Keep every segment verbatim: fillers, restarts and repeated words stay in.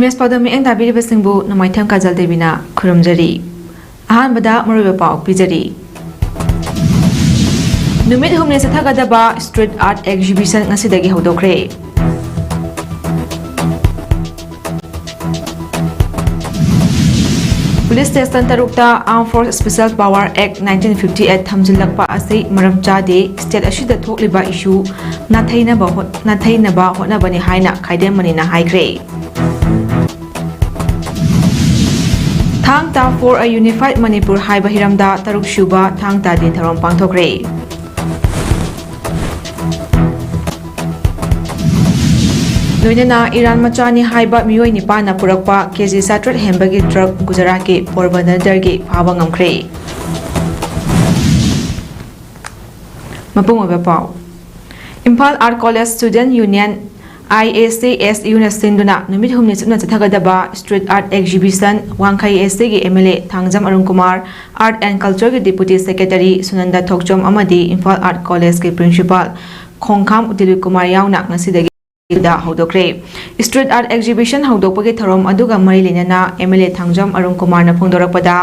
ꯃꯦꯁ ꯄꯥꯎꯗꯝ ꯃꯤꯠꯌꯦꯡ ꯇꯥꯕꯤꯔꯤꯕꯁꯤꯡꯕꯨ ꯅꯣꯡꯃꯥꯏꯊꯦꯝ ꯀꯥꯖꯜ ꯗꯦꯕꯤꯅ ꯈꯨꯔꯨꯝꯖꯔꯤ꯫ ꯑꯍꯥꯟꯕꯗ ꯃꯔꯨꯑꯣꯏꯕ ꯄꯥꯎ ꯄꯤꯖꯔꯤ꯫ ꯅꯨꯃꯤꯠ ꯍꯨꯝꯅꯤ ꯆꯠꯊꯒꯗꯕ Street Art Exhibition ꯉꯁꯤꯗꯒꯤ ꯍꯧꯗꯣꯛꯈ꯭ꯔꯦ꯫ ꯄꯨꯂꯤꯁ ꯁ꯭ꯇꯦꯁꯟ ꯇꯔꯨꯛꯇ Armed Forces Special Power Act nineteen fifty eight ꯊꯝꯖꯤꯜꯂꯛꯄ ꯑꯁꯤ ꯃꯔꯝ ꯆꯥꯗꯦ, ꯁ꯭ꯇꯦꯠ ꯑꯁꯤꯗ ꯊꯣꯛꯂꯤꯕ ꯏꯁꯨ ꯅꯥꯊꯩꯅꯕ ꯍꯣꯠ-, ꯅꯥꯊꯩꯅꯕ ꯍꯣꯠꯅꯕꯅꯤ ꯍꯥꯏꯅ ꯈꯥꯏꯗꯦꯝ ꯃꯅꯤꯅ ꯍꯥꯏꯈ꯭ꯔꯦ꯫ ꯊꯥꯡ ꯇꯥ for a Unified Manipur ꯍꯥꯏꯕ ꯍꯤꯔꯝꯗ ꯇꯔꯨꯛ ꯁꯨꯕ ꯊꯥꯡ ꯇꯥ ꯗꯦ ꯊꯧꯔꯝ ꯄꯥꯡꯊꯣꯛꯈ꯭ꯔꯦ꯫ ꯂꯣꯏꯅꯅ ꯏꯔꯥꯟ ꯃꯆꯥꯅꯤ ꯍꯥꯏꯕ ꯃꯤꯑꯣꯏ ꯅꯤꯄꯥꯟꯅ ꯄꯨꯔꯛꯄ ꯀꯦꯖꯤ ꯆꯥꯇ꯭ꯔꯦꯠ ꯍꯦꯟꯕꯒꯤ ꯗ꯭ꯔꯒ ꯒꯨꯖꯔꯥꯠꯀꯤ ꯄꯣꯔꯕꯟꯗꯔꯒꯤ ꯐꯥꯕ ꯉꯝꯈ꯭ꯔꯦ꯫ ꯃꯄꯨꯡ ꯑꯣꯏꯕ ꯄꯥꯎ꯫ Imphal Art College Student Union, I A C S U ꯅ ꯁꯤꯟꯗꯨꯅ ꯅꯨꯃꯤꯠ ꯍꯨꯝꯅꯤ ꯆꯨꯞꯅ ꯆꯠꯊꯒꯗꯕ Street Art Exhibition ꯋꯥꯡꯈꯩ S T ꯒꯤ M L A Thangjam Arun Kumar, Art and Culture ꯒꯤ Deputy Secretary ꯁꯨꯅꯟꯗ ꯊꯣꯛꯆꯣꯝ ꯑꯃꯗꯤ ꯏꯝꯐꯥꯜ Art College ꯀꯤ Principal ꯈꯣꯡꯈꯥꯝ ꯗꯤꯂꯤꯞ ꯀꯨꯃꯥꯔ ꯌꯥꯎꯅ ꯉꯁꯤꯗꯒꯤ ꯍꯧꯗꯣꯛꯈ꯭ꯔꯦ꯫ Street Art Exhibition ꯍꯧꯗꯣꯛꯄꯒꯤ ꯊꯧꯔꯝ ꯑꯗꯨꯒ ꯃꯔꯤ ꯂꯩꯅꯅ M L A Thangjam Arun ꯀꯨꯃꯥꯔꯅ ꯐꯣꯡꯗꯣꯔꯛꯄꯗ,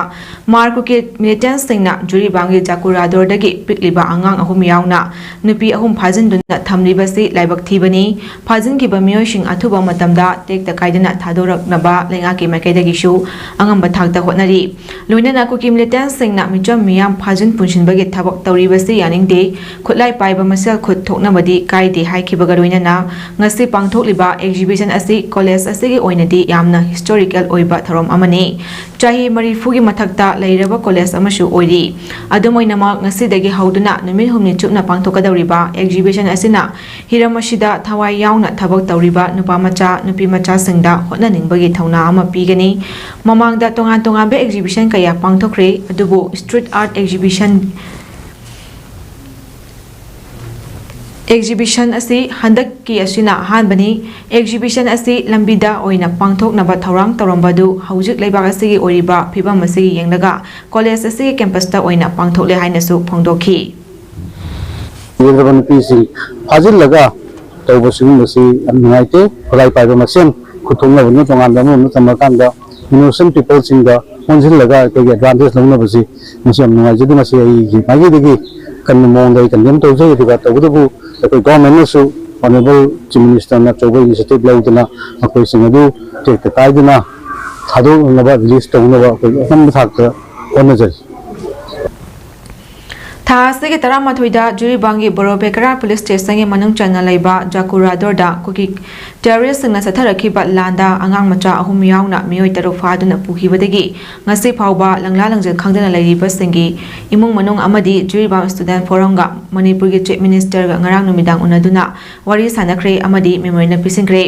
ꯃꯥꯔ ꯀꯨꯀꯤ militants ꯁꯤꯡꯅ ꯖꯨꯔꯤꯕꯥꯝꯒꯤ ꯖꯥꯀꯨꯔꯥꯗꯣꯔꯗꯒꯤ ꯄꯤꯛꯂꯤꯕ ꯑꯉꯥꯡ ꯑꯍꯨꯝ ꯌꯥꯎꯅ ꯅꯨꯄꯤ ꯑꯍꯨꯝ ꯐꯥꯖꯤꯟꯗꯨꯅ ꯊꯝꯂꯤꯕꯁꯤ ꯂꯥꯏꯕꯛ ꯊꯤꯕꯅꯤ꯫ ꯐꯥꯖꯤꯟꯈꯤꯕ ꯃꯤꯑꯣꯏꯁꯤꯡ ꯑꯊꯨꯕ ꯃꯇꯝꯗ ꯇꯦꯛꯇ ꯀꯥꯏꯗꯅ ꯊꯥꯗꯣꯔꯛꯅꯕ ꯂꯩꯉꯥꯛꯀꯤ ꯃꯥꯏꯀꯩꯗꯒꯤꯁꯨ ꯑꯉꯝꯕ ꯊꯥꯛꯇ ꯍꯣꯠꯅꯔꯤ꯫ ꯂꯣꯏꯅꯅ ꯀꯨꯀꯤ militants ꯁꯤꯡꯅ ꯃꯤꯆꯝ ꯃꯤꯌꯥꯝ ꯐꯥꯖꯤꯟ ꯄꯨꯟꯁꯤꯟꯕꯒꯤ ꯊꯕꯛ ꯇꯧꯔꯤꯕꯁꯤ ꯌꯥꯅꯤꯡꯗꯦ꯫ ꯈꯨꯠꯂꯥꯏ ꯄꯥꯏꯕ ꯃꯁꯦꯜ ꯈꯨꯠ ꯊꯣꯛꯅꯕꯗꯤ ꯀꯥꯏꯗꯦ ꯍꯥꯏꯈꯤꯕꯒ ꯂꯣꯏꯅꯅ ꯉꯁꯤ ꯄꯥꯡꯊꯣꯛꯂꯤꯕ exhibition ꯑꯁꯤ college ꯑꯁꯤꯒꯤ ꯑꯣꯏꯅꯗꯤ ꯌꯥꯝꯅ historical ꯑꯣꯏꯕ ꯊꯧꯔꯝ ꯑꯃꯅꯤ꯫ ꯆꯍꯤ ꯃꯔꯤꯐꯨꯒꯤ ꯃꯊꯛꯇ ꯂꯩꯔꯕ college ꯑꯃꯁꯨ ꯑꯣꯏꯔꯤ꯫ ꯑꯗꯨꯝ ꯑꯣꯏꯅꯃꯛ, ꯉꯁꯤꯗꯒꯤ ꯍꯧꯗꯨꯅ ꯅꯨꯃꯤꯠ ꯍꯨꯝꯅꯤ ꯆꯨꯞꯅ ꯄꯥꯡꯊꯣꯛꯀꯗꯧꯔꯤꯕ exhibition ꯑꯁꯤꯅ ꯍꯤꯔꯝ ꯑꯁꯤꯗ ꯊꯋꯥꯏ ꯌꯥꯎꯅ ꯊꯕꯛ ꯇꯧꯔꯤꯕ ꯅꯨꯄꯥ ꯃꯆꯥ, ꯅꯨꯄꯤ ꯃꯆꯥꯁꯤꯡꯗ ꯍꯣꯠꯅꯅꯤꯡꯕꯒꯤ ꯊꯧꯅꯥ ꯑꯃ ꯄꯤꯒꯅꯤ꯫ ꯃꯃꯥꯡꯗ ꯇꯣꯉꯥꯟ ꯇꯣꯉꯥꯟꯕ exhibition ꯀꯌꯥ ꯄꯥꯡꯊꯣꯛꯈ꯭ꯔꯦ, ꯑꯗꯨꯕꯨ street art exhibition exhibition ꯑꯁꯤ ꯍꯟꯗꯛꯀꯤ ꯑꯁꯤꯅ ꯑꯍꯥꯟꯕꯅꯤ꯫ Exhibition ꯑꯁꯤ ꯂꯝꯕꯤꯗ ꯑꯣꯏꯅ ꯄꯥꯡꯊꯣꯛꯅꯕ ꯊꯧꯔꯥꯡ ꯇꯧꯔꯝꯕꯗꯨ ꯍꯧꯖꯤꯛ ꯂꯩꯕꯥꯛ ꯑꯁꯤꯒꯤ ꯑꯣꯏꯔꯤꯕ ꯐꯤꯕꯝ ꯑꯁꯤꯒꯤ ꯌꯦꯡꯂꯒ college ꯑꯁꯤꯒꯤ campus ꯇ ꯑꯣꯏꯅ ꯄꯥꯡꯊꯣꯛꯂꯦ ꯍꯥꯏꯅꯁꯨ ꯐꯣꯡꯗꯣꯛꯈꯤ꯫ ꯂꯩꯔꯕ ꯅꯨꯄꯤꯁꯤꯡ ꯐꯥꯖꯤꯜꯂꯒ ꯇꯧꯕ ꯁꯤꯒꯨꯝꯕꯁꯤ ꯌꯥꯝ ꯅꯨꯡꯉꯥꯏꯇꯦ꯫ ꯈꯨꯠꯂꯥꯏ ꯄꯥꯏꯕ ꯃꯁꯦꯟ ꯈꯨꯠꯊꯣꯛꯅꯕꯅ ꯇꯣꯉꯥꯟꯕ ꯑꯃꯔꯣꯝꯗ ꯊꯝꯃꯀꯥꯟꯗ innocent peopleꯁꯤꯡꯗ ꯑꯣꯟꯁꯤꯜꯂꯒ ꯑꯩꯈꯣꯏꯒꯤ advantage ꯂꯧꯅꯕꯁꯤ ꯃꯁꯤ ꯌꯥꯝ ꯅꯨꯡꯉꯥꯏꯖꯗꯦ꯫ ꯃꯁꯤ ꯑꯩꯒꯤ ꯃꯥꯏꯀꯩꯗꯒꯤ ꯀꯟꯕ ꯃꯑꯣꯡꯗ ꯑꯩ condemn ꯇꯧꯖꯩ꯫ ꯑꯗꯨꯒ ꯇꯧꯕꯇꯕꯨ ꯑꯩꯈꯣꯏ governmentꯅꯁꯨ honourable Chief Ministerꯅ ꯑꯆꯧꯕ initiative ꯂꯧꯗꯨꯅ ꯃꯈꯣꯏꯁꯤꯡ ꯑꯗꯨ ꯇꯦꯛꯇ ꯀꯥꯏꯗꯅ ꯊꯥꯗꯣꯛꯅꯕ, release ꯇꯧꯅꯕ ꯑꯩꯈꯣꯏ ꯑꯉꯝꯕ ꯊꯥꯛꯇ ꯍꯣꯠꯅꯖꯔꯤ꯫ ꯊꯥ ꯑꯁꯤꯒꯤ ꯇꯔꯥꯃꯥꯊꯣꯏꯗ ꯖꯤꯔꯤꯕꯥꯝꯒꯤ ꯕꯣꯔꯣꯕꯦꯀꯔꯥ police stationꯒꯤ ꯃꯅꯨꯡ ꯆꯟꯅ ꯂꯩꯕ ꯖꯀꯨꯔꯥꯗꯣꯔꯗ ꯀꯨꯀꯤ terroristꯁꯤꯡꯅ ꯆꯠꯊꯔꯛꯈꯤꯕ ꯂꯥꯟꯗ ꯑꯉꯥꯡ ꯃꯆꯥ ꯑꯍꯨꯝ ꯌꯥꯎꯅ ꯃꯤꯑꯣꯏ ꯇꯔꯨꯛ ꯐꯥꯗꯨꯅ ꯄꯨꯈꯤꯕꯗꯒꯤ ꯉꯁꯤ ꯐꯥꯎꯕ ꯂꯪꯂꯥ ꯂꯪꯖꯤꯜ ꯈꯪꯗꯅ ꯂꯩꯔꯤꯕꯁꯤꯡꯒꯤ ꯏꯃꯨꯡ ꯃꯅꯨꯡ ꯑꯃꯗꯤ ꯖꯤꯔꯤꯕꯥꯝ Student Forumꯒ ꯃꯅꯤꯄꯨꯔꯒꯤ Chief Ministerꯒ ꯉꯔꯥꯡ ꯅꯨꯃꯤꯗꯥꯡ ꯎꯅꯗꯨꯅ ꯋꯥꯔꯤ ꯁꯥꯟꯅꯈ꯭ꯔꯦ ꯑꯃꯗꯤ memorandum ꯄꯤꯁꯤꯟꯈ꯭ꯔꯦ꯫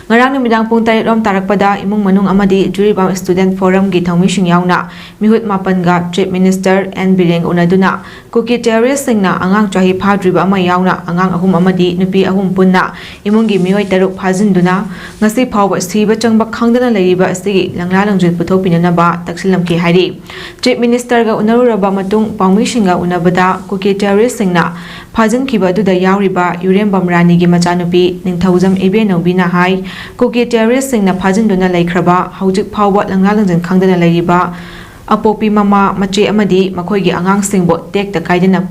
ꯉꯔꯥꯡ ꯅꯨꯃꯤꯗꯥꯡ ꯄꯨꯡ ꯇꯔꯦꯠ ꯔꯣꯝ ꯇꯥꯔꯛꯄꯗ ꯏꯃꯨꯡ ꯃꯅꯨꯡ ꯑꯃꯗꯤ ꯖꯤꯔꯤꯕꯥꯝ Student Forumꯒꯤ ꯊꯧꯃꯤꯁꯤꯡ ꯌꯥꯎꯅ ꯃꯤꯍꯨꯠ ꯃꯥꯄꯟꯒ Chief Minister ꯑꯦꯟ ꯕꯤꯔꯦꯟꯒ ꯎꯅꯗꯨꯅ ꯀꯨꯀꯤ terroristꯁꯤꯡꯅ ꯑꯉꯥꯡ ꯆꯍꯤ ꯐꯥꯗ꯭ꯔꯤꯕ ꯑꯃ ꯌꯥꯎꯅ ꯑꯉꯥꯡ ꯑꯍꯨꯝ ꯑꯃꯗꯤ ꯅꯨꯄꯤ ꯑꯍꯨꯝ ꯄꯨꯟꯅ ꯏꯃꯨꯡꯒꯤ ꯃꯤꯑꯣꯏ ꯇꯔꯨꯛ ꯐꯥꯖꯤꯟꯗꯨꯅ ꯉꯁꯤ ꯐꯥꯎꯕ ꯁꯤꯕ ꯆꯪꯕ ꯈꯪꯗꯅ ꯂꯩꯔꯤꯕ ꯑꯁꯤꯒꯤ ꯂꯪꯂꯥ ꯂꯪꯖꯤꯜ ꯄꯨꯊꯣꯛꯄꯤꯅꯅꯕ ꯇꯛꯁꯤꯜꯂꯝꯈꯤ ꯍꯥꯏꯔꯤ꯫ Chief Ministerꯒ ꯎꯅꯔꯨꯔꯕ ꯃꯇꯨꯡ ꯄꯥꯎꯃꯤꯁꯤꯡꯒ ꯎꯅꯕꯗ ꯀꯨꯀꯤ terroristꯁꯤꯡꯅ ꯐꯥꯖꯤꯟꯈꯤꯕ ꯑꯗꯨꯗ ꯌꯥꯎꯔꯤꯕ ꯌꯨꯔꯦꯝꯕꯝ ꯔꯥꯅꯤꯒꯤ ꯃꯆꯥꯅꯨꯄꯤ ꯅꯤꯡꯊꯧꯖꯝ ꯏꯕꯦꯟꯅꯧꯕꯤꯅ ꯍꯥꯏ, ꯀꯨꯀꯤ terroristꯁꯤꯡꯅ ꯐꯥꯖꯤꯟꯗꯨꯅ ꯂꯩꯈ꯭ꯔꯕ ꯍꯧꯖꯤꯛ ꯐꯥꯎꯕ ꯂꯪꯂꯥ ꯂꯪꯖꯤꯜ ꯈꯪꯗꯅ ꯂꯩꯔꯤꯕ ꯑꯄꯣꯛꯄꯤ ꯃꯃꯥ, ꯃꯆꯦ ꯑꯃꯗꯤ ꯃꯈꯣꯏꯒꯤ ꯑꯉꯥꯡꯁꯤꯡꯕꯨ ꯇꯦꯛꯇ ꯀꯥꯏꯗꯅ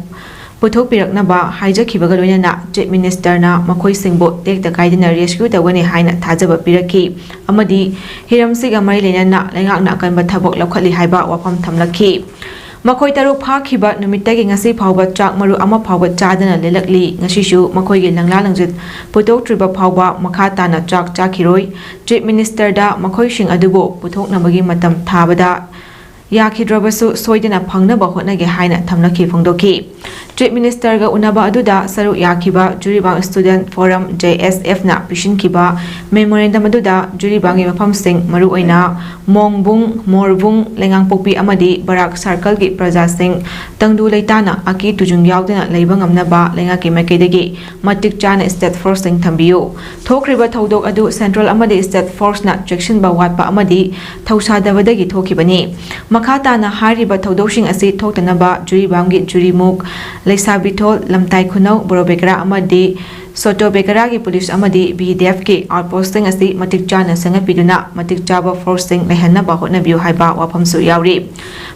ꯄꯨꯊꯣꯛꯄꯤꯔꯛꯅꯕ ꯍꯥꯏꯖꯈꯤꯕꯒ ꯂꯣꯏꯅꯅ Chief Ministerꯅ ꯃꯈꯣꯏꯁꯤꯡꯕꯨ ꯇꯦꯛꯇ ꯀꯥꯏꯗꯅ rescue ꯇꯧꯒꯅꯤ ꯍꯥꯏꯅ ꯊꯥꯖꯕ ꯄꯤꯔꯛꯈꯤ ꯑꯃꯗꯤ ꯍꯤꯔꯝꯁꯤꯒ ꯃꯔꯤ ꯂꯩꯅꯅ ꯂꯩꯉꯥꯛꯅ ꯑꯀꯟꯕ ꯊꯕꯛ ꯂꯧꯈꯠꯂꯤ ꯍꯥꯏꯕ ꯋꯥꯐꯝ ꯊꯝꯂꯛꯈꯤ꯫ ꯃꯈꯣꯏ ꯇꯔꯨꯛ ꯐꯥꯈꯤꯕ ꯅꯨꯃꯤꯠꯇꯒꯤ ꯉꯁꯤ ꯐꯥꯎꯕ ꯆꯥꯛ ꯃꯔꯨ ꯑꯃ ꯐꯥꯎꯕ ꯆꯥꯗꯅ ꯂꯦꯜꯂꯛꯂꯤ꯫ ꯉꯁꯤꯁꯨ ꯃꯈꯣꯏꯒꯤ ꯂꯪꯂꯥ ꯂꯪꯖꯤꯜ ꯄꯨꯊꯣꯛꯇ꯭ꯔꯤꯕ ꯐꯥꯎꯕ ꯃꯈꯥ ꯇꯥꯅ ꯆꯥꯛ ꯆꯥꯈꯤꯔꯣꯏ꯫ Chief Ministerꯗ ꯃꯈꯣꯏꯁꯤꯡ ꯑꯗꯨꯕꯨ ꯄꯨꯊꯣꯛꯅꯕꯒꯤ ꯃꯇꯝ ꯊꯥꯕꯗ ꯌꯥꯈꯤꯗ꯭ꯔꯕꯁꯨ ꯁꯣꯏꯗꯅ ꯐꯪꯅꯕ ꯍꯣꯠꯅꯒꯦ ꯍꯥꯏꯅ ꯊꯝꯂꯛꯈꯤ ꯐꯣꯡꯗꯣꯛꯈꯤ꯫ Chief Ministerꯒ ꯎꯅꯕ ꯑꯗꯨꯗ ꯁꯔꯨꯛ ꯌꯥꯈꯤꯕ ꯖꯤꯔꯤꯕꯥꯝ Student Forum, JSFꯅ ꯄꯤꯁꯤꯟꯈꯤꯕ memorandum ꯑꯗꯨꯗ ꯖꯤꯔꯤꯕꯥꯝꯒꯤ ꯃꯐꯝꯁꯤꯡ, ꯃꯔꯨꯑꯣꯏꯅ ꯃꯣꯡꯕꯨꯡ, ꯃꯣꯔꯕꯨꯡ, ꯂꯩꯉꯥꯡꯄꯣꯛꯄꯤ ꯑꯃꯗꯤ ꯕꯔꯥꯛ circleꯒꯤ ꯄ꯭ꯔꯖꯥꯁꯤꯡ ꯇꯪꯗꯨ ꯂꯩꯇꯥꯅ ꯑꯀꯤ ꯇꯨꯖꯨꯡ ꯌꯥꯎꯗꯅ ꯂꯩꯕ ꯉꯝꯅꯕ ꯂꯩꯉꯥꯛꯀꯤ ꯃꯥꯏꯀꯩꯗꯒꯤ ꯃꯇꯤꯛ ꯆꯥꯅ state forceꯁꯤꯡ ꯊꯝꯕꯤꯌꯨ꯫ ꯊꯣꯛꯈ꯭ꯔꯤꯕ ꯊꯧꯗꯣꯛ ꯑꯗꯨ central ꯑꯃꯗꯤ state forceꯅ ꯆꯦꯛꯁꯤꯟꯕ ꯋꯥꯠꯄ ꯑꯃꯗꯤ ꯊꯧꯁꯥꯗꯕꯗꯒꯤ ꯊꯣꯛꯈꯤꯕꯅꯤ꯫ ꯃꯈꯥ ꯇꯥꯅ ꯍꯥꯏꯔꯤꯕ ꯊꯧꯗꯣꯛꯁꯤꯡ ꯑꯁꯤ ꯊꯣꯛꯇꯅꯕ ꯖꯤꯔꯤꯕꯥꯝꯒꯤ ꯖꯤꯔꯤꯃꯨꯛ, ꯂꯩꯁꯥꯕꯤꯊꯣꯜ, ꯂꯝꯇꯥꯏ ꯈꯨꯅꯧ, ꯕꯣꯔꯣꯕꯦꯀꯔꯥ ꯑꯃꯗꯤ ꯁꯣꯇꯣ ꯕꯦꯀꯔꯥꯒꯤ ꯄꯨꯂꯤꯁ ꯑꯃꯗꯤ ꯕꯤ ꯗꯤ ꯑꯦꯐꯀꯤ ꯑꯥꯎꯠꯄꯣꯁꯁꯤꯡ ꯑꯁꯤ ꯃꯇꯤꯛ ꯆꯥꯅ ꯁꯦꯝꯒꯠꯄꯤꯗꯨꯅ ꯃꯇꯤꯛ ꯆꯥꯕ ꯐꯣꯔꯁꯁꯤꯡ ꯂꯩꯍꯟꯅꯕ ꯍꯣꯠꯅꯕꯤꯌꯨ ꯍꯥꯏꯕ ꯋꯥꯐꯝꯁꯨ ꯌꯥꯎꯔꯤ꯫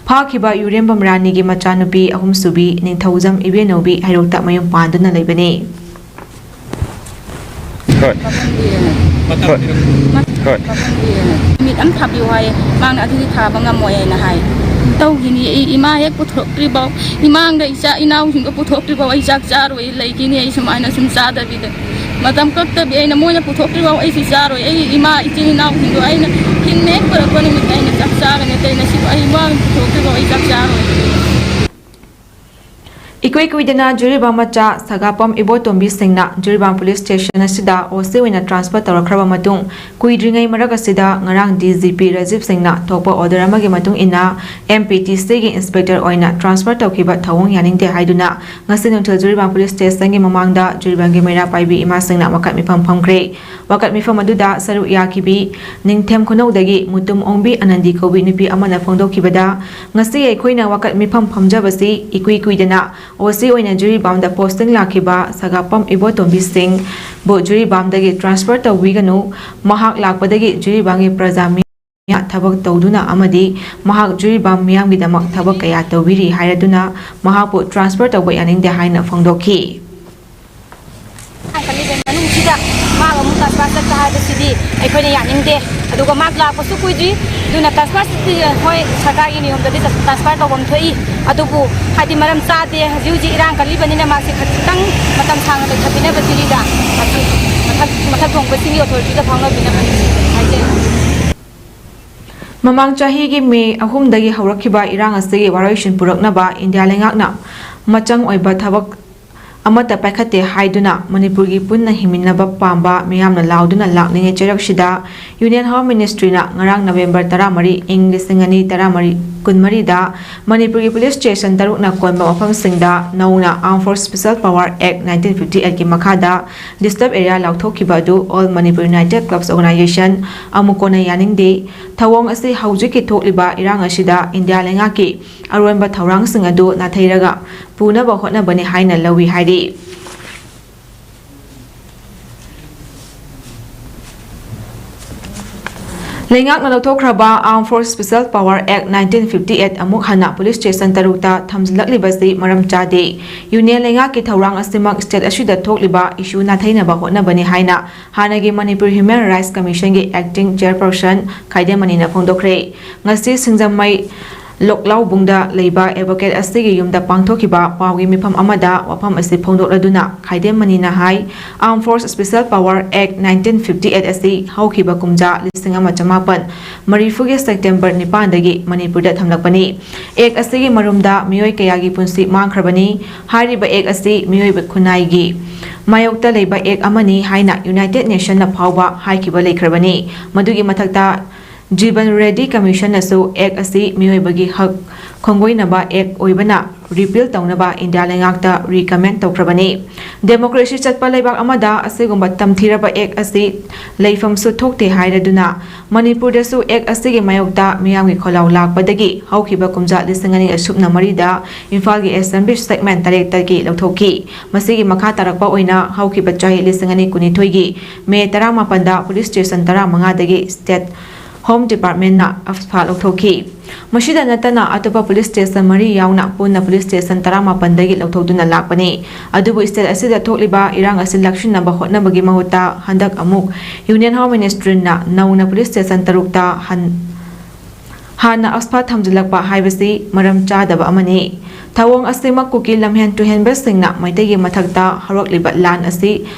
ꯐꯥꯈꯤꯕ ꯌꯨꯔꯦꯝꯕꯝ ꯔꯥꯅꯤꯒꯤ ꯃꯆꯥꯅꯨꯄꯤ ꯑꯍꯨꯝꯁꯨꯕꯤ ꯅꯤꯡꯊꯧꯖꯝ ꯏꯕꯦꯟꯅꯧꯕꯤ ꯍꯩꯔꯣꯛꯇ ꯃꯌꯨꯝ ꯄꯥꯟꯗꯨꯅ ꯂꯩꯕꯅꯤ꯫ ꯍꯣꯏ꯫ ꯍꯣꯏ꯫ ꯍꯣꯏ꯫ ꯅꯨꯃꯤꯠ ꯑꯃ ꯊꯥꯕꯤꯌꯨ ꯍꯥꯏꯌꯦ꯫ ꯃꯥꯅ ꯑꯗꯨꯗꯤ ꯊꯥꯕ ꯉꯝꯃꯣꯏ ꯍꯥꯏꯅ ꯍꯥꯏ꯫ ꯇꯧꯈꯤꯅꯤ꯫ ꯑꯩ ꯏꯃꯥ ꯍꯦꯛ ꯄꯨꯊꯣꯛꯇ꯭ꯔꯤꯐꯥꯎ, ꯏꯃꯥꯡꯗ ꯏꯆꯥ ꯏꯅꯥꯎꯁꯤꯡꯗꯣ ꯄꯨꯊꯣꯛꯇ꯭ꯔꯤꯐꯥꯎ ꯑꯩ ꯆꯥꯛ ꯆꯥꯔꯣꯏ꯫ ꯂꯩꯈꯤꯅꯤ ꯑꯩ ꯁꯨꯃꯥꯏꯅ ꯁꯨꯝ ꯆꯥꯗꯕꯤꯗ꯫ ꯃꯇꯝ ꯀꯛꯇꯕꯤ ꯑꯩꯅ ꯃꯣꯏꯅ ꯄꯨꯊꯣꯛꯇ꯭ꯔꯤꯐꯥꯎ ꯑꯩꯁꯨ ꯆꯥꯔꯣꯏ꯫ ꯑꯩ ꯏꯃꯥ ꯏꯆꯤꯟ ꯏꯅꯥꯎꯁꯤꯡꯗꯣ ꯑꯩꯅ ꯍꯤꯡꯅ ꯍꯦꯛ ꯄꯨꯔꯛꯄ ꯅꯨꯃꯤꯠꯇ ꯑꯩꯅ ꯆꯥꯛ ꯆꯥꯒꯅꯤ꯫ ꯑꯇꯩ ꯉꯁꯤꯕꯨ ꯑꯩ ꯃꯥꯅ ꯄꯨꯊꯣꯛꯇ꯭ꯔꯤꯐꯥꯎ ꯑꯩ ꯆꯥꯛ ꯆꯥꯔꯣꯏ꯫ ꯏꯀꯨꯏ ꯀꯨꯏꯗꯅ ꯖꯤꯔꯤꯕꯥꯝ ꯃꯆꯥ ꯁꯒꯥꯄꯝ ꯏꯕꯣꯇꯣꯝꯕꯤ ꯁꯤꯡꯅ ꯖꯤꯔꯤꯕꯥꯝ ꯄꯨꯂꯤꯁ ꯁ꯭ꯇꯦꯁꯟ ꯑꯁꯤꯗ ꯑꯣ ꯁꯤ ꯑꯣꯏꯅ ꯇ꯭ꯔꯥꯟꯁꯐꯔ ꯇꯧꯔꯛꯈ꯭ꯔꯕ ꯃꯇꯨꯡ, ꯀꯨꯏꯗ꯭ꯔꯤꯉꯩ ꯃꯔꯛ ꯑꯁꯤꯗ ꯉꯔꯥꯡ ꯗꯤ ꯖꯤ ꯄꯤ ꯔꯥꯖꯤꯕ ꯁꯤꯡꯅ ꯊꯣꯛꯄ ꯑꯣꯔꯗꯔ ꯑꯃꯒꯤ ꯃꯇꯨꯡ ꯏꯟꯅ ꯑꯦꯝ ꯄꯤ ꯇꯤ ꯁꯤꯒꯤ ꯏꯟꯁꯄꯦꯛꯇꯔ ꯑꯣꯏꯅ ꯇ꯭ꯔꯥꯟꯁꯐꯔ ꯇꯧꯈꯤꯕ ꯊꯧꯑꯣꯡ ꯌꯥꯅꯤꯡꯗꯦ ꯍꯥꯏꯗꯨꯅ ꯉꯁꯤ ꯅꯨꯡꯊꯤꯜ ꯖꯤꯔꯤꯕꯥꯝ ꯄꯨꯂꯤꯁ ꯁ꯭ꯇꯦꯁꯟꯒꯤ ꯃꯃꯥꯡꯗ ꯖꯤꯔꯤꯕꯥꯝꯒꯤ ꯃꯩꯔꯥ ꯄꯥꯏꯕꯤ ꯏꯃꯥꯁꯤꯡꯅ ꯋꯥꯀꯠ ꯃꯤꯐꯝ ꯐꯝꯈ꯭ꯔꯦ꯫ ꯋꯥꯀꯠ ꯃꯤꯐꯝ ꯑꯗꯨꯗ ꯁꯔꯨꯛ ꯌꯥꯈꯤꯕꯤ ꯅꯤꯡꯊꯦꯝ ꯈꯨꯅꯧꯗꯒꯤ ꯃꯨꯇꯨꯝ ꯑꯣꯡꯕꯤ ꯑꯅꯟꯗꯤ ꯀꯧꯕꯤ ꯅꯨꯄꯤ ꯑꯃꯅ ꯐꯣꯡꯗꯣꯛꯈꯤꯕꯗ, ꯉꯁꯤ ꯑꯩꯈꯣꯏꯅ ꯋꯥꯀꯠ ꯃꯤꯐꯝ ꯐꯝꯖꯕꯁꯤ ꯏꯀꯨꯏ ꯀꯨꯏꯗꯅ ꯑꯣ ꯁꯤ ꯑꯣꯏꯅ ꯖꯤꯔꯤꯕꯥꯝꯗ ꯄꯣꯁꯇꯤꯡ ꯂꯥꯛꯈꯤꯕ ꯁꯒꯥꯄꯝ ꯏꯕꯣꯇꯣꯝꯕꯤ ꯁꯤꯡꯕꯨ ꯖꯤꯔꯤꯕꯥꯝꯗꯒꯤ ꯇ꯭ꯔꯥꯟꯁꯐꯔ ꯇꯧꯕꯤꯒꯅꯨ꯫ ꯃꯍꯥꯛ ꯂꯥꯛꯄꯗꯒꯤ ꯖꯤꯔꯤꯕꯥꯝꯒꯤ ꯄ꯭ꯔꯖꯥ ꯃꯤꯌꯥꯝ ꯊꯕꯛ ꯇꯧꯗꯨꯅ ꯑꯃꯗꯤ ꯃꯍꯥꯛ ꯖꯤꯔꯤꯕꯥꯝ ꯃꯤꯌꯥꯝꯒꯤꯗꯃꯛ ꯊꯕꯛ ꯀꯌꯥ ꯇꯧꯕꯤꯔꯤ ꯍꯥꯏꯔꯗꯨꯅ ꯃꯍꯥꯛꯄꯨ ꯇ꯭ꯔꯥꯟꯁꯐꯔ ꯇꯧꯕ ꯌꯥꯅꯤꯡꯗꯦ ꯍꯥꯏꯅ ꯐꯣꯡꯗꯣꯛꯈꯤ꯫ ꯈꯜꯂꯤꯕ ꯃꯅꯨꯡꯁꯤꯗ ꯃꯥꯒ ꯑꯃꯨꯛ ꯇ꯭ꯔꯥꯟꯁꯐꯔ ꯆꯠꯄ ꯍꯥꯏꯕꯁꯤꯗꯤ ꯑꯩꯈꯣꯏꯅ ꯌꯥꯅꯤꯡꯗꯦ꯫ ꯑꯗꯨꯒ ꯃꯥ ꯂꯥꯛꯄꯁꯨ ꯀꯨꯏꯗ꯭ꯔꯤ, ꯑꯗꯨꯅ ꯇ꯭ꯔꯥꯟꯁꯐꯔꯁꯤꯗꯤ ꯍꯣꯏ ꯁꯔꯀꯥꯔꯒꯤ ꯅꯤꯌꯣꯝꯗꯗꯤ ꯇ꯭ꯔꯥꯟꯁꯐꯔ ꯇꯧꯐꯝ ꯊꯣꯛꯏ, ꯑꯗꯨꯕꯨ ꯍꯥꯏꯗꯤ ꯃꯔꯝ ꯆꯥꯗꯦ꯫ ꯍꯧꯖꯤꯛ ꯍꯧꯖꯤꯛ ꯏꯔꯥꯡ ꯀꯜꯂꯤꯕꯅꯤꯅ ꯃꯥꯁꯦ ꯈꯖꯤꯛꯇꯪ ꯃꯇꯝ ꯁꯥꯡꯅ ꯂꯩꯊꯕꯤꯅꯕ ꯁꯤꯅꯤꯗ꯫ ꯃꯁꯤ ꯃꯊꯛ ꯃꯊꯛ ꯊꯣꯡꯕꯁꯤꯡꯒꯤ ꯑꯣꯊꯣꯔꯤꯇꯤꯗ ꯐꯥꯎꯅꯕꯤꯅꯕꯅꯤ ꯍꯥꯏꯖꯔꯤ꯫ ꯃꯃꯥꯡ ꯆꯍꯤꯒꯤ ꯃꯦ ꯑꯍꯨꯝꯗꯒꯤ ꯍꯧꯔꯛꯈꯤꯕ ꯏꯔꯥꯡ ꯑꯁꯤꯒꯤ ꯋꯥꯔꯣꯏꯁꯤꯟ ꯄꯨꯔꯛꯅꯕ ꯏꯟꯗꯤꯌꯥ ꯂꯩꯉꯥꯛꯅ ꯃꯆꯪ ꯑꯣꯏꯕ ꯊꯕꯛ ꯑꯃꯠꯇ ꯄꯥꯏꯈꯠꯇꯦ ꯍꯥꯏꯗꯨꯅ ꯃꯅꯤꯄꯨꯔꯒꯤ ꯄꯨꯟꯅ ꯍꯤꯡꯃꯤꯟꯅꯕ ꯄꯥꯝꯕ ꯃꯤꯌꯥꯝꯅ ꯂꯥꯎꯗꯨꯅ ꯂꯥꯛꯂꯤꯉꯩ ꯆꯩꯔꯛꯁꯤꯗ ꯌꯨꯅꯤꯌꯟ ꯍꯣꯝ ꯃꯤꯅꯤꯁꯇ꯭ꯔꯤꯅ ꯉꯔꯥꯡ ꯅꯕꯦꯝꯕꯔ ꯇꯔꯥꯃꯔꯤ, ꯏꯪ ꯂꯤꯁꯤꯡ ꯑꯅꯤ ꯇꯔꯥꯃꯔꯤ, ꯀꯨꯟꯃꯔꯤꯗ ꯃꯅꯤꯄꯨꯔꯒꯤ ꯄꯨꯂꯤꯁ ꯁ꯭ꯇꯦꯁꯟ ꯇꯔꯨꯛꯅ ꯀꯣꯟꯕ ꯃꯐꯝꯁꯤꯡꯗ ꯅꯧꯅ Armed Force Special Power Act nineteen fifty eight ꯀꯤ ꯃꯈꯥꯗ ꯗꯤꯁꯇꯔꯕ ꯑꯦꯔꯤꯌꯥ ꯂꯥꯎꯊꯣꯛꯈꯤꯕ ꯑꯗꯨ All Manipur United Clubs Organization, ꯑꯃꯨꯀꯣꯅ ꯌꯥꯅꯤꯡꯗꯦ꯫ ꯊꯧꯑꯣꯡ ꯑꯁꯤ ꯍꯧꯖꯤꯛꯀꯤ ꯊꯣꯛꯂꯤꯕ ꯏꯔꯥꯡ ꯑꯁꯤꯗ ꯏꯟꯗꯤꯌꯥ ꯂꯩꯉꯥꯛꯀꯤ ꯑꯔꯣꯟꯕ ꯊꯧꯔꯥꯡꯁꯤꯡ ꯑꯗꯨ ꯅꯥꯊꯩꯔꯒ ꯄꯨꯅꯕ ꯍꯣꯠꯅꯕꯅꯤ ꯍꯥꯏꯅ ꯂꯧꯏ ꯍꯥꯏꯔꯤ꯫ ꯂꯩꯉꯥꯛꯅ ꯂꯧꯊꯣꯛꯈ꯭ꯔꯕ Armed Force Special Power Act nineteen fifty eight ꯑꯃꯨꯛ ꯍꯟꯅ ꯄꯨꯂꯤꯁ ꯁ꯭ꯇꯦꯁꯟ ꯇꯔꯨꯛꯇ ꯊꯝꯖꯤꯜꯂꯛꯂꯤꯕꯁꯤ ꯃꯔꯝ ꯆꯥꯗꯦ꯫ ꯌꯨꯅꯤꯌꯟ ꯂꯩꯉꯥꯛꯀꯤ ꯊꯧꯔꯥꯡ ꯑꯁꯤꯃꯛ ꯁ꯭ꯇꯦꯠ ꯑꯁꯤꯗ ꯊꯣꯛꯂꯤꯕ ꯏꯁꯨ ꯅꯥꯊꯩꯅꯕ ꯍꯣꯠꯅꯕꯅꯤ ꯍꯥꯏꯅ ꯍꯥꯟꯅꯒꯤ ꯃꯅꯤꯄꯨꯔ ꯍ꯭ꯌꯨꯃꯦꯟ ꯔꯥꯏꯠꯁ ꯀꯃꯤꯁꯟꯒꯤ ꯑꯦꯛꯇꯤꯡ ꯆꯦꯌꯔꯄꯔꯁꯟ ꯈꯥꯏꯗꯦꯝ ꯃꯅꯤꯅ ꯐꯣꯡꯗꯣꯛꯈ꯭ꯔꯦ꯫ ꯉꯁꯤ ꯁꯤꯡꯖꯃꯩ ꯂꯣꯛꯂꯥꯎꯕꯨꯡꯗ ꯂꯩꯕ ꯑꯦꯗꯚꯣꯀꯦꯠ ꯑꯁꯤꯒꯤ ꯌꯨꯝꯗ ꯄꯥꯡꯊꯣꯛꯈꯤꯕ ꯄꯥꯎꯒꯤ ꯃꯤꯐꯝ ꯑꯃꯗ ꯋꯥꯐꯝ ꯑꯁꯤ ꯐꯣꯡꯗꯣꯛꯂꯗꯨꯅ ꯈꯥꯏꯗꯦꯝ ꯃꯅꯤꯅ ꯍꯥꯏ, Armed Force Special Power Act nineteen fifty eight ꯑꯁꯤ ꯍꯧꯈꯤꯕ ꯀꯨꯝꯖꯥ ꯂꯤꯁꯤꯡ ꯑꯃ ꯆꯃꯥꯄꯟ ꯃꯔꯤꯐꯨꯒꯤ ꯁꯦꯞꯇꯦꯝꯕꯔ ꯅꯤꯄꯥꯟꯗꯒꯤ ꯃꯅꯤꯄꯨꯔꯗ ꯊꯝꯂꯛꯄꯅꯤ꯫ ꯑꯦꯛ ꯑꯁꯤꯒꯤ ꯃꯔꯨꯝꯗ ꯃꯤꯑꯣꯏ ꯀꯌꯥꯒꯤ ꯄꯨꯟꯁꯤ ꯃꯥꯡꯈ꯭ꯔꯕꯅꯤ꯫ ꯍꯥꯏꯔꯤꯕ ꯑꯦꯛ ꯑꯁꯤ ꯃꯤꯑꯣꯏꯕ ꯈꯨꯟꯅꯥꯏꯒꯤ ꯃꯥꯌꯣꯛꯇ ꯂꯩꯕ ꯑꯦꯛ ꯑꯃꯅꯤ ꯍꯥꯏꯅ ꯌꯨꯅꯥꯏꯇꯦꯗ ꯅꯦꯁꯟꯅ ꯐꯥꯎꯕ ꯍꯥꯏꯈꯤꯕ ꯂꯩꯈ꯭ꯔꯕꯅꯤ꯫ ꯃꯗꯨꯒꯤ ꯃꯊꯛꯇ ꯖꯤꯕꯟ ꯔꯦꯗꯤ ꯀꯃꯤꯁꯟꯅꯁꯨ ꯑꯦꯛ ꯑꯁꯤ ꯃꯤꯑꯣꯏꯕꯒꯤ ꯍꯛ ꯈꯣꯡꯒꯣꯏꯅꯕ ꯑꯦꯛ ꯑꯣꯏꯕꯅ ꯔꯤꯄꯤꯜ ꯇꯧꯅꯕ ꯏꯟꯗꯤꯌꯥ ꯂꯩꯉꯥꯛꯇ ꯔꯤꯀꯃꯦꯟ ꯇꯧꯈ꯭ꯔꯕꯅꯤ꯫ ꯗꯦꯃꯣꯀ꯭ꯔꯦꯁꯤ ꯆꯠꯄ ꯂꯩꯕꯥꯛ ꯑꯃꯗ ꯑꯁꯤꯒꯨꯝꯕ ꯇꯝꯊꯤꯔꯕ ꯑꯦꯛ ꯑꯁꯤ ꯂꯩꯐꯝꯁꯨ ꯊꯣꯛꯇꯦ ꯍꯥꯏꯔꯗꯨꯅ ꯃꯅꯤꯄꯨꯔꯗꯁꯨ ꯑꯦꯛ ꯑꯁꯤꯒꯤ ꯃꯥꯌꯣꯛꯇ ꯃꯤꯌꯥꯝꯒꯤ ꯈꯣꯜꯂꯥꯎ ꯂꯥꯛꯄꯗꯒꯤ ꯍꯧꯈꯤꯕ ꯀꯨꯝꯖꯥ ꯂꯤꯁꯤꯡ ꯑꯅꯤꯒ ꯁꯨꯞꯅ ꯃꯔꯤꯗ ꯏꯝꯐꯥꯜꯒꯤ ꯑꯦꯁꯦꯝꯕ꯭ꯂꯤ ꯁꯦꯒꯃꯦꯟ ꯇꯔꯦꯠꯇꯒꯤ ꯂꯧꯊꯣꯛꯈꯤ꯫ ꯃꯁꯤꯒꯤ ꯃꯈꯥ ꯇꯥꯔꯛꯄ ꯑꯣꯏꯅ ꯍꯧꯈꯤꯕ ꯆꯍꯤ ꯂꯤꯁꯤꯡ ꯑꯅꯤ ꯀꯨꯟꯅꯤꯊꯣꯏꯒꯤ ꯃꯦ ꯇꯔꯥꯃꯥꯄꯟꯗ ꯄꯨꯂꯤꯁ ꯁ꯭ꯇꯦꯁꯟ ꯇꯔꯥꯃꯉꯥꯗꯒꯤ ꯁ꯭ꯇꯦꯠ ꯍꯣꯝ ꯗꯤꯄꯥꯔꯠꯃꯦꯟꯅ ꯑꯐꯁ꯭ꯄꯥ ꯂꯧꯊꯣꯛꯈꯤ꯫ ꯃꯁꯤꯗ ꯅꯠꯇꯅ ꯑꯇꯣꯞꯄ ꯄꯨꯂꯤꯁ ꯁ꯭ꯇꯦꯁꯟ ꯃꯔꯤ ꯌꯥꯎꯅ ꯄꯨꯟꯅ ꯄꯨꯂꯤꯁ ꯁ꯭ꯇꯦꯁꯟ ꯇꯔꯥꯃꯥꯄꯟꯗꯒꯤ ꯂꯧꯊꯣꯛꯇꯨꯅ ꯂꯥꯛꯄꯅꯤ꯫ ꯑꯗꯨꯕꯨ ꯁ꯭ꯇꯦꯠ ꯑꯁꯤꯗ ꯊꯣꯛꯂꯤꯕ ꯏꯔꯥꯡ ꯑꯁꯤ ꯂꯥꯛꯁꯤꯟꯅꯕ ꯍꯣꯠꯅꯕꯒꯤ ꯃꯍꯨꯠꯇ ꯍꯟꯗꯛ ꯑꯃꯨꯛ ꯌꯨꯅꯤꯌꯟ ꯍꯣꯝ ꯃꯤꯅꯤꯁꯇ꯭ꯔꯤꯅ ꯅꯧꯅ ꯄꯨꯂꯤꯁ ꯁ꯭ꯇꯦꯁꯟ ꯇꯔꯨꯛꯇ ꯍꯟ-, ꯍꯥꯟꯅ ꯑꯐꯁ꯭ꯄꯥ ꯊꯝꯖꯤꯜꯂꯛꯄ ꯍꯥꯏꯕꯁꯤ ꯃꯔꯝ ꯆꯥꯗꯕ ꯑꯃꯅꯤ꯫ ꯊꯧꯑꯣꯡ ꯑꯁꯤꯃꯛ ꯀꯨꯀꯤ ꯂꯝꯍꯦꯟ ꯇꯨꯍꯦꯟꯕꯁꯤꯡꯅ ꯃꯩꯇꯩꯒꯤ ꯃꯊꯛꯇ ꯍꯧꯔꯛꯂꯤꯕ ꯂꯥꯟ ꯑꯁꯤ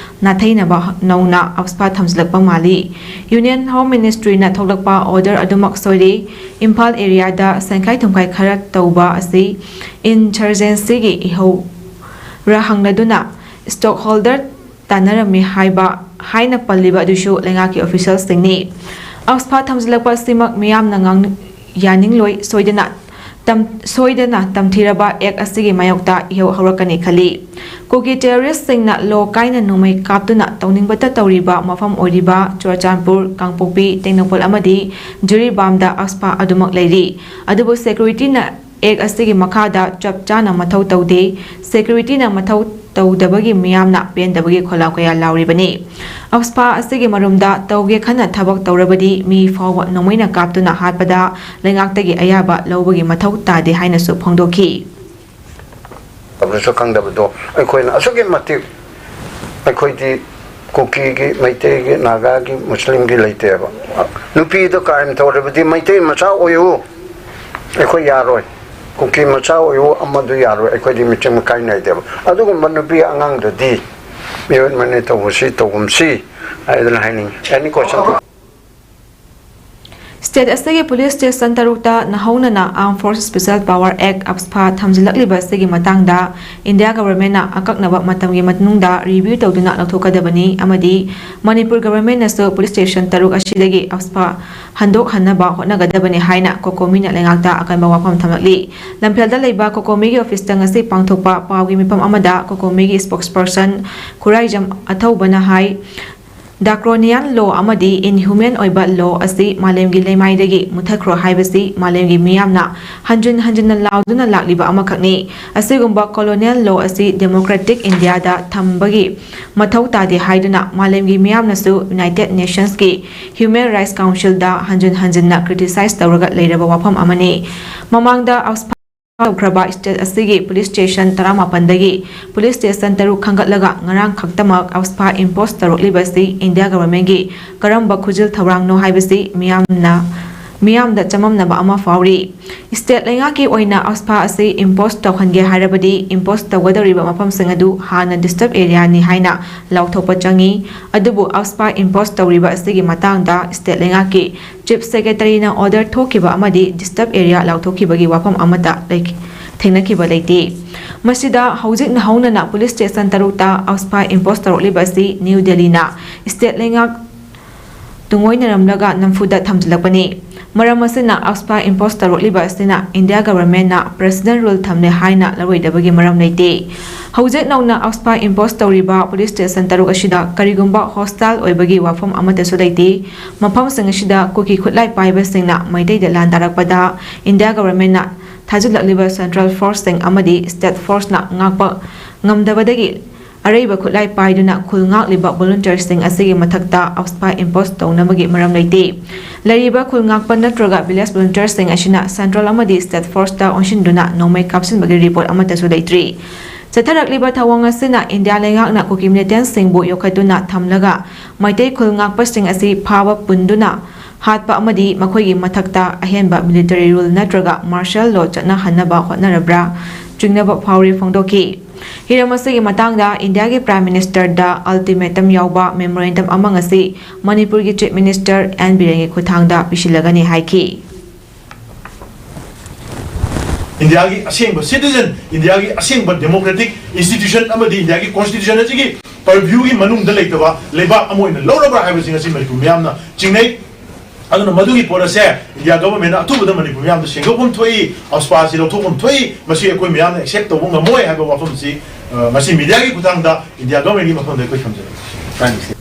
ꯅꯥꯊꯩꯅꯕ ꯅꯧꯅ ꯑꯐꯁ꯭ꯄꯥ ꯊꯝꯖꯤꯜꯂꯛꯄ ꯃꯥꯜꯂꯤ꯫ ꯌꯨꯅꯤꯌꯟ ꯍꯣꯝ ꯃꯤꯅꯤꯁꯇ꯭ꯔꯤꯅ ꯊꯣꯛꯂꯛꯄ ꯑꯣꯔꯗꯔ ꯑꯗꯨꯃꯛ ꯁꯣꯏꯔꯤ꯫ ꯏꯝꯐꯥꯜ ꯑꯦꯔꯤꯌꯥꯗ ꯁꯦꯟꯈꯥꯏ ꯊꯨꯝꯈꯥꯏ ꯈꯔ ꯇꯧꯕ ꯑꯁꯤ ꯏꯟꯁꯔꯖꯦꯟꯁꯤꯒꯤ ꯏꯍꯧꯔ ꯍꯪꯂꯗꯨꯅ ꯁ꯭ꯇꯣꯛꯍꯣꯜꯗꯔ ꯇꯥꯟꯅꯔꯝꯃꯤ ꯍꯥꯏꯕ ꯍꯥꯏꯅ ꯄꯜꯂꯤꯕ ꯑꯗꯨꯁꯨ ꯂꯩꯉꯥꯛꯀꯤ ꯑꯣꯐꯤꯁꯤꯌꯦꯜꯁꯤꯡꯅꯤ꯫ ꯑꯐꯁ꯭ꯄꯥ ꯊꯝꯖꯤꯜꯂꯛꯄ ꯑꯁꯤꯃꯛ ꯃꯤꯌꯥꯝꯅ ꯉꯥꯡ-, ꯌꯥꯅꯤꯡꯂꯣꯏ꯫ ꯁꯣꯏꯗꯅ ꯇꯝ-, ꯁꯣꯏꯗꯅ ꯇꯝꯊꯤꯔꯕ ꯑꯦꯛ ꯑꯁꯤꯒꯤ ꯃꯥꯌꯣꯛꯇ ꯏꯍꯧ ꯍꯧꯔꯛꯀꯅꯤ ꯈꯜꯂꯤ꯫ ꯀꯨꯀꯤ ꯇꯦꯔꯣꯔꯤꯁꯁꯤꯡꯅ ꯂꯣ ꯀꯥꯏꯅ ꯅꯣꯡꯃꯩ ꯀꯥꯞꯇꯨꯅ ꯇꯧꯅꯤꯡꯕꯇ ꯇꯧꯔꯤꯕ ꯃꯐꯝ ꯑꯣꯏꯔꯤꯕ ꯆꯨꯔꯆꯥꯟꯄꯨꯔ, ꯀꯥꯡꯄꯣꯛꯄꯤ, ꯇꯦꯡꯅꯧꯄꯜ ꯑꯃꯗꯤ ꯖꯤꯔꯤꯕꯥꯝꯗ ꯑꯐꯁ꯭ꯄꯥ ꯑꯗꯨꯃꯛ ꯂꯩꯔꯤ꯫ ꯑꯗꯨꯕꯨ ꯁꯦꯀ꯭ꯌꯨꯔꯤꯇꯤꯅ ꯑꯦꯛ ꯑꯁꯤꯒꯤ ꯃꯈꯥꯗ ꯆꯞ ꯆꯥꯅ ꯃꯊꯧ ꯇꯧꯗꯦ꯫ ꯁꯦꯀ꯭ꯌꯨꯔꯤꯇꯤꯅ ꯃꯊꯧ ꯇꯧꯗꯕꯒꯤ ꯃꯤꯌꯥꯝꯅ ꯄꯦꯟꯗꯕꯒꯤ ꯈꯣꯜꯂꯥꯎ ꯀꯌꯥ ꯂꯥꯎꯔꯤꯕꯅꯤ꯫ ꯑꯞꯁꯄꯥ ꯑꯁꯤꯒꯤ ꯃꯔꯨꯝꯗ ꯇꯧꯒꯦ ꯈꯟꯅ ꯊꯕꯛ ꯇꯧꯔꯕꯗꯤ ꯃꯤ ꯐꯥꯎꯕ ꯅꯣꯡꯃꯩꯅ ꯀꯥꯞꯇꯨꯅ ꯍꯥꯠꯄꯗ ꯂꯩꯉꯥꯛꯇꯒꯤ ꯑꯌꯥꯕ ꯂꯧꯕꯒꯤ ꯃꯊꯧ ꯇꯥꯗꯦ ꯍꯥꯏꯅꯁꯨ ꯐꯣꯡꯗꯣꯛꯈꯤ꯫ ꯇꯧꯕꯁꯨ ꯈꯪꯗꯕꯗꯣ ꯑꯩꯈꯣꯏꯅ ꯑꯁꯨꯛꯀꯤ ꯃꯇꯤꯛ ꯑꯩꯈꯣꯏꯗꯤ ꯀꯨꯀꯤꯒꯤ, ꯃꯩꯇꯩꯒꯤ, ꯅꯥꯒꯥꯒꯤ, ꯃꯨꯁꯂꯤꯝꯒꯤ ꯂꯩꯇꯦꯕ꯫ ꯅꯨꯄꯤꯗꯣ ꯀ꯭ꯔꯥꯏꯝ ꯇꯧꯔꯕꯗꯤ ꯃꯩꯇꯩ ꯃꯆꯥ ꯑꯣꯏꯌꯨ, ꯑꯩꯈꯣꯏ ꯌꯥꯔꯣꯏ꯫ ꯀꯨꯀꯤ ꯃꯆꯥ ꯑꯣꯏꯌꯨ, ꯑꯃꯗꯨ ꯌꯥꯔꯣꯏ, ꯑꯩꯈꯣꯏꯗꯤ ꯃꯤꯆꯪ ꯃꯤꯈꯥꯏ ꯅꯥꯏꯗꯦꯕ꯫ ꯑꯗꯨꯒꯨꯝꯕ ꯅꯨꯄꯤ ꯑꯉꯥꯡꯗꯨꯗꯤ ꯃꯤꯑꯣꯠ ꯃꯤꯅꯩ ꯇꯧꯕꯁꯤ ꯇꯧꯒꯨꯝꯁꯤ ꯍꯥꯏꯗꯅ ꯍꯥꯏꯅꯤꯡꯉꯤ꯫ Any question? ꯁ꯭ꯇꯦꯠ ꯑꯁꯤꯒꯤ ꯄꯨꯂꯤꯁ ꯁ꯭ꯇꯦꯁꯟ ꯇꯔꯨꯛꯇ ꯅꯧꯍꯧꯅꯅ Armed Forces Special Power Act, ꯑꯞꯁꯐꯥ, ꯊꯝꯖꯤꯜꯂꯛꯂꯤꯕ ꯑꯁꯤꯒꯤ ꯃꯇꯥꯡꯗ ꯏꯟꯗꯤꯌꯥ ꯒꯚꯔꯟꯃꯦꯟꯠꯅ ꯑꯀꯛꯅꯕ ꯃꯇꯝꯒꯤ ꯃꯅꯨꯡꯗ ꯔꯤꯚ꯭ꯌꯨ ꯇꯧꯗꯨꯅ ꯂꯧꯊꯣꯛꯀꯗꯕꯅꯤ ꯑꯃꯗꯤ ꯃꯅꯤꯄꯨꯔ ꯒꯚꯔꯟꯃꯦꯟꯠꯅꯁꯨ ꯄꯨꯂꯤꯁ ꯁ꯭ꯇꯦꯁꯟ ꯇꯔꯨꯛ ꯑꯁꯤꯗꯒꯤ ꯑꯞꯁꯐꯥ ꯍꯟꯗꯣꯛꯍꯟꯅꯕ ꯍꯣꯠꯅꯒꯗꯕꯅꯤ ꯍꯥꯏꯅ ꯀꯣꯀꯣꯃꯤꯅ ꯂꯩꯉꯥꯛꯇ ꯑꯀꯟꯕ ꯋꯥꯐꯝ ꯊꯝꯂꯛꯂꯤ꯫ ꯂꯝꯐꯦꯜꯗ ꯂꯩꯕ ꯀꯣꯀꯣꯃꯤꯒꯤ ꯑꯣꯐꯤꯁꯇ ꯉꯁꯤ ꯄꯥꯡꯊꯣꯛꯄ ꯄꯥꯎꯒꯤ ꯃꯤꯐꯝ ꯑꯃꯗ ꯀꯣꯀꯣꯃꯤꯒꯤ ꯁ꯭ꯄꯣꯛꯁꯄꯔꯁꯟ ꯈꯨꯔꯥꯏꯖꯝ ꯑꯊꯧꯕꯅ ꯍꯥꯏ, ꯗ꯭ꯔꯥꯀꯣꯅꯤꯌꯥꯟ ꯂꯣ ꯑꯃꯗꯤ ꯏꯟꯍ꯭ꯌꯨꯃꯦꯟ ꯑꯣꯏꯕ ꯂꯣ ꯑꯁꯤ ꯃꯥꯂꯦꯝꯒꯤ ꯂꯩꯃꯥꯏꯗꯒꯤ ꯃꯨꯊꯠꯈ꯭ꯔꯣ ꯍꯥꯏꯕꯁꯤ ꯃꯥꯂꯦꯝꯒꯤ ꯃꯤꯌꯥꯝꯅ ꯍꯟꯖꯤꯟ ꯍꯟꯖꯤꯟꯅ ꯂꯥꯎꯗꯨꯅ ꯂꯥꯛꯂꯤꯕ ꯑꯃꯈꯛꯅꯤ꯫ ꯑꯁꯤꯒꯨꯝꯕ ꯀꯣꯂꯣꯅꯤꯌꯦꯜ ꯂꯣ ꯑꯁꯤ ꯗꯦꯃꯣꯀ꯭ꯔꯦꯇꯤꯛ ꯏꯟꯗꯤꯌꯥꯗ ꯊꯝꯕꯒꯤ ꯃꯊꯧ ꯇꯥꯗꯦ ꯍꯥꯏꯗꯨꯅ ꯃꯥꯂꯦꯝꯒꯤ ꯃꯤꯌꯥꯝꯅꯁꯨ ꯌꯨꯅꯥꯏꯇꯦꯗ ꯅꯦꯁꯟꯁꯀꯤ ꯍ꯭ꯌꯨꯃꯦꯟ ꯔꯥꯏꯠꯁ ꯀꯥꯎꯟꯁꯤꯜꯗ ꯍꯟꯖꯤꯟ ꯍꯟꯖꯤꯟꯅ ꯀ꯭ꯔꯤꯇꯤꯁꯥꯏꯖ ꯇꯧꯔꯒ ꯂꯩꯔꯕ ꯋꯥꯐꯝ ꯑꯃꯅꯤ꯫ ꯃꯃꯥꯡꯗ ꯑꯞꯁꯐꯥ ꯇꯧꯈ꯭ꯔꯕ ꯁ꯭ꯇꯦꯠ ꯑꯁꯤꯒꯤ ꯄꯨꯂꯤꯁ ꯁ꯭ꯇꯦꯁꯟ ꯇꯔꯥꯃꯥꯄꯟꯗꯒꯤ ꯄꯨꯂꯤꯁ ꯁ꯭ꯇꯦꯁꯟ ꯇꯔꯨꯛ ꯈꯟꯒꯠꯂꯒ ꯉꯔꯥꯡ ꯈꯛꯇꯃꯛ ꯑꯞꯁꯐꯥ ꯏꯝꯄꯣꯁ ꯇꯧꯔꯛꯂꯤꯕꯁꯤ ꯏꯟꯗꯤꯌꯥ ꯒꯚꯔꯟꯃꯦꯟꯠꯀꯤ ꯀꯔꯝꯕ ꯈꯨꯖꯤꯜ ꯊꯧꯔꯥꯡꯅꯣ ꯍꯥꯏꯕꯁꯤ ꯃꯤꯌꯥꯝꯅ, ꯃꯤꯌꯥꯝꯗ ꯆꯃꯝꯅꯕ ꯑꯃ ꯐꯥꯎꯔꯤ꯫ ꯁ꯭ꯇꯦꯠ ꯂꯩꯉꯥꯛꯀꯤ ꯑꯣꯏꯅ ꯑꯞꯁꯐꯥ ꯑꯁꯤ ꯏꯝꯄꯣꯁ ꯇꯧꯍꯟꯒꯦ ꯍꯥꯏꯔꯕꯗꯤ ꯏꯝꯄꯣꯁ ꯇꯧꯒꯗꯧꯔꯤꯕ ꯃꯐꯝꯁꯤꯡ ꯑꯗꯨ ꯍꯥꯟꯅ ꯗꯤꯁꯇ꯭ꯔꯕ ꯑꯦꯔꯤꯌꯥꯅꯤ ꯍꯥꯏꯅ ꯂꯥꯎꯊꯣꯛꯄ ꯆꯪꯏ꯫ ꯑꯗꯨꯕꯨ ꯑꯞꯁꯐꯥ ꯏꯝꯄꯣꯁ ꯇꯧꯔꯤꯕ ꯑꯁꯤꯒꯤ ꯃꯇꯥꯡꯗ ꯁ꯭ꯇꯦꯠ ꯂꯩꯉꯥꯛꯀꯤ ꯆꯤꯐ ꯁꯦꯀ꯭ꯔꯦꯇꯔꯤꯅ ꯑꯣꯔꯗꯔ ꯊꯣꯛꯈꯤꯕ ꯑꯃꯗꯤ ꯗꯤꯁꯇ꯭ꯔꯕ ꯑꯦꯔꯤꯌꯥ ꯂꯥꯎꯊꯣꯛꯈꯤꯕꯒꯤ ꯋꯥꯐꯝ ꯑꯃꯠꯇ ꯂꯩ-, ꯊꯦꯡꯅꯈꯤꯕ ꯂꯩꯇꯦ꯫ ꯃꯁꯤꯗ ꯍꯧꯖꯤꯛ ꯅꯧꯍꯧꯅꯅ ꯄꯨꯂꯤꯁ ꯁ꯭ꯇꯦꯁꯟ ꯇꯔꯨꯛꯇ ꯑꯞꯁꯐꯥ ꯏꯝꯄꯣꯁ ꯇꯧꯔꯛꯂꯤꯕ ꯑꯁꯤ ꯅ꯭ꯌꯨ ꯗꯦꯜꯂꯤꯅ ꯁ꯭ꯇꯦꯠ ꯂꯩꯉꯥꯛ ꯇꯨꯡꯑꯣꯏꯅꯔꯝꯂꯒ ꯅꯝꯐꯨꯗ ꯊꯝꯖꯤꯜꯂꯛꯄꯅꯤ꯫ ꯃꯔꯝ ꯑꯁꯤꯅ ꯑꯞꯁꯐꯥ ꯏꯝꯄꯣꯁ ꯇꯧꯔꯛꯂꯤꯕ ꯑꯁꯤꯅ ꯏꯟꯗꯤꯌꯥ ꯒꯚꯔꯟꯃꯦꯟꯠꯅ ꯄ꯭ꯔꯦꯁꯤꯗꯦꯟꯠ ꯔꯨꯜ ꯊꯝꯂꯦ ꯍꯥꯏꯅ ꯂꯧꯔꯣꯏꯗꯕꯒꯤ ꯃꯔꯝ ꯂꯩꯇꯦ꯫ ꯍꯧꯖꯤꯛ ꯅꯧꯅ ꯑꯞꯁꯐꯥ ꯏꯝꯄꯣꯁ ꯇꯧꯔꯤꯕ ꯄꯨꯂꯤꯁ ꯁ꯭ꯇꯦꯁꯟ ꯇꯔꯨꯛ ꯑꯁꯤꯗ ꯀꯔꯤꯒꯨꯝꯕ ꯍꯣꯁꯇꯥꯏꯜ ꯑꯣꯏꯕꯒꯤ ꯋꯥꯐꯝ ꯑꯃꯠꯇꯁꯨ ꯂꯩꯇꯦ꯫ ꯃꯐꯝꯁꯤꯡ ꯑꯁꯤꯗ ꯀꯨꯀꯤ ꯈꯨꯠꯂꯥꯏ ꯄꯥꯏꯕꯁꯤꯡꯅ ꯃꯩꯇꯩꯗ ꯂꯥꯟꯗꯥꯔꯛꯄꯗ ꯏꯟꯗꯤꯌꯥ ꯒꯚꯔꯟꯃꯦꯟꯠꯅ ꯊꯥꯖꯤꯜꯂꯛꯂꯤꯕ central forceꯁꯤꯡ ꯑꯃꯗꯤ state forceꯅ ꯉꯥꯛꯄ ꯉꯝꯗꯕꯗꯒꯤ ꯑꯔꯩꯕ ꯈꯨꯠꯂꯥꯏ ꯄꯥꯏꯗꯨꯅ ꯈꯨꯜ ꯉꯥꯛꯂꯤꯕ volunteerꯁꯤꯡ ꯑꯁꯤꯒꯤ ꯃꯊꯛꯇ AFSPA impose ꯇꯧꯅꯕꯒꯤ ꯃꯔꯝ ꯂꯩꯇꯦ꯫ ꯂꯩꯔꯤꯕ ꯈꯨꯜ ꯉꯥꯛꯄ ꯅꯠꯇ꯭ꯔꯒ village volunteerꯁꯤꯡ ꯑꯁꯤꯅ central ꯑꯃꯗꯤ state forceꯇ ꯑꯣꯟꯁꯤꯟꯗꯨꯅ ꯅꯣꯡꯃꯩ ꯀꯥꯞꯁꯤꯟꯕꯒꯤ report ꯑꯃꯠꯇꯁꯨ ꯂꯩꯇ꯭ꯔꯤ꯫ ꯆꯠꯊꯔꯛꯂꯤꯕ ꯊꯧꯑꯣꯡ ꯑꯁꯤꯅ ꯏꯟꯗꯤꯌꯥ ꯂꯩꯉꯥꯛꯅ ꯀꯨꯀꯤ militantꯁꯤꯡꯕꯨ ꯌꯣꯛꯈꯠꯇꯨꯅ ꯊꯝꯂꯒ ꯃꯩꯇꯩ ꯈꯨꯜ ꯉꯥꯛꯄꯁꯤꯡ ꯑꯁꯤ ꯐꯥꯕ ꯄꯨꯟꯗꯨꯅ ꯍꯥꯠꯄ ꯑꯃꯗꯤ ꯃꯈꯣꯏꯒꯤ ꯃꯊꯛꯇ ꯑꯍꯦꯟꯕ military rule ꯅꯠꯇ꯭ꯔꯒ martial law ꯆꯠꯅꯍꯟꯅꯕ ꯍꯣꯠꯅꯔꯕ꯭ꯔꯥ ꯆꯤꯡꯅꯕ ꯐꯥꯎꯔꯤ ꯐꯣꯡꯗꯣꯛꯈꯤ꯫ ꯍꯤꯔꯝ ꯑꯁꯤꯒꯤ ꯃꯇꯥꯡꯗ ꯏꯟꯗꯤꯌꯥꯒꯤ Prime Ministerꯗ ultimatum ꯌꯥꯎꯕ memorandum ꯑꯃ ꯉꯁꯤ ꯃꯅꯤꯄꯨꯔꯒꯤ Chief Minister ꯑꯦꯟ ꯕꯤꯔꯦꯟꯒꯤ ꯈꯨꯠꯊꯥꯡꯗ ꯄꯤꯁꯤꯜꯂꯒꯅꯤ ꯍꯥꯏꯈꯤ꯫ ꯏꯟꯗꯤꯌꯥꯒꯤ ꯑꯁꯦꯡꯕ citizen, ꯏꯟꯗꯤꯌꯥꯒꯤ ꯑꯁꯦꯡꯕ democratic institution ꯑꯃꯗꯤ ꯏꯟꯗꯤꯌꯥꯒꯤ constitution ꯑꯁꯤꯒꯤ purviewꯒꯤ ꯃꯅꯨꯡꯗ ꯂꯩꯇꯕ ꯂꯩꯕꯥꯛ ꯑꯃ ꯑꯣꯏꯅ ꯂꯧꯔꯕ꯭ꯔꯥ ꯍꯥꯏꯕꯁꯤ ꯉꯁꯤ ꯃꯅꯤꯄꯨꯔ ꯃꯤꯌꯥꯝꯅ ꯆꯤꯡꯅꯩ꯫ ꯑꯗꯨꯅ ꯃꯗꯨꯒꯤ ꯄꯣꯠ ꯑꯁꯦ ꯏꯟꯗꯤꯌꯥ governmentꯅ ꯑꯊꯨꯕꯗ ꯃꯅꯤꯄꯨꯔ ꯃꯤꯌꯥꯝꯗ ꯁꯦꯡꯗꯣꯛꯐꯝ ꯊꯣꯛꯏ, AFSPAꯁꯤ ꯂꯧꯊꯣꯛꯐꯝ ꯊꯣꯛꯏ, ꯃꯁꯤ ꯑꯩꯈꯣꯏ ꯃꯤꯌꯥꯝꯅ accept ꯇꯧꯕ ꯉꯝꯃꯣꯏ ꯍꯥꯏꯕ ꯋꯥꯐꯝꯁꯤ, ꯑ, ꯉꯁꯤ mediaꯒꯤ ꯈꯨꯠꯊꯥꯡꯗ ꯏꯟꯗꯤꯌꯥ governmentꯀꯤ ꯃꯐꯝꯗ ꯑꯩꯈꯣꯏ ꯊꯝꯖꯔꯤ꯫ ꯊꯥꯡꯃꯩꯕꯟ꯫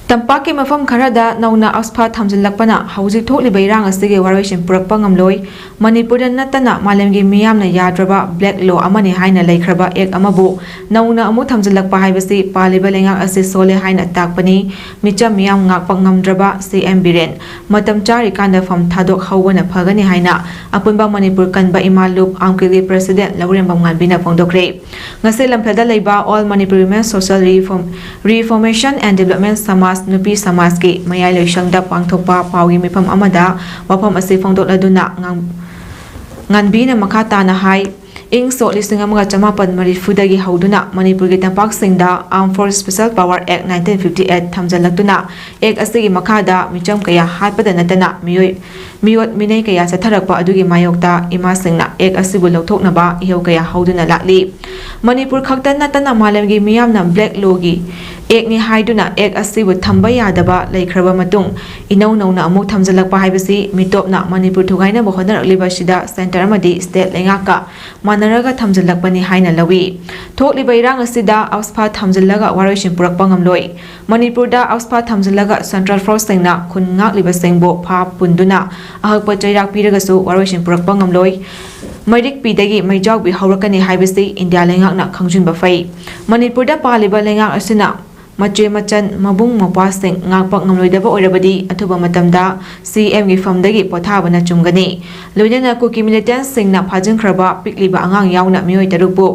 ꯇꯝꯄꯥꯛꯀꯤ ꯃꯐꯝ ꯈꯔꯗ ꯅꯧꯅ AFSPA ꯊꯝꯖꯤꯜꯂꯛꯄꯅ ꯍꯧꯖꯤꯛ ꯊꯣꯛꯂꯤꯕ ꯏꯔꯥꯡ ꯑꯁꯤꯒꯤ ꯋꯥꯔꯣꯏꯁꯤꯟ ꯄꯨꯔꯛꯄ ꯉꯝꯂꯣꯏ꯫ ꯃꯅꯤꯄꯨꯔꯗ ꯅꯠꯇꯅ ꯃꯥꯂꯦꯝꯒꯤ ꯃꯤꯌꯥꯝꯅ ꯌꯥꯗ꯭ꯔꯕ black law ꯑꯃꯅꯤ ꯍꯥꯏꯅ ꯂꯩꯈ꯭ꯔꯕ act ꯑꯃꯕꯨ ꯅꯧꯅ ꯑꯃꯨꯛ ꯊꯝꯖꯤꯜꯂꯛꯄ ꯍꯥꯏꯕꯁꯤ ꯄꯥꯜꯂꯤꯕ ꯂꯩꯉꯥꯛ ꯑꯁꯤ ꯁꯣꯜꯂꯦ ꯍꯥꯏꯅ ꯇꯥꯛꯄꯅꯤ꯫ ꯃꯤꯆꯝ ꯃꯤꯌꯥꯝ ꯉꯥꯛꯄ ꯉꯝꯗ꯭ꯔꯕ ꯁꯤ ꯑꯦꯝ ꯕꯤꯔꯦꯟ, ꯃꯇꯝ ꯆꯥꯔꯤꯀꯥꯟꯗ ꯐꯝ ꯊꯥꯗꯣꯛꯍꯧꯕꯅ ꯐꯒꯅꯤ ꯍꯥꯏꯅ ꯑꯄꯨꯟꯕ ꯃꯅꯤꯄꯨꯔ ꯀꯟꯕ ꯏꯃꯥ ꯂꯨꯞ ꯑꯥꯝꯀꯤꯒꯤ president ꯂꯧꯔꯦꯝꯕꯝ ꯉꯥꯟꯕꯤꯅ ꯐꯣꯡꯗꯣꯛꯈ꯭ꯔꯦ꯫ ꯉꯁꯤ ꯂꯝꯐꯦꯜꯗ ꯂꯩꯕ All Manipur Women Social Reform, Reformation and Development ꯁꯃꯥꯖ ꯅꯨꯄꯤ ꯁꯃꯥꯖꯀꯤ ꯃꯌꯥꯏ ꯂꯣꯏꯁꯪꯗ ꯄꯥꯡꯊꯣꯛꯄ ꯄꯥꯎꯒꯤ ꯃꯤꯐꯝ ꯑꯃꯗ ꯋꯥꯐꯝ ꯑꯁꯤ ꯐꯣꯡꯗꯣꯛꯂꯗꯨꯅ ꯉꯥꯡ-, ꯉꯥꯟꯕꯤꯅ ꯃꯈꯥ ꯇꯥꯅ ꯍꯥꯏ, ꯏꯪ ꯁꯣꯛ ꯂꯤꯁꯤꯡ ꯑꯃꯒ ꯆꯃꯥꯄꯟ ꯃꯔꯤꯐꯨꯗꯒꯤ ꯍꯧꯗꯨꯅ ꯃꯅꯤꯄꯨꯔꯒꯤ ꯇꯝꯄꯥꯛꯁꯤꯡꯗ Armed Force Special Power Act nineteen fifty eight ꯊꯝꯖꯤꯜꯂꯛꯇꯨꯅ act ꯑꯁꯤꯒꯤ ꯃꯈꯥꯗ ꯃꯤꯆꯝ ꯀꯌꯥ ꯍꯥꯠꯄꯗ ꯅꯠꯇꯅ ꯃꯤꯑꯣꯏ ꯃꯤꯑꯣꯠ ꯃꯤꯅꯩ ꯀꯌꯥ ꯆꯠꯊꯔꯛꯄ ꯑꯗꯨꯒꯤ ꯃꯥꯌꯣꯛꯇ ꯏꯃꯥꯁꯤꯡꯅ act ꯑꯁꯤꯕꯨ ꯂꯧꯊꯣꯛꯅꯕ ꯏꯍꯧ ꯀꯌꯥ ꯍꯧꯗꯨꯅ ꯂꯥꯛꯂꯤ꯫ ꯃꯅꯤꯄꯨꯔ ꯈꯛꯇ ꯅꯠꯇꯅ ꯃꯥꯂꯦꯝꯒꯤ ꯃꯤꯌꯥꯝꯅ black lawꯒꯤ ꯑꯦꯛꯅꯤ ꯍꯥꯏꯗꯨꯅ ꯑꯦꯛ ꯑꯁꯤꯕꯨ ꯊꯝꯕ ꯌꯥꯗꯕ ꯂꯩꯈ꯭ꯔꯕ ꯃꯇꯨꯡ, ꯏꯅꯧ ꯅꯧꯅ ꯑꯃꯨꯛ ꯊꯝꯖꯤꯜꯂꯛꯄ ꯍꯥꯏꯕꯁꯤ ꯃꯤꯇꯣꯞꯅ ꯃꯅꯤꯄꯨꯔ ꯊꯨꯒꯥꯏꯅꯕ ꯍꯣꯠꯅꯔꯛꯂꯤꯕ ꯑꯁꯤꯗ ꯁꯦꯟꯇꯔ ꯑꯃꯗꯤ ꯁ꯭ꯇꯦꯠ ꯂꯩꯉꯥꯛꯀ ꯃꯥꯟꯅꯔꯒ ꯊꯝꯖꯤꯜꯂꯛꯄꯅꯤ ꯍꯥꯏꯅ ꯂꯧꯏ꯫ ꯊꯣꯛꯂꯤꯕ ꯏꯔꯥꯡ ꯑꯁꯤꯗ ꯑꯞꯁꯐꯥ ꯊꯝꯖꯤꯜꯂꯒ ꯋꯥꯔꯣꯏꯁꯤꯟ ꯄꯨꯔꯛꯄ ꯉꯝꯂꯣꯏ꯫ ꯃꯅꯤꯄꯨꯔꯗ ꯑꯞꯁꯐꯥ ꯊꯝꯖꯤꯜꯂꯒ ꯁꯦꯟꯇ꯭ꯔꯦꯜ ꯐꯣꯔꯁꯁꯤꯡꯅ ꯈꯨꯟ ꯉꯥꯛꯂꯤꯕꯁꯤꯡꯕꯨ ꯐꯥ ꯄꯨꯟꯗꯨꯅ ꯑꯍꯛꯄ ꯆꯩꯔꯥꯛ ꯄꯤꯔꯒꯁꯨ ꯋꯥꯔꯣꯏꯁꯤꯟ ꯄꯨꯔꯛꯄ ꯉꯝꯂꯣꯏ꯫ ꯃꯩꯔꯤꯛꯄꯤꯗꯒꯤ ꯃꯩꯖꯥꯎꯕꯤ ꯍꯧꯔꯛꯀꯅꯤ ꯍꯥꯏꯕꯁꯤ ꯏꯟꯗꯤꯌꯥ ꯂꯩꯉꯥꯛꯅ ꯈꯪꯖꯤꯟꯕ ꯐꯩ꯫ ꯃꯅꯤꯄꯨꯔꯗ ꯄꯥꯜꯂꯤꯕ ꯂꯩꯉꯥꯛ ꯑꯁꯤꯅ ꯃꯆꯦ ꯃꯆꯟ, ꯃꯕꯨꯡ ꯃꯧꯄ꯭ꯋꯥꯁꯤꯡ ꯉꯥꯛꯄ ꯉꯝꯂꯣꯏꯗꯕ ꯑꯣꯏꯔꯕꯗꯤ ꯑꯊꯨꯕ ꯃꯇꯝꯗ ꯁꯤ ꯑꯦꯝꯒꯤ ꯐꯝꯗꯒꯤ ꯄꯣꯊꯥꯕꯅ ꯆꯨꯝꯒꯅꯤ꯫ ꯂꯣꯏꯅꯅ ꯀꯨꯀꯤ ꯃꯤꯂꯤꯇꯦꯟꯠꯁꯤꯡꯅ ꯐꯥꯖꯤꯟꯈ꯭ꯔꯕ ꯄꯤꯛꯂꯤꯕ ꯑꯉꯥꯡ ꯌꯥꯎꯅ ꯃꯤꯑꯣꯏ ꯇꯔꯨꯛꯄꯨ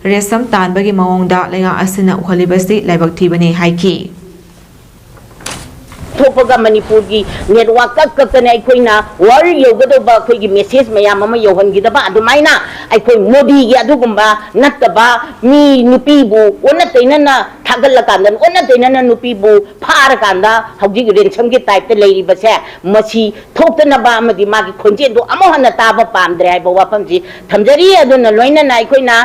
ꯔꯦꯁꯝ ꯇꯥꯟꯕꯒꯤ ꯃꯑꯣꯡꯗ ꯂꯩꯉꯥꯛ ꯑꯁꯤꯅ ꯎꯍꯜꯂꯤꯕꯁꯤ ꯂꯥꯏꯕꯛ ꯊꯤꯕꯅꯤ ꯍꯥꯏꯈꯤ꯫ ꯊꯣꯛꯄꯒ ꯃꯅꯤꯄꯨꯔꯒꯤ ꯅꯦꯠꯋꯥꯛ ꯀꯛ ꯀꯛꯇꯅ ꯑꯩꯈꯣꯏꯅ ꯋꯥꯔꯜ ꯌꯧꯒꯗꯧꯕ ꯑꯩꯈꯣꯏꯒꯤ ꯃꯦꯁꯦꯖ ꯃꯌꯥꯝ ꯑꯃ ꯌꯧꯍꯟꯈꯤꯗꯕ ꯑꯗꯨꯃꯥꯏꯅ ꯑꯩꯈꯣꯏ ꯃꯣꯗꯤꯒꯤ ꯑꯗꯨꯒꯨꯝꯕ ꯅꯠꯇꯕ ꯃꯤ ꯅꯨꯄꯤꯕꯨ ꯑꯣꯟꯅ ꯇꯩꯅꯅ ꯊꯥꯒꯠꯂꯀꯥꯟꯗ ꯑꯣꯟꯅ ꯇꯩꯅꯅ ꯅꯨꯄꯤꯕꯨ ꯐꯥꯔꯀꯥꯟꯗ ꯍꯧꯖꯤꯛ ꯔꯦꯟꯁꯝꯒꯤ ꯇꯥꯏꯞꯇ ꯂꯩꯔꯤꯕꯁꯦ ꯃꯁꯤ ꯊꯣꯛꯇꯅꯕ ꯑꯃꯗꯤ ꯃꯥꯒꯤ ꯈꯣꯟꯖꯦꯜꯗꯣ ꯑꯃꯨꯛ ꯍꯟꯅ ꯇꯥꯕ ꯄꯥꯝꯗ꯭ꯔꯦ ꯍꯥꯏꯕ ꯋꯥꯐꯝꯁꯤ ꯊꯝꯖꯔꯤ꯫ ꯑꯗꯨꯅ ꯂꯣꯏꯅꯅ ꯑꯩꯈꯣꯏꯅ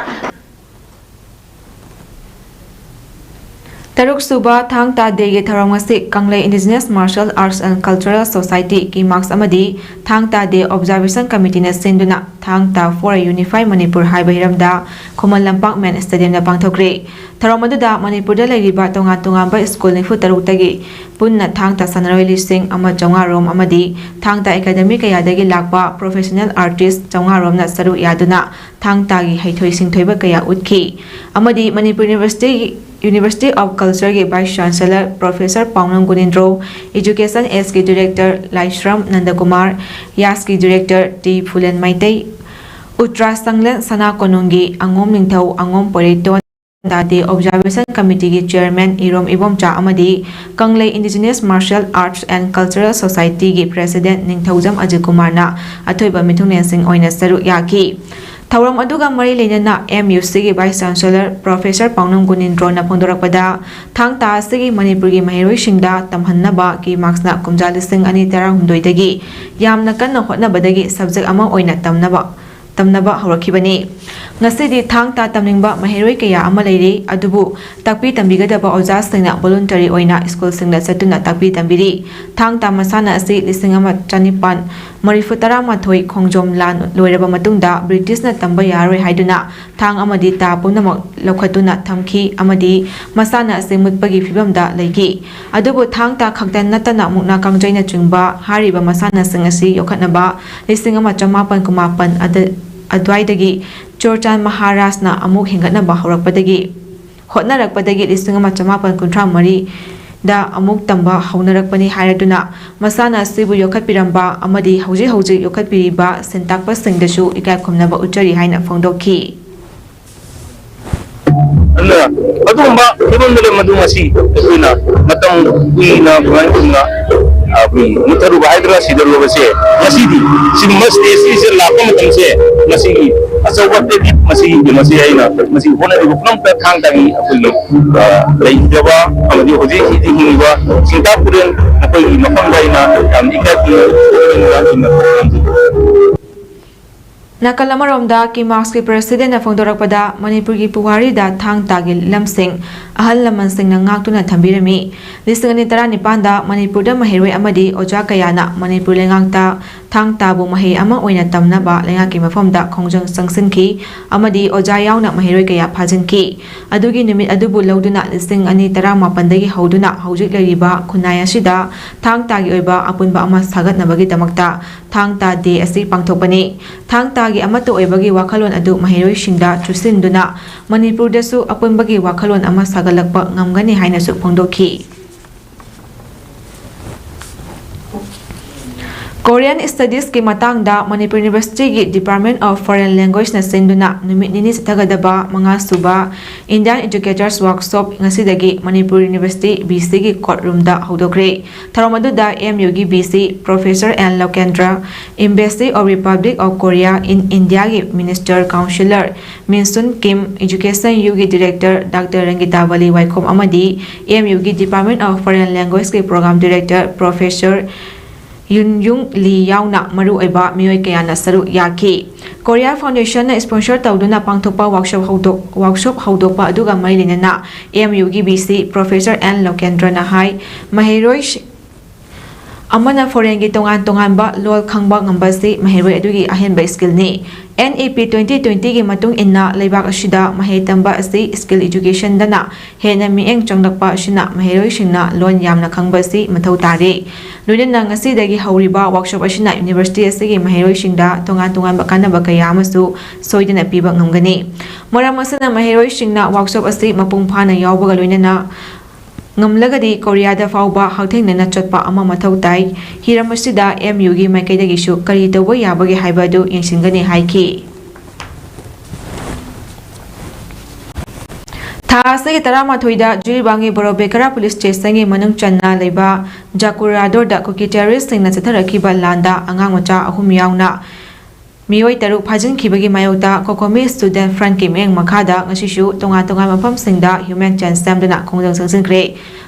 ꯇꯔꯨꯛ ꯁꯨꯕ ꯊꯥꯡ ꯇꯥ ꯗꯦꯒꯤ ꯊꯧꯔꯝ ꯑꯁꯤ ꯀꯪꯂꯩ Indigenous Martial Arts and Cultural Society, ꯀꯤꯃꯥꯛꯁ ꯑꯃꯗꯤ ꯊꯥꯡ ꯇꯥ ꯗꯦ ꯑꯣꯕꯖꯥꯔꯕꯦꯁꯟ ꯀꯃꯤꯇꯤꯅ ꯁꯤꯟꯗꯨꯅ ꯊꯥꯡ ꯇꯥ for a Unified Manipur ꯍꯥꯏꯕ ꯍꯤꯔꯝꯗ ꯈꯨꯃꯟ ꯂꯝꯄꯥꯛ ꯃꯦꯟ ꯁ꯭ꯇꯦꯗꯤꯌꯝꯗ ꯄꯥꯡꯊꯣꯛꯈ꯭ꯔꯦ꯫ ꯊꯧꯔꯝ ꯑꯗꯨꯗ ꯃꯅꯤꯄꯨꯔꯗ ꯂꯩꯔꯤꯕ ꯇꯣꯉꯥꯟ ꯇꯣꯉꯥꯟꯕ ꯁ꯭ꯀꯨꯜ ꯅꯤꯐꯨ ꯇꯔꯨꯛꯇꯒꯤ ꯄꯨꯟꯅ ꯊꯥꯡ ꯇꯥ ꯁꯥꯟꯅꯔꯣꯏ ꯂꯤꯁꯤꯡ ꯑꯃ ꯆꯥꯝꯃꯉꯥ ꯔꯣꯝ ꯑꯃꯗꯤ ꯊꯥꯡ ꯇꯥ ꯑꯦꯀꯥꯗꯃꯤ ꯀꯌꯥꯗꯒꯤ ꯂꯥꯛꯄ ꯄ꯭ꯔꯣꯐꯦꯁꯅꯦꯜ ꯑꯥꯔꯇꯤꯁ ꯆꯥꯝꯃꯉꯥ ꯔꯣꯝꯅ ꯁꯔꯨꯛ ꯌꯥꯗꯨꯅ ꯊꯥꯡ ꯇꯥꯒꯤ ꯍꯩꯊꯣꯏ ꯁꯤꯡꯊꯣꯏꯕ ꯀꯌꯥ ꯎꯠꯈꯤ ꯑꯃꯗꯤ Manipur university, University of Culture ꯒꯤ Vice Chancellor Professor ꯄꯥꯎꯅꯝ ꯒꯨꯅꯤꯟꯗ꯭ꯔꯣ, Education S ꯀꯤ Director ꯂꯥꯏꯁ꯭ꯔꯝ ꯅꯟꯗꯀꯨꯃꯥꯔ, ꯌꯥꯁꯀꯤ Director ꯇꯤ ꯐꯨꯂꯦꯟ ꯃꯩꯇꯩ, ꯎꯇ꯭ꯔꯥ ꯁꯪꯂꯦꯟ ꯁꯅꯥ ꯀꯣꯅꯨꯡꯒꯤ ꯑꯉꯣꯝ ꯅꯤꯡꯊꯧ ꯑꯉꯣꯝ ꯄꯣꯏꯔꯩꯇꯣꯟ, ꯇꯥꯗꯦ ꯑꯣꯕꯖꯥꯔꯕꯦꯁꯟ ꯀꯃꯤꯇꯤꯒꯤ ꯆꯤꯌꯔꯃꯦꯟ ꯏꯔꯣꯝ ꯏꯕꯣꯝꯆꯥ ꯑꯃꯗꯤ ꯀꯪꯂꯩ Indigenous Martial Arts and Cultural Society ꯒꯤ ꯄ꯭ꯔꯦꯁꯤꯗꯦꯟꯠ ꯅꯤꯡꯊꯧꯖꯝ ꯑꯖꯤꯠ ꯀꯨꯃꯥꯔꯅ ꯑꯊꯣꯏꯕ ꯃꯤꯊꯨꯡꯂꯦꯟꯁꯤꯡ ꯑꯣꯏꯅ ꯁꯔꯨꯛ ꯌꯥꯈꯤ꯫ ꯊꯧꯔꯝ ꯑꯗꯨꯒ ꯃꯔꯤ ꯂꯩꯅꯅ M U C ꯒꯤ Vice Chancellor Professor ꯄꯥꯎꯅꯝ ꯒꯨꯅꯤꯟꯗ꯭ꯔꯣꯅ ꯐꯣꯡꯗꯣꯔꯛꯄꯗ, ꯊꯥꯡ ꯇꯥ ꯑꯁꯤꯒꯤ ꯃꯅꯤꯄꯨꯔꯒꯤ ꯃꯍꯩꯔꯣꯏꯁꯤꯡꯗ ꯇꯝꯍꯟꯅꯕ ꯀꯤꯃꯥꯛꯁꯅ ꯀꯨꯝꯖꯥ ꯂꯤꯁꯤꯡ ꯑꯅꯤ ꯇꯔꯥꯍꯨꯝꯗꯣꯏꯗꯒꯤ ꯌꯥꯝꯅ ꯀꯟꯅ ꯍꯣꯠꯅꯕꯗꯒꯤ subject ꯑꯃ ꯑꯣꯏꯅ ꯇꯝꯅꯕ ꯇꯝꯅꯕ ꯍꯧꯔꯛꯈꯤꯕꯅꯤ꯫ ꯉꯁꯤꯗꯤ ꯊꯥꯡ ꯇꯥ ꯇꯝꯅꯤꯡꯕ ꯃꯍꯩꯔꯣꯏ ꯀꯌꯥ ꯑꯃ ꯂꯩꯔꯤ, ꯑꯗꯨꯕꯨ ꯇꯥꯛꯄꯤ ꯇꯝꯕꯤꯒꯗꯕ ꯑꯣꯖꯥꯁꯤꯡꯅ voluntary ꯑꯣꯏꯅ ꯁ꯭ꯀꯨꯜꯁꯤꯡꯗ ꯆꯠꯇꯨꯅ ꯇꯥꯛꯄꯤ ꯇꯝꯕꯤꯔꯤ꯫ ꯊꯥꯡ ꯇꯥ ꯃꯁꯥꯟꯅ ꯑꯁꯤ ꯂꯤꯁꯤꯡ ꯑꯃ ꯆꯅꯤꯄꯥꯟ ꯃꯔꯤꯐꯨ ꯇꯔꯥꯃꯥꯊꯣꯏ ꯈꯣꯡꯖꯣꯝ ꯂꯥꯟ ꯂꯣꯏꯔꯕ ꯃꯇꯨꯡꯗ ꯕ꯭ꯔꯤꯇꯤꯁꯅ ꯇꯝꯕ ꯌꯥꯔꯔꯣꯏ ꯍꯥꯏꯗꯨꯅ ꯊꯥꯡ ꯑꯃꯗꯤ ꯇꯥ ꯄꯨꯝꯅꯃꯛ ꯂꯧꯈꯠꯇꯨꯅ ꯊꯝꯈꯤ ꯑꯃꯗꯤ ꯃꯁꯥꯟꯅ ꯑꯁꯤ ꯃꯨꯠꯄꯒꯤ ꯐꯤꯕꯝꯗ ꯂꯩꯈꯤ꯫ ꯑꯗꯨꯕꯨ ꯊꯥꯡ ꯇꯥ ꯈꯛꯇ ꯅꯠꯇꯅ ꯃꯨꯛꯅꯥ ꯀꯥꯡꯖꯩꯅꯆꯤꯡꯕ ꯍꯥꯏꯔꯤꯕ ꯃꯁꯥꯟꯅꯁꯤꯡ ꯑꯁꯤ ꯌꯣꯛꯈꯠꯅꯕ ꯂꯤꯁꯤꯡ ꯑꯃ ꯆꯃꯥꯄꯟ ꯀꯨꯟꯃꯥꯄꯟ ꯑꯗ-, ꯑꯗꯨꯋꯥꯏꯗꯒꯤ ꯆꯨꯔꯆꯥꯟ ꯃꯍꯥꯔꯥꯖꯅ ꯑꯃꯨꯛ ꯍꯦꯟꯒꯠꯅꯕ ꯍꯧꯔꯛꯄꯗꯒꯤ, ꯍꯣꯠꯅꯔꯛꯄꯗꯒꯤ ꯂꯤꯁꯤꯡ ꯑꯃ ꯆꯃꯥꯄꯟ ꯀꯨꯟꯊ꯭ꯔꯥ ꯃꯔꯤꯗ ꯑꯃꯨꯛ ꯇꯝꯕ ꯍꯧꯅꯔꯛꯄꯅꯤ ꯍꯥꯏꯔꯗꯨꯅ ꯃꯁꯥꯟꯅ ꯑꯁꯤꯕꯨ ꯌꯣꯛꯈꯠꯄꯤꯔꯝꯕ ꯑꯃꯗꯤ ꯍꯧꯖꯤꯛ ꯍꯧꯖꯤꯛ ꯌꯣꯛꯈꯠꯄꯤꯔꯤꯕ ꯁꯦꯟꯇꯥꯛꯄꯁꯤꯡꯗꯁꯨ ꯏꯀꯥꯏ ꯈꯨꯝꯅꯕ ꯎꯠꯆꯔꯤ ꯍꯥꯏꯅ ꯐꯣꯡꯗꯣꯛꯈꯤ꯫ ꯑꯗꯨꯅ ꯑꯗꯨꯒꯨꯝꯕ ꯐꯤꯕꯝꯗ ꯂꯩ ꯃꯗꯨ ꯉꯁꯤ ꯑꯩꯈꯣꯏꯅ ꯃꯇꯝ ꯀꯨꯏꯅ ꯀꯃꯥꯏꯅ ꯇꯧꯗꯅ, ꯑ, ꯑꯩꯈꯣꯏ ꯃꯨꯠꯊꯔꯨꯕ ꯍꯥꯏꯗ꯭ꯔꯥ, ꯁꯤꯗꯔꯨꯕꯁꯦ ꯉꯁꯤꯗꯤ ꯁꯤꯒꯨꯝꯕ stage ꯁꯤꯗ ꯂꯥꯛꯄ ꯃꯇꯝꯁꯦ ꯉꯁꯤꯒꯤ ꯑꯆꯧꯕ credit ꯃꯁꯤꯒꯤ ꯃꯁꯤ ꯑꯩꯅ ꯃꯁꯤ ꯍꯣꯠꯅꯔꯤꯕ ꯄꯨꯝꯅꯃꯛꯇ ꯊꯥꯡ ꯇꯥꯒꯤ ꯑꯩꯈꯣꯏꯒꯤ, ꯑ, ꯂꯩꯈꯤꯗꯕ ꯑꯃꯗꯤ ꯍꯧꯖꯤꯛ ꯍꯧꯖꯤꯛ ꯍꯤꯡꯂꯤꯕ ꯆꯤꯡꯇꯥꯛ ꯄꯨꯔꯦꯜ ꯃꯈꯣꯏꯒꯤ ꯃꯐꯝꯗ ꯑꯩꯅ ꯌꯥꯝ ꯏꯀꯥꯏ ꯈꯨꯝꯅꯕ ꯅꯥꯀꯜ ꯑꯃꯔꯣꯝꯗ ꯀꯤꯃꯥꯛꯁꯀꯤ ꯄ꯭ꯔꯁꯤꯗꯦꯟꯅ ꯐꯣꯡꯗꯣꯔꯛꯄꯗ, ꯃꯅꯤꯄꯨꯔꯒꯤ ꯄꯨꯋꯥꯔꯤꯗ ꯊꯥꯡ ꯇꯥꯒꯤ ꯂꯝꯁꯤꯡ ꯑꯍꯜ ꯂꯃꯟꯁꯤꯡꯅ ꯉꯥꯛꯇꯨꯅ ꯊꯝꯕꯤꯔꯝꯃꯤ꯫ ꯂꯤꯁꯤꯡ ꯑꯅꯤ ꯇꯔꯥꯅꯤꯄꯥꯟꯗ ꯃꯅꯤꯄꯨꯔꯗ ꯃꯍꯩꯔꯣꯏ ꯑꯃꯗꯤ ꯑꯣꯖꯥ ꯀꯌꯥꯅ ꯃꯅꯤꯄꯨꯔ ꯂꯩꯉꯥꯛꯇ ꯊꯥꯡ ꯇꯥꯕꯨ ꯃꯍꯩ ꯑꯃ ꯑꯣꯏꯅ ꯇꯝꯅꯕ ꯂꯩꯉꯥꯛꯀꯤ ꯃꯐꯝꯗ ꯈꯣꯡꯖꯪ ꯆꯪꯁꯤꯟꯈꯤ ꯑꯃꯗꯤ ꯑꯣꯖꯥ ꯌꯥꯎꯅ ꯃꯍꯩꯔꯣꯏ ꯀꯌꯥ ꯐꯥꯖꯤꯟꯈꯤ꯫ ꯑꯗꯨꯒꯤ ꯅꯨꯃꯤꯠ ꯑꯗꯨꯕꯨ ꯂꯧꯗꯨꯅ ꯂꯤꯁꯤꯡ ꯑꯅꯤ ꯇꯔꯥꯃꯥꯄꯟꯗꯒꯤ ꯍꯧꯗꯨꯅ ꯍꯧꯖꯤꯛ ꯂꯩꯔꯤꯕ ꯈꯨꯟꯅꯥꯏ ꯑꯁꯤꯗ ꯊꯥꯡ ꯇꯥꯒꯤ ꯑꯣꯏꯕ ꯑꯄꯨꯟꯕ ꯑꯃ ꯁꯥꯒꯠꯅꯕꯒꯤꯗꯃꯛꯇ ꯊꯥꯡ ꯇꯥ ꯗꯦ ꯑꯁꯤ ꯄꯥꯡꯊꯣꯛꯄꯅꯤ꯫ ꯊꯥꯡ ꯇꯥꯒꯤ ꯑꯃꯠꯇ ꯑꯣꯏꯕꯒꯤ ꯋꯥꯈꯜꯂꯣꯟ ꯑꯗꯨ ꯃꯍꯩꯔꯣꯏꯁꯤꯡꯗ ꯆꯨꯁꯤꯟꯗꯨꯅ ꯃꯅꯤꯄꯨꯔꯗꯁꯨ ꯑꯄꯨꯟꯕꯒꯤ ꯋꯥꯈꯜꯂꯣꯟ ꯑꯃ ꯁꯥꯒꯠꯂꯛꯄ ꯉꯝꯒꯅꯤ ꯍꯥꯏꯅꯁꯨ ꯐꯣꯡꯗꯣꯛꯈꯤ꯫ Korean Studiesꯀꯤ ꯃꯇꯥꯡꯗ ꯃꯅꯤꯄꯨꯔ Universityꯒꯤ Department of Foreign Languageꯅ ꯁꯤꯟꯗꯨꯅ ꯅꯨꯃꯤꯠ ꯅꯤꯅꯤ ꯆꯠꯊꯒꯗꯕ ꯃꯉꯥꯁꯨꯕ Indian Educators Workshop ꯉꯁꯤꯗꯒꯤ ꯃꯅꯤꯄꯨꯔ University BCꯒꯤ court roomꯗ ꯍꯧꯗꯣꯛꯈ꯭ꯔꯦ꯫ ꯊꯧꯔꯝ ꯑꯗꯨꯗ MUꯒꯤ VC Professor N Lokendra, Embassy of Republic of Korea in Indiaꯒꯤ Minister Councillor Minsun Kim, Education Uꯒꯤ Director Doctor Rangitavali Waikhom ꯑꯃꯗꯤ MUꯒꯤ Department of Foreign Languageꯀꯤ Program Director Professor ꯌꯨꯟ ꯌꯨꯡ ꯂꯤ ꯌꯥꯎꯅ ꯃꯔꯨꯑꯣꯏꯕ ꯃꯤꯑꯣꯏ ꯀꯌꯥꯅ ꯁꯔꯨꯛ ꯌꯥꯈꯤ꯫ ꯀꯣꯔꯤꯌꯥ ꯐꯥꯎꯟꯗꯦꯁꯟꯅ ꯁ꯭ꯄꯣꯟꯁꯔ ꯇꯧꯗꯨꯅ ꯄꯥꯡꯊꯣꯛꯄ ꯋꯥꯔꯛꯁꯣꯞ ꯍꯧꯗꯣꯛ-, ꯋꯥꯔꯛꯁꯣꯞ ꯍꯧꯗꯣꯛꯄ ꯑꯗꯨꯒ ꯃꯔꯤ ꯂꯩꯅꯅ ꯑꯦꯝ ꯌꯨꯒꯤ ꯚꯤ ꯁꯤ ꯄ꯭ꯔꯣꯐꯦꯁꯔ ꯑꯦꯟ ꯂꯣꯀꯦꯟꯗ꯭ꯔꯅ ꯍꯥꯏ, ꯃꯍꯩꯔꯣꯏ ꯑꯃꯅ ꯐꯣꯔꯦꯟꯒꯤ ꯇꯣꯉꯥꯟ ꯇꯣꯉꯥꯟꯕ ꯂꯣꯜ ꯈꯪꯕ ꯉꯝꯕꯁꯤ ꯃꯍꯩꯔꯣꯏ ꯑꯗꯨꯒꯤ ꯑꯍꯦꯟꯕ ꯁ꯭ꯀꯤꯜꯅꯤ꯫ ꯑꯦꯟ ꯏ ꯄꯤ ꯇ꯭ꯋꯦꯟꯇꯤ ꯇ꯭ꯋꯦꯟꯇꯤꯒꯤ ꯃꯇꯨꯡ ꯏꯟꯅ ꯂꯩꯕꯥꯛ ꯑꯁꯤꯗ ꯃꯍꯩ ꯇꯝꯕ ꯑꯁꯤ ꯁ꯭ꯀꯤꯜ ꯏꯗꯨꯀꯦꯁꯟꯗꯅ ꯍꯦꯟꯅ ꯃꯤꯠꯌꯦꯡ ꯆꯪꯂꯛꯄ ꯑꯁꯤꯅ ꯃꯍꯩꯔꯣꯏꯁꯤꯡꯅ ꯂꯣꯟ ꯌꯥꯝꯅ ꯈꯪꯕ ꯑꯁꯤ ꯃꯊꯧ ꯇꯥꯔꯦ꯫ ꯂꯣꯏꯅꯅ ꯉꯁꯤꯗꯒꯤ ꯍꯧꯔꯤꯕ ꯋꯥꯔꯛꯁꯣꯞ ꯑꯁꯤꯅ ꯌꯨꯅꯤꯚꯔꯁꯤꯇꯤ ꯑꯁꯤꯒꯤ ꯃꯍꯩꯔꯣꯏꯁꯤꯡꯗ ꯇꯣꯉꯥꯟ ꯇꯣꯉꯥꯟꯕ ꯀꯥꯟꯅꯕ ꯀꯌꯥ ꯑꯃꯁꯨ ꯁꯣꯏꯗꯅ ꯄꯤꯕ ꯉꯝꯒꯅꯤ꯫ ꯃꯔꯝ ꯑꯁꯤꯅ ꯃꯍꯩꯔꯣꯏꯁꯤꯡꯅ ꯋꯥꯔꯛꯁꯣꯞ ꯑꯁꯤ ꯃꯄꯨꯡ ꯐꯥꯅ ꯌꯥꯎꯕꯒ ꯂꯣꯏꯅꯅ ꯉꯝꯂꯒꯗꯤ ꯀꯣꯔꯤꯌꯥꯗ ꯐꯥꯎꯕ ꯍꯛꯊꯦꯡꯅꯅ ꯆꯠꯄ ꯑꯃ ꯃꯊꯧ ꯇꯥꯏ꯫ ꯍꯤꯔꯝ ꯑꯁꯤꯗ ꯑꯦꯝ ꯌꯨꯒꯤ ꯃꯥꯏꯀꯩꯗꯒꯤꯁꯨ ꯀꯔꯤ ꯇꯧꯕ ꯌꯥꯕꯒꯦ ꯍꯥꯏꯕ ꯑꯗꯨ ꯌꯦꯡꯁꯤꯟꯒꯅꯤ ꯍꯥꯏꯈꯤ꯫ ꯊꯥ ꯑꯁꯤꯒꯤ ꯇꯔꯥꯃꯥꯊꯣꯏꯗ ꯖꯤꯔꯤꯕꯥꯝꯒꯤ ꯕꯣꯔꯣꯕꯦꯀꯔꯥ ꯄꯨꯂꯤꯁ ꯁ꯭ꯇꯦꯁꯟꯒꯤ ꯃꯅꯨꯡ ꯆꯟꯅ ꯂꯩꯕ ꯖꯥꯀꯨꯔꯥꯗꯣꯔꯗ ꯀꯨꯀꯤ ꯇꯦꯔꯣꯔꯤꯁꯁꯤꯡꯅ ꯆꯠꯊꯔꯛꯈꯤꯕ ꯂꯥꯟꯗ ꯑꯉꯥꯡ ꯃꯆꯥ ꯑꯍꯨꯝ ꯌꯥꯎꯅ ꯃꯤꯑꯣꯏ ꯇꯔꯨꯛ ꯐꯥꯖꯤꯟꯈꯤꯕꯒꯤ ꯃꯥꯌꯣꯛꯇ ꯀꯣꯀꯣꯃꯤ ꯁ꯭ꯇꯨꯗꯦꯟꯠ ꯐ꯭ꯔꯟꯠꯀꯤ ꯃꯤꯠꯌꯦꯡ ꯃꯈꯥꯗ ꯉꯁꯤꯁꯨ ꯇꯣꯉꯥꯟ ꯇꯣꯉꯥꯟꯕ ꯃꯐꯝꯁꯤꯡꯗ ꯍ꯭ꯌꯨꯃꯦꯟ ꯆꯦꯟ ꯁꯦꯝꯗꯨꯅ ꯈꯣꯡꯖꯪ ꯆꯪꯁꯤꯟꯈ꯭ꯔꯦ꯫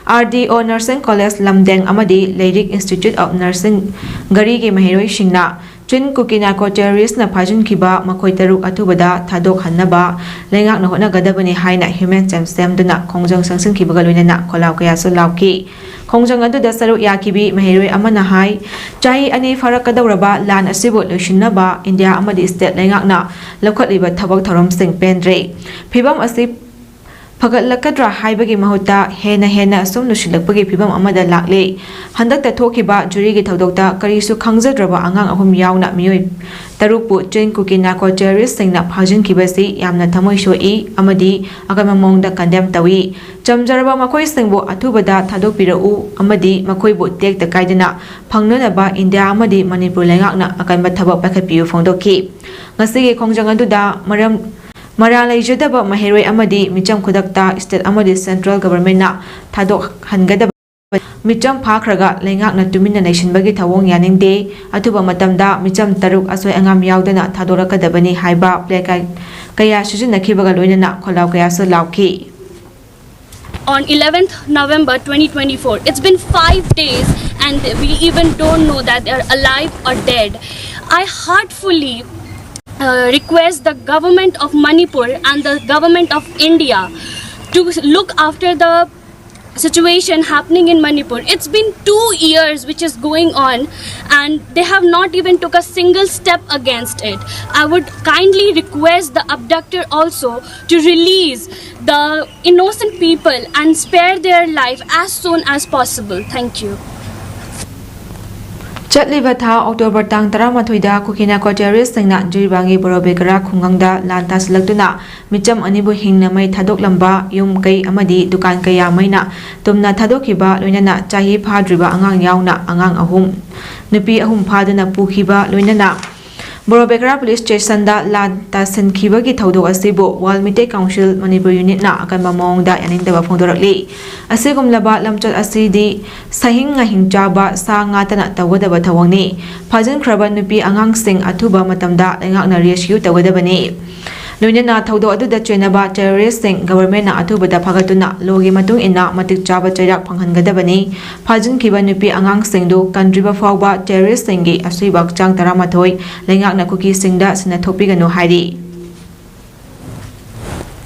ꯑꯥꯔ ꯗꯤ ꯑꯣ ꯅꯔꯁꯤꯡ ꯀꯣꯂꯦꯖ ꯂꯝꯗꯦꯡ ꯑꯃꯗꯤ ꯂꯩꯔꯤꯛ ꯏꯟꯁꯇꯤꯇ꯭ꯌꯨꯠ ꯑꯣꯐ ꯅꯔꯁꯤꯡ ꯘꯔꯤꯒꯤ ꯃꯍꯩꯔꯣꯏꯁꯤꯡꯅ ꯆꯤꯟ ꯀꯨꯀꯤ ꯅꯥꯔꯀꯣ ꯇꯦꯔꯣꯔꯤꯁꯅ ꯐꯥꯖꯤꯟꯈꯤꯕ ꯃꯈꯣꯏ ꯇꯔꯨꯛ ꯑꯊꯨꯕꯗ ꯊꯥꯗꯣꯛꯍꯟꯅꯕ ꯂꯩꯉꯥꯛꯅ ꯍꯣꯠꯅꯒꯗꯕꯅꯤ ꯍꯥꯏꯅ ꯍ꯭ꯌꯨꯃꯦꯟ ꯆꯦꯟ ꯁꯦꯝꯗꯨꯅ ꯈꯣꯡꯖꯪ ꯆꯪꯁꯤꯟꯈꯤꯕꯒ ꯂꯣꯏꯅꯅ ꯈꯣꯜꯂꯥꯎ ꯀꯌꯥꯁꯨ ꯂꯥꯎꯈꯤ꯫ ꯈꯣꯡꯖꯪ ꯑꯗꯨꯗ ꯁꯔꯨꯛ ꯌꯥꯈꯤꯕꯤ ꯃꯍꯩꯔꯣꯏ ꯑꯃꯅ ꯍꯥꯏ, ꯆꯍꯤ ꯑꯅꯤ ꯐꯥꯔꯛꯀꯗꯧꯔꯕ ꯂꯥꯟ ꯑꯁꯤꯕꯨ ꯂꯣꯏꯁꯤꯟꯅꯕ ꯏꯟꯗꯤꯌꯥ ꯑꯃꯗꯤ ꯁ꯭ꯇꯦꯠ ꯂꯩꯉꯥꯛꯅ ꯂꯧꯈꯠꯂꯤꯕ ꯊꯕꯛ ꯊꯧꯔꯝꯁꯤꯡ ꯄꯦꯟꯗ꯭ꯔꯦ꯫ ꯐꯤꯕꯝ ꯑꯁꯤ ꯐꯒꯠꯂꯛꯀꯗ꯭ꯔꯥ ꯍꯥꯏꯕꯒꯤ ꯃꯍꯨꯠꯇ ꯍꯦꯟꯅ ꯍꯦꯟꯅ ꯁꯨꯝ ꯂꯨꯁꯤꯜꯂꯛꯄꯒꯤ ꯐꯤꯕꯝ ꯑꯃꯗ ꯂꯥꯛꯂꯦ꯫ ꯍꯟꯗꯛꯇ ꯊꯣꯛꯈꯤꯕ ꯖꯨꯔꯤꯒꯤ ꯊꯧꯗꯣꯛꯇ ꯀꯔꯤꯁꯨ ꯈꯪꯖꯗ꯭ꯔꯕ ꯑꯉꯥꯡ ꯑꯍꯨꯝ ꯌꯥꯎꯅ ꯃꯤꯑꯣꯏ ꯇꯔꯨꯛꯄꯨ ꯆꯤꯟ ꯀꯨꯀꯤ ꯅꯥꯔꯀꯣ ꯇꯦꯔꯣꯔꯤꯁꯁꯤꯡꯅ ꯐꯥꯖꯤꯟꯈꯤꯕꯁꯤ ꯌꯥꯝꯅ ꯊꯃꯣꯏ ꯁꯣꯛꯏ ꯑꯃꯗꯤ ꯑꯀꯟꯕ ꯃꯑꯣꯡꯗ ꯀꯟꯗꯦꯝ ꯇꯧꯏ꯫ ꯆꯝꯖꯔꯕ ꯃꯈꯣꯏꯁꯤꯡꯕꯨ ꯑꯊꯨꯕꯗ ꯊꯥꯗꯣꯛꯄꯤꯔꯛꯎ ꯑꯃꯗꯤ ꯃꯈꯣꯏꯕꯨ ꯇꯦꯛꯇ ꯀꯥꯏꯗꯅ ꯐꯪꯅꯅꯕ ꯏꯟꯗꯤꯌꯥ ꯑꯃꯗꯤ ꯃꯅꯤꯄꯨꯔ ꯂꯩꯉꯥꯛꯅ ꯑꯀꯟꯕ ꯊꯕꯛ ꯄꯥꯏꯈꯠꯄꯤꯌꯨ ꯐꯣꯡꯗꯣꯛꯈꯤ꯫ ꯉꯁꯤꯒꯤ ꯈꯣꯡꯖꯪ ꯑꯗꯨꯗ ꯃꯔꯝ, ꯃꯔꯥꯜ ꯂꯩꯖꯗꯕ ꯃꯍꯩꯔꯣꯏ ꯑꯃꯗꯤ ꯃꯤꯆꯝ ꯈꯨꯗꯛꯇ ꯁ꯭ꯇꯦꯠ ꯑꯃꯗꯤ ꯁꯦꯟꯇ꯭ꯔꯦꯜ ꯒꯚꯔꯟꯃꯦꯟꯠꯅ ꯊꯥꯗꯣꯛꯍꯟꯒꯗꯕ, ꯃꯤꯆꯝ ꯐꯥꯈ꯭ꯔꯒ ꯂꯩꯉꯥꯛꯅ ꯇꯨꯃꯤꯟꯅ ꯂꯩꯁꯤꯟꯕꯒꯤ ꯊꯧꯑꯣꯡ ꯌꯥꯅꯤꯡꯗꯦ꯫ ꯑꯊꯨꯕ ꯃꯇꯝꯗ ꯃꯤꯆꯝ ꯇꯔꯨꯛ ꯑꯁꯣꯏ ꯑꯉꯥꯝ ꯌꯥꯎꯗꯅ ꯊꯥꯗꯣꯔꯛꯀꯗꯕꯅꯤ ꯍꯥꯏꯕ ꯄ꯭ꯂꯦ ꯀꯥꯔꯗ ꯀꯌꯥ ꯁꯤꯖꯤꯟꯅꯈꯤꯕꯒ ꯂꯣꯏꯅꯅ ꯈꯣꯜꯂꯥꯎ ꯀꯌꯥꯁꯨ ꯂꯥꯎꯈꯤ꯫ on eleventh November twenty twenty-four. It's been five days and we even don't know that they're alive or dead. I heartfully uh, request the government of Manipur and the government of India to look after the situation happening in Manipur. It's been two years which is going on and they have not even took a single step against it. I would kindly request the abductor also to release the innocent people and spare their life as soon as possible. Thank you. ꯆꯠꯂꯤꯕ ꯊꯥ October ꯇꯥꯡ ꯇꯔꯥꯃꯥꯊꯣꯏꯗ ꯀꯨꯀꯤ narco ꯇꯦꯔꯣꯔꯤꯁꯁꯤꯡꯅ ꯖꯤꯔꯤꯕꯥꯝꯒꯤ ꯕꯣꯔꯣꯕꯦꯀꯔꯥ ꯈꯨꯡꯒꯪꯗ ꯂꯥꯟ ꯇꯥꯁꯤꯜꯂꯛꯇꯨꯅ ꯃꯤꯆꯝ ꯑꯅꯤꯕꯨ ꯍꯤꯡꯅ ꯃꯩ ꯊꯥꯗꯣꯛꯂꯝꯕ, ꯌꯨꯝ ꯀꯩ ꯑꯃꯗꯤ ꯗꯨꯀꯥꯟ ꯀꯌꯥ ꯃꯩꯅ ꯇꯨꯝꯅ ꯊꯥꯗꯣꯛꯈꯤꯕ, ꯂꯣꯏꯅꯅ ꯆꯍꯤ ꯐꯥꯗ꯭ꯔꯤꯕ ꯑꯉꯥꯡ ꯌꯥꯎꯅ ꯑꯉꯥꯡ ꯑꯍꯨꯝ, ꯅꯨꯄꯤ ꯑꯍꯨꯝ ꯐꯥꯗꯨꯅ ꯄꯨꯈꯤꯕ, ꯂꯣꯏꯅꯅ ꯕꯣꯔꯣꯕꯦꯀꯔꯥ ꯄꯨꯂꯤꯁ ꯁ꯭ꯇꯦꯁꯟꯗ ꯂꯥꯟ ꯇꯥꯁꯤꯟꯈꯤꯕꯒꯤ ꯊꯧꯗꯣꯛ ꯑꯁꯤꯕꯨ ꯋꯥꯔꯜ ꯃꯤꯇꯩ ꯀꯥꯎꯟꯁꯤꯜ ꯃꯅꯤꯄꯨꯔ ꯌꯨꯅꯤꯠꯅ ꯑꯀꯟꯕ ꯃꯑꯣꯡꯗ ꯌꯥꯅꯤꯡꯗꯕ ꯐꯣꯡꯗꯣꯔꯛꯂꯤ꯫ ꯑꯁꯤꯒꯨꯝꯂꯕ ꯂꯝꯆꯠ ꯑꯁꯤꯗꯤ ꯁꯍꯤꯡ ꯉꯥꯍꯤꯡ ꯆꯥꯕ ꯁꯥ ꯉꯥꯇꯅ ꯇꯧꯒꯗꯕ ꯊꯧꯑꯣꯡꯅꯤ꯫ ꯐꯥꯖꯤꯟꯈ꯭ꯔꯕ ꯅꯨꯄꯤ ꯑꯉꯥꯡꯁꯤꯡ ꯑꯊꯨꯕ ꯃꯇꯝꯗ ꯂꯩꯉꯥꯛꯅ ꯔꯦꯁꯀ꯭ꯌꯨ ꯇꯧꯒꯗꯕꯅꯤ꯫ ꯂꯣꯏꯅꯅ ꯊꯧꯗꯣꯛ ꯑꯗꯨꯗ ꯆꯦꯟꯅꯕ ꯇꯦꯔꯣꯔꯤꯁꯁꯤꯡ ꯒꯚꯔꯟꯃꯦꯟꯠꯅ ꯑꯊꯨꯕꯗ ꯐꯥꯒꯠꯇꯨꯅ ꯂꯣꯒꯤ ꯃꯇꯨꯡ ꯏꯟꯅ ꯃꯇꯤꯛ ꯆꯥꯕ ꯆꯩꯔꯥꯛ ꯐꯪꯍꯟꯒꯗꯕꯅꯤ꯫ ꯐꯥꯖꯤꯟꯈꯤꯕ ꯅꯨꯄꯤ ꯑꯉꯥꯡꯁꯤꯡꯗꯨ ꯀꯟꯗ꯭ꯔꯤꯕ ꯐꯥꯎꯕ ꯇꯦꯔꯣꯔꯤꯁꯁꯤꯡꯒꯤ ꯑꯁꯣꯏꯕ ꯍꯛꯆꯥꯡ ꯇꯔꯥꯃꯥꯊꯣꯏ ꯂꯩꯉꯥꯛꯅ ꯀꯨꯀꯤꯁꯤꯡꯗ ꯁꯤꯟꯅꯊꯣꯛꯄꯤꯒꯅꯨ ꯍꯥꯏꯔꯤ꯫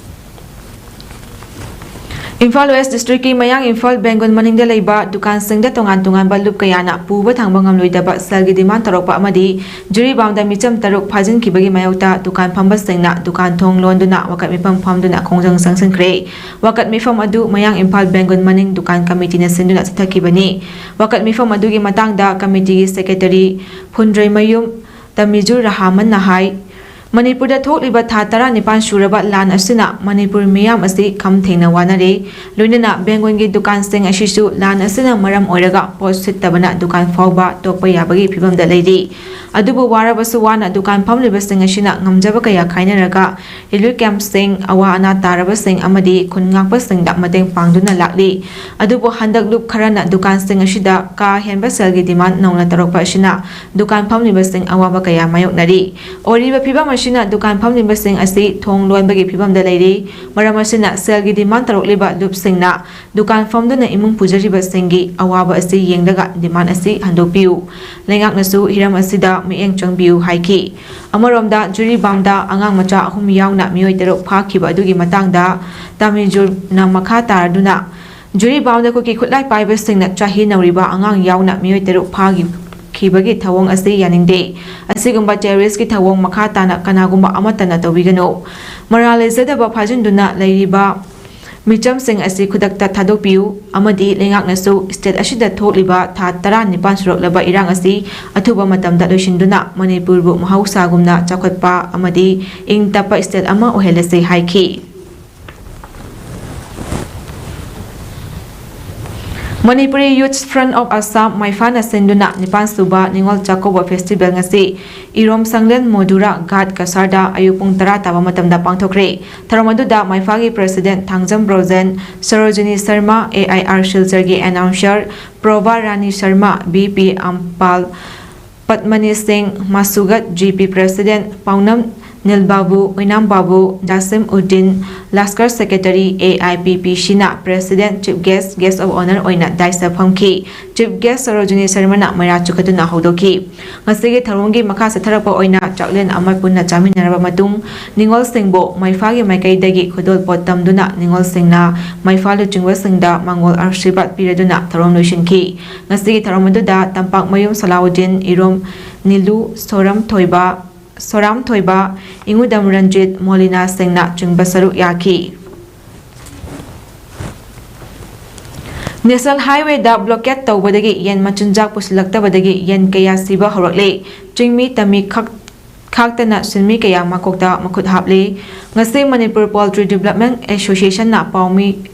ꯏꯝꯐꯥꯜ ꯋꯦꯁ ꯗꯤꯁꯇ꯭ꯔꯤꯛꯀꯤ ꯃꯌꯥꯡ ꯏꯝꯐꯥꯜ ꯕꯦꯡꯒꯨꯜ ꯃꯅꯤꯡꯗ ꯂꯩꯕ ꯗꯨꯀꯥꯟꯁꯤꯡꯗ ꯇꯣꯉꯥꯟ ꯇꯣꯉꯥꯟꯕ ꯂꯨꯞ ꯀꯌꯥꯅ ꯄꯨꯕ ꯊꯥꯡꯕ ꯉꯝꯂꯣꯏꯗꯕ ꯁꯦꯜꯒꯤ ꯗꯤꯃꯥꯟ ꯇꯧꯔꯛꯄ ꯑꯃꯗꯤ ꯖꯤꯔꯤꯕꯥꯝꯗ ꯃꯤꯆꯝ ꯇꯔꯨꯛ ꯐꯥꯖꯤꯟꯈꯤꯕꯒꯤ ꯃꯥꯌꯣꯛꯇ ꯗꯨꯀꯥꯟ ꯐꯝꯕꯁꯤꯡꯅ ꯗꯨꯀꯥꯟ ꯊꯣꯡ ꯂꯣꯟꯗꯨꯅ ꯋꯥꯀꯠ ꯃꯤꯐꯝ ꯐꯝꯗꯨꯅ ꯈꯣꯡꯖꯪ ꯆꯪꯁꯤꯟꯈ꯭ꯔꯦ꯫ ꯋꯥꯀꯠ ꯃꯤꯐꯝ ꯑꯗꯨ ꯃꯌꯥꯡ ꯏꯝꯐꯥꯜ ꯕꯦꯡꯒꯨꯜ ꯃꯅꯤꯡ ꯗꯨꯀꯥꯟ ꯀꯃꯤꯇꯤꯅ ꯁꯤꯟꯗꯨꯅ ꯆꯠꯊꯈꯤꯕꯅꯤ꯫ ꯋꯥꯀꯠ ꯃꯤꯐꯝ ꯑꯗꯨꯒꯤ ꯃꯇꯥꯡꯗ ꯀꯃꯤꯇꯤꯒꯤ ꯁꯦꯀ꯭ꯔꯦꯇꯔꯤ ꯐꯨꯟꯗ꯭ꯔꯩꯃꯌꯨꯝ ꯇꯃꯤꯖꯨꯔ ꯔꯍꯥꯃꯟꯅ ꯍꯥꯏ, ꯃꯅꯤꯄꯨꯔꯗ ꯊꯣꯛꯂꯤꯕ ꯊꯥ ꯇꯔꯥꯅꯤꯄꯥꯟ ꯁꯨꯔꯕ ꯂꯥꯟ ꯑꯁꯤꯅ ꯃꯅꯤꯄꯨꯔ ꯃꯤꯌꯥꯝ ꯑꯁꯤ ꯈꯝ ꯊꯦꯡꯅ ꯋꯥꯅꯔꯦ꯫ ꯂꯣꯏꯅꯅ ꯕꯦꯡꯒꯨꯜꯒꯤ ꯗꯨꯀꯥꯟꯁꯤꯡ ꯑꯁꯤꯁꯨ ꯂꯥꯟ ꯑꯁꯤꯅ ꯃꯔꯝ ꯑꯣꯏꯔꯒ ꯄꯣꯠ ꯁꯤꯠꯇꯕꯅ ꯗꯨꯀꯥꯟ ꯐꯥꯎꯕ ꯇꯣꯛꯄ ꯌꯥꯕꯒꯤ ꯐꯤꯕꯝꯗ ꯂꯩꯔꯤ꯫ ꯑꯗꯨꯕꯨ ꯋꯥꯔꯕꯁꯨ ꯋꯥꯅ ꯗꯨꯀꯥꯟ ꯐꯝꯂꯤꯕꯁꯤꯡ ꯑꯁꯤꯅ ꯉꯝꯖꯕ ꯀꯌꯥ ꯈꯥꯏꯅꯔꯒ ꯔꯤꯂꯤꯐ ꯀꯦꯝꯞꯁꯤꯡ, ꯑꯋꯥ ꯑꯅꯥ ꯇꯥꯔꯕꯁꯤꯡ ꯑꯃꯗꯤ ꯈꯨꯟ ꯉꯥꯛꯄꯁꯤꯡꯗ ꯃꯇꯦꯡ ꯄꯥꯡꯗꯨꯅ ꯂꯥꯛꯂꯤ꯫ ꯑꯗꯨꯕꯨ ꯍꯟꯗꯛ ꯂꯨꯞ ꯈꯔꯅ ꯗꯨꯀꯥꯟꯁꯤꯡ ꯑꯁꯤꯗ ꯀꯥ ꯍꯦꯟꯕ ꯁꯦꯜꯒꯤ ꯗꯤꯃꯥꯟ ꯅꯧꯅ ꯇꯧꯔꯛꯄ ꯑꯁꯤꯅ ꯗꯨꯀꯥꯟ ꯐꯝꯂꯤꯕꯁꯤꯡ ꯑꯋꯥꯕ ꯀꯌꯥ ꯃꯥꯌꯣꯛꯅꯔꯤ꯫ ꯑꯣꯏꯔꯤꯕ ꯐꯤꯕꯝ ꯑꯁꯤ ꯑꯁꯤꯅ ꯗꯨꯀꯥꯟ ꯐꯝꯂꯤꯕꯁꯤꯡ ꯑꯁꯤ ꯊꯣꯡ ꯂꯣꯟꯕꯒꯤ ꯐꯤꯕꯝꯗ ꯂꯩꯔꯤ꯫ ꯃꯔꯝ ꯑꯁꯤꯅ ꯁꯦꯜꯒꯤ demand ꯇꯧꯔꯛꯂꯤꯕ ꯂꯨꯞꯁꯤꯡꯅ ꯗꯨꯀꯥꯟ ꯐꯝꯗꯨꯅ ꯏꯃꯨꯡ ꯄꯨꯖꯔꯤꯕꯁꯤꯡꯒꯤ ꯑꯋꯥꯕ ꯑꯁꯤ ꯌꯦꯡꯂꯒ demand ꯑꯁꯤ ꯍꯟꯗꯣꯛꯄꯤꯌꯨ꯫ ꯂꯩꯉꯥꯛꯅꯁꯨ ꯍꯤꯔꯝ ꯑꯁꯤꯗ ꯃꯤꯠꯌꯦꯡ ꯆꯪꯕꯤꯌꯨ ꯍꯥꯏꯈꯤ꯫ ꯑꯃꯔꯣꯝꯗ, ꯖꯤꯔꯤꯕꯥꯝꯗ ꯑꯉꯥꯡ ꯃꯆꯥ ꯑꯍꯨꯝ ꯌꯥꯎꯅ ꯃꯤꯑꯣꯏ ꯇꯔꯨꯛ ꯐꯥꯈꯤꯕ ꯑꯗꯨꯒꯤ ꯃꯇꯥꯡꯗ ꯇꯥꯃꯤꯜꯖꯨꯔꯅ ꯃꯈꯥ ꯇꯥꯔꯗꯨꯅ, ꯖꯤꯔꯤꯕꯥꯝꯗ ꯀꯨꯀꯤ ꯈꯨꯠꯂꯥꯏ ꯄꯥꯏꯕꯁꯤꯡꯅ ꯆꯍꯤ ꯅꯧꯔꯤꯕ ꯑꯉꯥꯡ ꯌꯥꯎꯅ ꯃꯤꯑꯣꯏ ꯇꯔꯨꯛ ꯐꯥꯈꯤꯕꯒꯤ ꯊꯧꯑꯣꯡ ꯑꯁꯤ ꯌꯥꯅꯤꯡꯗꯦ꯫ ꯑꯁꯤꯒꯨꯝꯕ terrorist ꯀꯤ ꯊꯧꯑꯣꯡ ꯃꯈꯥ ꯇꯥꯅ ꯀꯅꯥꯒꯨꯝꯕ ꯑꯃꯠꯇꯅ ꯇꯧꯕꯤꯒꯅꯨ꯫ ꯃꯔꯥꯜ ꯂꯩꯖꯗꯕ ꯐꯥꯖꯤꯟꯗꯨꯅ ꯂꯩꯔꯤꯕ ꯃꯤꯆꯝꯁꯤꯡ ꯑꯁꯤ ꯈꯨꯗꯛꯇ ꯊꯥꯗꯣꯛꯄꯤꯌꯨ ꯑꯃꯗꯤ ꯂꯩꯉꯥꯛꯅꯁꯨ state ꯑꯁꯤꯗ ꯊꯣꯛꯂꯤꯕ ꯊꯥ ꯇꯔꯥꯅꯤꯄꯥꯟ ꯁꯨꯔꯛꯂꯕ ꯏꯔꯥꯡ ꯑꯁꯤ ꯑꯊꯨꯕ ꯃꯇꯝꯗ ꯂꯣꯏꯁꯤꯟꯗꯨꯅ ꯃꯅꯤꯄꯨꯔꯕꯨ ꯃꯍꯧꯁꯥꯒꯨꯝꯅ ꯆꯥꯎꯈꯠꯄ ꯑꯃꯗꯤ ꯏꯪ ꯇꯞꯄ state ꯑꯃ ꯑꯣꯏꯍꯜꯂꯁꯤ ꯍꯥꯏꯈꯤ꯫ Manipuri Youth Front of Assam, ꯃꯩꯐꯥꯅ ꯁꯤꯟꯗꯨꯅ ꯅꯤꯄꯥꯟ ꯁꯨꯕ ꯅꯤꯉꯣꯜ ꯆꯥꯛꯀꯧꯕ festival ꯉꯁꯤ ꯏꯔꯣꯝ ꯁꯪꯂꯦꯟ ꯃꯣꯗꯨꯔꯥ ꯒꯥꯠ ꯀꯁꯥꯔꯗ ꯑꯌꯨꯛ ꯄꯨꯡ ꯇꯔꯥ ꯇꯥꯕ ꯃꯇꯝꯗ ꯄꯥꯡꯊꯣꯛꯈ꯭ꯔꯦ꯫ ꯊꯧꯔꯝ ꯑꯗꯨꯗ ꯃꯩꯐꯥꯒꯤ president Thangjam Brojen, Sarojini Sharma, A I R ꯁꯤꯜꯆꯔꯒꯤ announcer ꯄ꯭ꯔꯣꯚꯥ Rani Sharma, V P ꯑꯝꯄꯥꯜ, ꯄꯗꯃꯅꯤ ꯁꯤꯡ, ꯃꯥꯁꯨꯒꯠ G P president ꯄꯥꯎꯅꯝ ꯅꯤꯜꯕꯥꯕꯨ, ꯑꯣꯏꯅꯥꯝꯕꯥꯕꯨ, ꯖꯥꯁꯤꯝ Uddin, Lashkar secretary A I P P ꯁꯤꯅ president, chief guest, guest of honour ꯑꯣꯏꯅ dais ꯇ ꯐꯝꯈꯤ꯫ Chief guest ꯁꯔꯣꯖꯤꯅꯤ ꯁꯔꯃꯅ ꯃꯩꯔꯥ ꯆꯨꯈꯠꯇꯨꯅ ꯍꯧꯗꯣꯛꯈꯤ꯫ ꯉꯁꯤꯒꯤ ꯊꯧꯔꯝꯒꯤ ꯃꯈꯥ ꯆꯠꯊꯔꯛꯄ ꯑꯣꯏꯅ ꯆꯥꯛꯂꯦꯟ ꯑꯃ ꯄꯨꯟꯅ ꯆꯥꯃꯤꯟꯅꯔꯕ ꯃꯇꯨꯡ, ꯅꯤꯉꯣꯜꯁꯤꯡꯕꯨ ꯃꯩꯐꯥꯒꯤ ꯃꯥꯏꯀꯩꯗꯒꯤ ꯈꯨꯗꯣꯜꯄꯣꯠ ꯇꯝꯗꯨꯅ ꯅꯤꯉꯣꯜꯁꯤꯡꯅ ꯃꯩꯐꯥ ꯂꯨꯆꯤꯡꯕꯁꯤꯡꯗ ꯃꯪꯒꯣꯜ ꯑꯥꯁꯤꯔꯕꯥꯗ ꯄꯤꯔꯗꯨꯅ ꯊꯧꯔꯝ ꯂꯣꯏꯁꯤꯟꯈꯤ꯫ ꯉꯁꯤꯒꯤ ꯊꯧꯔꯝ ꯑꯗꯨꯗ ꯇꯝꯄꯥꯛꯃꯌꯨꯝ ꯁꯂꯥꯎꯗꯤꯟ, ꯏꯔꯣꯝ ꯅꯤꯂꯨ, ꯁꯣꯔꯝ ꯊꯣꯏꯕ, ꯁꯣꯔꯥꯝ ꯊꯣꯏꯕ, ꯏꯉꯨꯗꯝ ꯔꯟꯖꯤꯠ, ꯃꯣꯂꯤꯅꯥ ꯁꯤꯡꯅꯆꯤꯡꯕ ꯁꯔꯨꯛ ꯌꯥꯈꯤ꯫ National highway ꯗ blockade ꯇꯧꯕꯗꯒꯤ ꯌꯦꯟ ꯃꯆꯤꯟꯖꯥꯛ ꯄꯨꯁꯤꯜꯂꯛꯇꯕꯗꯒꯤ ꯌꯦꯟ ꯀꯌꯥ ꯁꯤꯕ ꯍꯧꯔꯛꯂꯦ꯫ ꯆꯤꯡꯃꯤ ꯇꯝꯃꯤ ꯈꯛ-, ꯈꯥꯛꯇꯅ ꯁꯤꯟꯃꯤ ꯀꯌꯥ ꯃꯀꯣꯛꯇ ꯃꯈꯨꯠ ꯍꯥꯞꯂꯦ꯫ ꯉꯁꯤ ꯃꯅꯤꯄꯨꯔ Poultry Development Association ꯅ ꯄꯥꯎꯃꯤ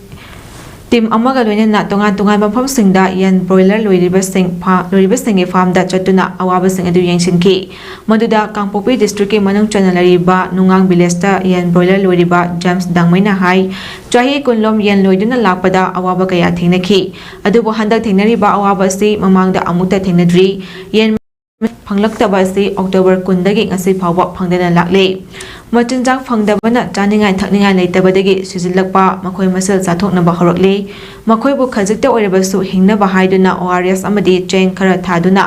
team ꯑꯃꯒ ꯂꯣꯏꯅꯅ ꯇꯣꯉꯥꯟ ꯇꯣꯉꯥꯟꯕ ꯃꯐꯝꯁꯤꯡꯗ ꯌꯦꯟ broiler ꯂꯣꯏꯔꯤꯕꯁꯤꯡ ꯐꯥ-, ꯂꯣꯏꯔꯤꯕꯁꯤꯡꯒꯤ farm ꯗ ꯆꯠꯇꯨꯅ ꯑꯋꯥꯕꯁꯤꯡ ꯑꯗꯨ ꯌꯦꯡꯁꯤꯟꯈꯤ꯫ ꯃꯗꯨꯗ ꯀꯥꯡꯄꯣꯛꯄꯤ district ꯀꯤ ꯃꯅꯨꯡ ꯆꯟꯅ ꯂꯩꯔꯤꯕ ꯅꯨꯡꯉꯥꯡ village ꯇ ꯌꯦꯟ broiler ꯂꯣꯏꯔꯤꯕ ꯖꯦꯝꯁ ꯗꯥꯡꯃꯩꯅ ꯍꯥꯏ, ꯆꯍꯤ ꯀꯨꯟꯂꯣꯝ ꯌꯦꯟ ꯂꯣꯏꯗꯨꯅ ꯂꯥꯛꯄꯗ ꯑꯋꯥꯕ ꯀꯌꯥ ꯊꯦꯡꯅꯈꯤ꯫ ꯑꯗꯨꯕꯨ ꯍꯟꯗꯛ ꯊꯦꯡꯅꯔꯤꯕ ꯑꯋꯥꯕ ꯑꯁꯤ ꯃꯃꯥꯡꯗ ꯑꯃꯨꯛꯇ ꯊꯦꯡꯅꯗ꯭ꯔꯤ꯫ ꯌꯦꯟ ꯐꯪꯂꯛꯇꯕ ꯑꯁꯤ ꯑꯣꯛꯇꯣꯕꯔ ꯀꯨꯟꯗꯒꯤ ꯉꯁꯤ ꯐꯥꯎꯕ ꯐꯪꯗꯅ ꯂꯥꯛꯂꯤ꯫ ꯃꯆꯤꯟꯖꯥꯛ ꯐꯪꯗꯕꯅ ꯆꯥꯅꯤꯡꯉꯥꯏ ꯊꯛꯅꯤꯡꯉꯥꯏ ꯂꯩꯇꯕꯗꯒꯤ ꯁꯤꯖꯤꯜꯂꯛꯄ ꯃꯈꯣꯏ ꯃꯁꯦꯜ ꯆꯥꯊꯣꯛꯅꯕ ꯍꯧꯔꯛꯂꯤ꯫ ꯃꯈꯣꯏꯕꯨ ꯈꯖꯤꯛꯇ ꯑꯣꯏꯔꯕꯁꯨ ꯍꯤꯡꯅꯕ ꯍꯥꯏꯗꯨꯅ ꯑꯣ ꯑꯥꯔ ꯑꯦꯁ ꯑꯃꯗꯤ ꯆꯦꯡ ꯈꯔ ꯊꯥꯗꯨꯅ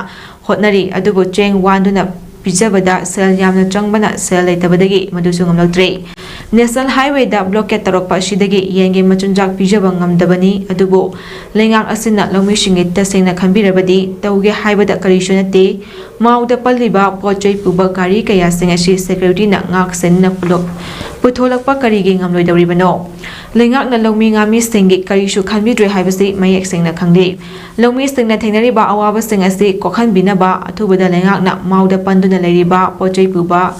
ꯍꯣꯠꯅꯔꯤ꯫ ꯑꯗꯨꯕꯨ ꯆꯦꯡ ꯋꯥꯟꯗꯨꯅ ꯄꯤꯖꯕꯗ ꯁꯦꯜ ꯌꯥꯝꯅ ꯆꯪꯕꯅ ꯁꯦꯜ ꯂꯩꯇꯕꯗꯒꯤ ꯃꯗꯨꯁꯨ ꯉꯝꯂꯛꯇ꯭ꯔꯦ꯫ ꯅꯦꯁꯅꯦꯜ ꯍꯥꯏꯋꯦꯗ ꯕ꯭ꯂꯣꯀꯦꯠ ꯇꯧꯔꯛꯄ ꯑꯁꯤꯗꯒꯤ ꯌꯦꯟꯒꯤ ꯃꯆꯤꯟꯖꯥꯛ ꯄꯤꯖꯕ ꯉꯝꯗꯕꯅꯤ꯫ ꯑꯗꯨꯕꯨ ꯂꯩꯉꯥꯛ ꯑꯁꯤꯅ ꯂꯧꯃꯤꯁꯤꯡꯒꯤ ꯇꯁꯦꯡꯅ ꯈꯟꯕꯤꯔꯕꯗꯤ ꯇꯧꯒꯦ ꯍꯥꯏꯕꯗ ꯀꯔꯤꯁꯨ ꯅꯠꯇꯦ꯫ ꯃꯥꯎꯗ ꯄꯜꯂꯤꯕ ꯄꯣꯠ ꯆꯩ ꯄꯨꯕ ꯒꯥꯔꯤ ꯀꯌꯥꯁꯤꯡ ꯑꯁꯤ ꯁꯦꯀ꯭ꯌꯨꯔꯤꯇꯤꯅ ꯉꯥꯛ ꯁꯦꯟꯅ ꯄꯨꯂꯞ ꯄꯨꯊꯣꯛꯂꯛꯄ ꯀꯔꯤꯒꯤ ꯉꯝꯂꯣꯏꯗꯧꯔꯤꯕꯅꯣ? ꯂꯩꯉꯥꯛꯅ ꯂꯧꯃꯤ ꯉꯥꯃꯤꯁꯤꯡꯒꯤ ꯀꯔꯤꯁꯨ ꯈꯟꯕꯤꯗ꯭ꯔꯦ ꯍꯥꯏꯕꯁꯤ ꯃꯌꯦꯛ ꯁꯦꯡꯅ ꯈꯪꯂꯤ꯫ ꯂꯧꯃꯤꯁꯤꯡꯅ ꯊꯦꯡꯅꯔꯤꯕ ꯑꯋꯥꯕꯁꯤꯡ ꯑꯁꯤ ꯀꯣꯛꯍꯟꯕꯤꯅꯕ ꯑꯊꯨꯕꯗ ꯂꯩꯉꯥꯛꯅ ꯃꯥꯎꯗ ꯄꯟꯗꯨꯅ ꯂꯩꯔꯤꯕ ꯄꯣꯠ ꯆꯩ ꯄꯨꯕ,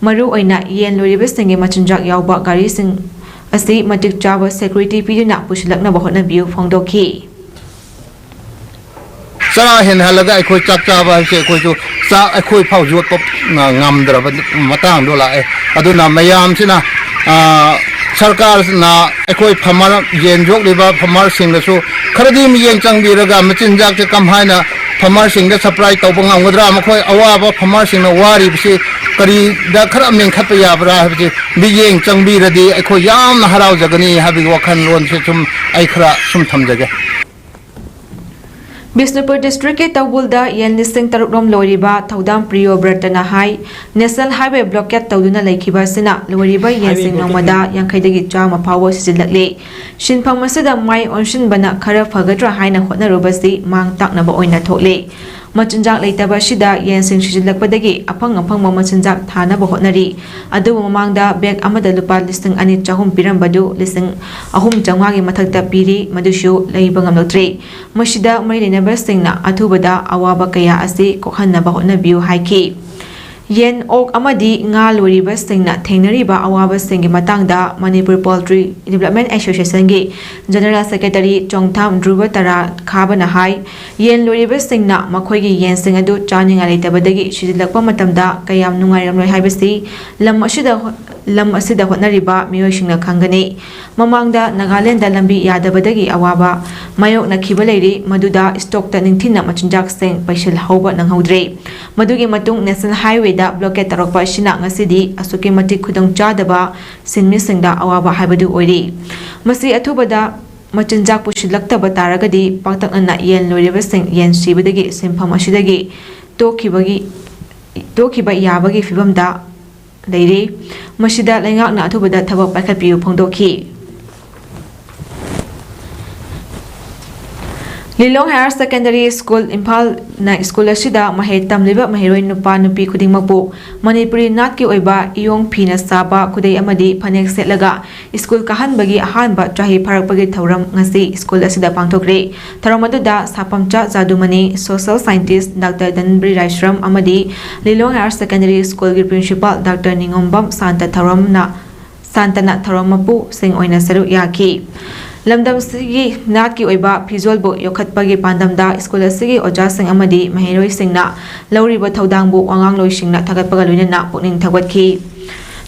ꯃꯔꯨꯑꯣꯏꯅ ꯌꯦꯟ ꯂꯣꯏꯔꯤꯕꯁꯤꯡꯒꯤ ꯃꯆꯤꯟꯖꯥꯛ ꯌꯥꯎꯕ ꯒꯥꯔꯤꯁꯤꯡ ꯑꯁꯤ ꯃꯇꯤꯛ ꯆꯥꯕ ꯁꯦꯀ꯭ꯌꯨꯔꯤꯇꯤ ꯄꯤꯗꯨꯅ ꯄꯨꯁꯤꯜꯂꯛꯅꯕ ꯍꯣꯠꯅꯕꯤꯌꯨ ꯐꯣꯡꯗꯣꯛꯈꯤ꯫ ꯆꯔꯥ ꯍꯦꯟꯍꯜꯂꯒ ꯑꯩꯈꯣꯏ ꯆꯥꯛ ꯆꯥꯕ ꯍꯥꯏꯁꯦ ꯑꯩꯈꯣꯏꯁꯨ ꯆꯥꯛ ꯑꯩꯈꯣꯏ ꯐꯥꯎ ꯌꯣꯠꯄ ꯉꯝꯗ꯭ꯔꯕ ꯃꯇꯥꯡꯗꯣ ꯂꯥꯛꯑꯦ꯫ ꯑꯗꯨꯅ ꯃꯌꯥꯝꯁꯤꯅ, ꯑ, ꯁꯔꯀꯥꯔꯅ ꯑꯩꯈꯣꯏ ꯐꯥꯔꯃꯔ, ꯌꯦꯟ ꯌꯣꯛꯂꯤꯕ ꯐꯥꯔꯃꯔꯁꯤꯡꯗꯁꯨ ꯈꯔꯗꯤ ꯃꯤꯠꯌꯦꯡ ꯆꯪꯕꯤꯔꯒ ꯃꯆꯤꯟꯖꯥꯛꯁꯦ ꯀꯝꯍꯥꯏꯅ ꯐꯥꯔꯃꯔꯁꯤꯡꯗ ꯁꯄ꯭ꯂꯥꯏ ꯇꯧꯕ ꯉꯝꯒꯗ꯭ꯔꯥ, ꯃꯈꯣꯏ ꯑꯋꯥꯕ ꯐꯥꯔꯃꯔꯁꯤꯡꯅ ꯋꯥꯔꯤꯕꯁꯤ ꯀꯔꯤꯗ ꯈꯔ ꯃꯦꯟꯈꯠꯄ ꯌꯥꯕ꯭ꯔꯥ ꯍꯥꯏꯕꯁꯤ ꯃꯤꯠꯌꯦꯡ ꯆꯪꯕꯤꯔꯗꯤ ꯑꯩꯈꯣꯏ ꯌꯥꯝꯅ ꯍꯔꯥꯎꯖꯒꯅꯤ ꯍꯥꯏꯕꯒꯤ ꯋꯥꯈꯜꯂꯣꯟꯁꯦ ꯁꯨꯝ ꯑꯩ ꯈꯔ ꯁꯨꯝ ꯊꯝꯖꯒꯦ꯫ ꯕꯤꯁꯅꯨꯄꯨꯔ ꯗꯤꯁꯇ꯭ꯔꯤꯛꯀꯤ ꯇꯧꯕꯨꯜꯗ ꯌꯦꯟ ꯂꯤꯁꯤꯡ ꯇꯔꯨꯛ ꯔꯣꯝ ꯂꯣꯏꯔꯤꯕ ꯊꯧꯗꯥꯝ ꯄ꯭ꯔꯤꯌꯣ ꯕ꯭ꯔꯇꯅ ꯍꯥꯏ, ꯅꯦꯁꯅꯦꯜ ꯍꯥꯏꯋꯦ ꯕ꯭ꯂꯣꯀꯦꯠ ꯇꯧꯗꯨꯅ ꯂꯩꯈꯤꯕ ꯑꯁꯤꯅ ꯂꯣꯏꯔꯤꯕ ꯌꯦꯟꯁꯤꯡ ꯅꯣꯡꯃꯗ ꯌꯥꯡꯈꯩꯗꯒꯤ ꯆꯥꯝꯃ ꯐꯥꯎꯕ ꯁꯤꯖꯤꯜꯂꯛꯂꯤ꯫ ꯁꯤꯟꯐꯝ ꯑꯁꯤꯗ ꯃꯥꯏ ꯑꯣꯟꯁꯤꯟꯕꯅ ꯈꯔ ꯐꯒꯗ꯭ꯔꯥ ꯍꯥꯏꯅ ꯍꯣꯠꯅꯔꯨꯕꯁꯤ ꯃꯥꯡ ꯇꯥꯛꯅꯕ ꯑꯣꯏꯅ ꯊꯣꯛꯂꯤ꯫ ꯃꯆꯤꯟꯖꯥꯛ ꯂꯩꯇꯕ ꯑꯁꯤꯗ ꯌꯦꯟꯁꯤꯡ ꯁꯤꯖꯤꯜꯂꯛꯄꯗꯒꯤ ꯑꯐꯪ ꯑꯐꯪꯕ ꯃꯆꯤꯟꯖꯥꯛ ꯊꯥꯅꯕ ꯍꯣꯠꯅꯔꯤ꯫ ꯑꯗꯨꯕꯨ ꯃꯃꯥꯡꯗ ꯕꯦꯒ ꯑꯃꯗ ꯂꯨꯄꯥ ꯂꯤꯁꯤꯡ ꯑꯅꯤ ꯆꯍꯨꯝ ꯄꯤꯔꯝꯕꯗꯨ ꯂꯤꯁꯤꯡ ꯑꯍꯨꯝ ꯆꯥꯝꯃꯉꯥꯒꯤ ꯃꯊꯛꯇ ꯄꯤꯔꯤ, ꯃꯗꯨꯁꯨ ꯂꯩꯕ ꯉꯝꯂꯛꯇ꯭ꯔꯦ꯫ ꯃꯁꯤꯗ ꯃꯔꯤ ꯂꯩꯅꯕꯁꯤꯡꯅ ꯑꯊꯨꯕꯗ ꯑꯋꯥꯕ ꯀꯌꯥ ꯑꯁꯤ ꯀꯣꯛꯍꯟꯅꯕ ꯍꯣꯠꯅꯕꯤꯌꯨ ꯍꯥꯏꯈꯤ꯫ ꯌꯦꯟ, ꯑꯣꯛ ꯑꯃꯗꯤ ꯉꯥ ꯂꯣꯏꯔꯤꯕꯁꯤꯡꯅ ꯊꯦꯡꯅꯔꯤꯕ ꯑꯋꯥꯕꯁꯤꯡꯒꯤ ꯃꯇꯥꯡꯗ ꯃꯅꯤꯄꯨꯔ ꯄꯣꯜꯇ꯭ꯔꯤ ꯗꯤꯕꯦꯂꯞꯃꯦꯟ ꯑꯦꯁꯣꯁꯤꯌꯦꯁꯟꯒꯤ ꯖꯦꯅꯔꯦꯜ ꯁꯦꯀ꯭ꯔꯦꯇꯔꯤ ꯆꯣꯡꯊꯥꯝ ꯙ꯭ꯔꯨꯕ ꯇꯔꯥ ꯈꯥꯕꯅ ꯍꯥꯏ, ꯌꯦꯟ ꯂꯣꯏꯔꯤꯕꯁꯤꯡꯅ ꯃꯈꯣꯏꯒꯤ ꯌꯦꯟꯁꯤꯡ ꯑꯗꯨ ꯆꯥꯅꯤꯡꯉꯥꯏ ꯂꯩꯇꯕꯗꯒꯤ ꯁꯤꯖꯤꯜꯂꯛꯄ ꯃꯇꯝꯗ ꯀꯌꯥꯝ ꯅꯨꯡꯉꯥꯏꯔꯝꯂꯣꯏ ꯍꯥꯏꯕꯁꯤ ꯂꯝ ꯑꯁꯤꯗ ꯍꯣ-, ꯂꯝ ꯑꯁꯤꯗ ꯍꯣꯠꯅꯔꯤꯕ ꯃꯤꯑꯣꯏꯁꯤꯡꯅ ꯈꯪꯒꯅꯤ꯫ ꯃꯃꯥꯡꯗ ꯅꯥꯒꯥꯂꯦꯟꯗ ꯂꯝꯕꯤ ꯌꯥꯗꯕꯗꯒꯤ ꯑꯋꯥꯕ ꯃꯥꯌꯣꯛꯅꯈꯤꯕ ꯂꯩꯔꯤ, ꯃꯗꯨꯗ ꯁ꯭ꯇꯣꯛꯇ ꯅꯤꯡꯊꯤꯅ ꯃꯆꯤꯟꯖꯥꯛꯁꯤꯡ ꯄꯩꯁꯤꯜꯍꯧꯕ ꯅꯪꯍꯧꯗ꯭ꯔꯦ꯫ ꯃꯗꯨꯒꯤ ꯃꯇꯨꯡ ꯅꯦꯁꯅꯦꯜ ꯍꯥꯏꯋꯦꯗ ꯕ꯭ꯂꯣꯀꯦꯠ ꯇꯧꯔꯛꯄ ꯑꯁꯤꯅ ꯉꯁꯤꯗꯤ ꯑꯁꯨꯛꯀꯤ ꯃꯇꯤꯛ ꯈꯨꯗꯣꯡꯆꯥꯗꯕ ꯁꯤꯟꯃꯤꯁꯤꯡꯗ ꯑꯋꯥꯕ ꯍꯥꯏꯕꯗꯨ ꯑꯣꯏꯔꯤ꯫ ꯃꯁꯤ ꯑꯊꯨꯕꯗ ꯃꯆꯤꯟꯖꯥꯛ ꯄꯨꯁꯤꯜꯂꯛꯇꯕ ꯇꯥꯔꯒꯗꯤ ꯄꯥꯛꯇꯛꯅꯅ ꯌꯦꯟ ꯂꯣꯏꯔꯤꯕꯁꯤꯡ ꯌꯦꯟ ꯁꯤꯕꯗꯒꯤ ꯁꯤꯟꯐꯝ ꯑꯁꯤꯗꯒꯤ ꯇꯣꯛꯈꯤꯕꯒꯤ, ꯇꯣꯛꯈꯤꯕ ꯌꯥꯕꯒꯤ ꯐꯤꯕꯝꯗ ꯂꯩꯔꯤ꯫ ꯃꯁꯤꯗ ꯂꯩꯉꯥꯛꯅ ꯑꯊꯨꯕꯗ ꯊꯕꯛ ꯄꯥꯏꯈꯠꯄꯤꯌꯨ ꯐꯣꯡꯗꯣꯛꯈꯤ꯫ ꯂꯤꯂꯣꯡ ꯍꯥꯌꯔ ꯁꯦꯀꯦꯟꯗꯔꯤ ꯁ꯭ꯀꯨꯜ, ꯏꯝꯐꯥꯜꯅ ꯁ꯭ꯀꯨꯜ ꯑꯁꯤꯗ ꯃꯍꯩ ꯇꯝꯂꯤꯕ ꯃꯍꯩꯔꯣꯏ ꯅꯨꯄꯥ ꯅꯨꯄꯤ ꯈꯨꯗꯤꯡꯃꯛꯄꯨ ꯃꯅꯤꯄꯨꯔꯤ ꯅꯥꯠꯀꯤ ꯑꯣꯏꯕ ꯏꯌꯣꯡ ꯐꯤꯅ ꯁꯥꯕ ꯈꯨꯗꯩ ꯑꯃꯗꯤ ꯐꯅꯦꯛ ꯁꯦꯠꯂꯒ ꯁ꯭ꯀꯨꯜ ꯀꯥꯍꯟꯕꯒꯤ ꯑꯍꯥꯟꯕ ꯆꯍꯤ ꯐꯥꯔꯛꯄꯒꯤ ꯊꯧꯔꯝ ꯉꯁꯤ ꯁ꯭ꯀꯨꯜ ꯑꯁꯤꯗ ꯄꯥꯡꯊꯣꯛꯈ꯭ꯔꯦ꯫ ꯊꯧꯔꯝ ꯑꯗꯨꯗ ꯁꯥꯄꯝꯆꯥ ꯖꯥꯗꯨꯃꯅꯤ, ꯁꯣꯁꯤꯌꯦꯜ ꯁꯥꯏꯟꯇꯤꯁ ꯗꯥꯛꯇꯔ ꯙꯟꯕ꯭ꯔꯤ ꯔꯥꯏꯁ꯭ꯔꯝ ꯑꯃꯗꯤ ꯂꯤꯂꯣꯡ ꯍꯥꯌꯔ ꯁꯦꯀꯦꯟꯗꯔꯤ ꯁ꯭ꯀꯨꯜꯒꯤ ꯄ꯭ꯔꯤꯟꯁꯤꯄꯥꯜ ꯗꯥꯛꯇꯔ ꯅꯤꯉꯣꯝꯕꯝ ꯁꯥꯟꯇ ꯊꯧꯔꯝꯅ, ꯁꯥꯟꯇꯅ ꯊꯧꯔꯝ ꯃꯄꯨꯁꯤꯡ ꯑꯣꯏꯅ ꯁꯔꯨꯛ ꯌꯥꯈꯤ꯫ ꯂꯝꯗꯝꯁꯤꯒꯤ ꯅꯥꯠꯀꯤ ꯑꯣꯏꯕ ꯐꯤꯖꯣꯜꯕꯨ ꯌꯣꯛꯈꯠꯄꯒꯤ ꯄꯥꯟꯗꯝꯗ ꯁ꯭ꯀꯨꯜ ꯑꯁꯤꯒꯤ ꯑꯣꯖꯥꯁꯤꯡ ꯑꯃꯗꯤ ꯃꯍꯩꯔꯣꯏꯁꯤꯡꯅ ꯂꯧꯔꯤꯕ ꯊꯧꯗꯥꯡꯕꯨ ꯋꯥꯉꯥꯡꯂꯣꯏꯁꯤꯡꯅ ꯊꯥꯒꯠꯄꯒ ꯂꯣꯏꯅꯅ ꯄꯨꯛꯅꯤꯡ ꯊꯧꯒꯠꯈꯤ꯫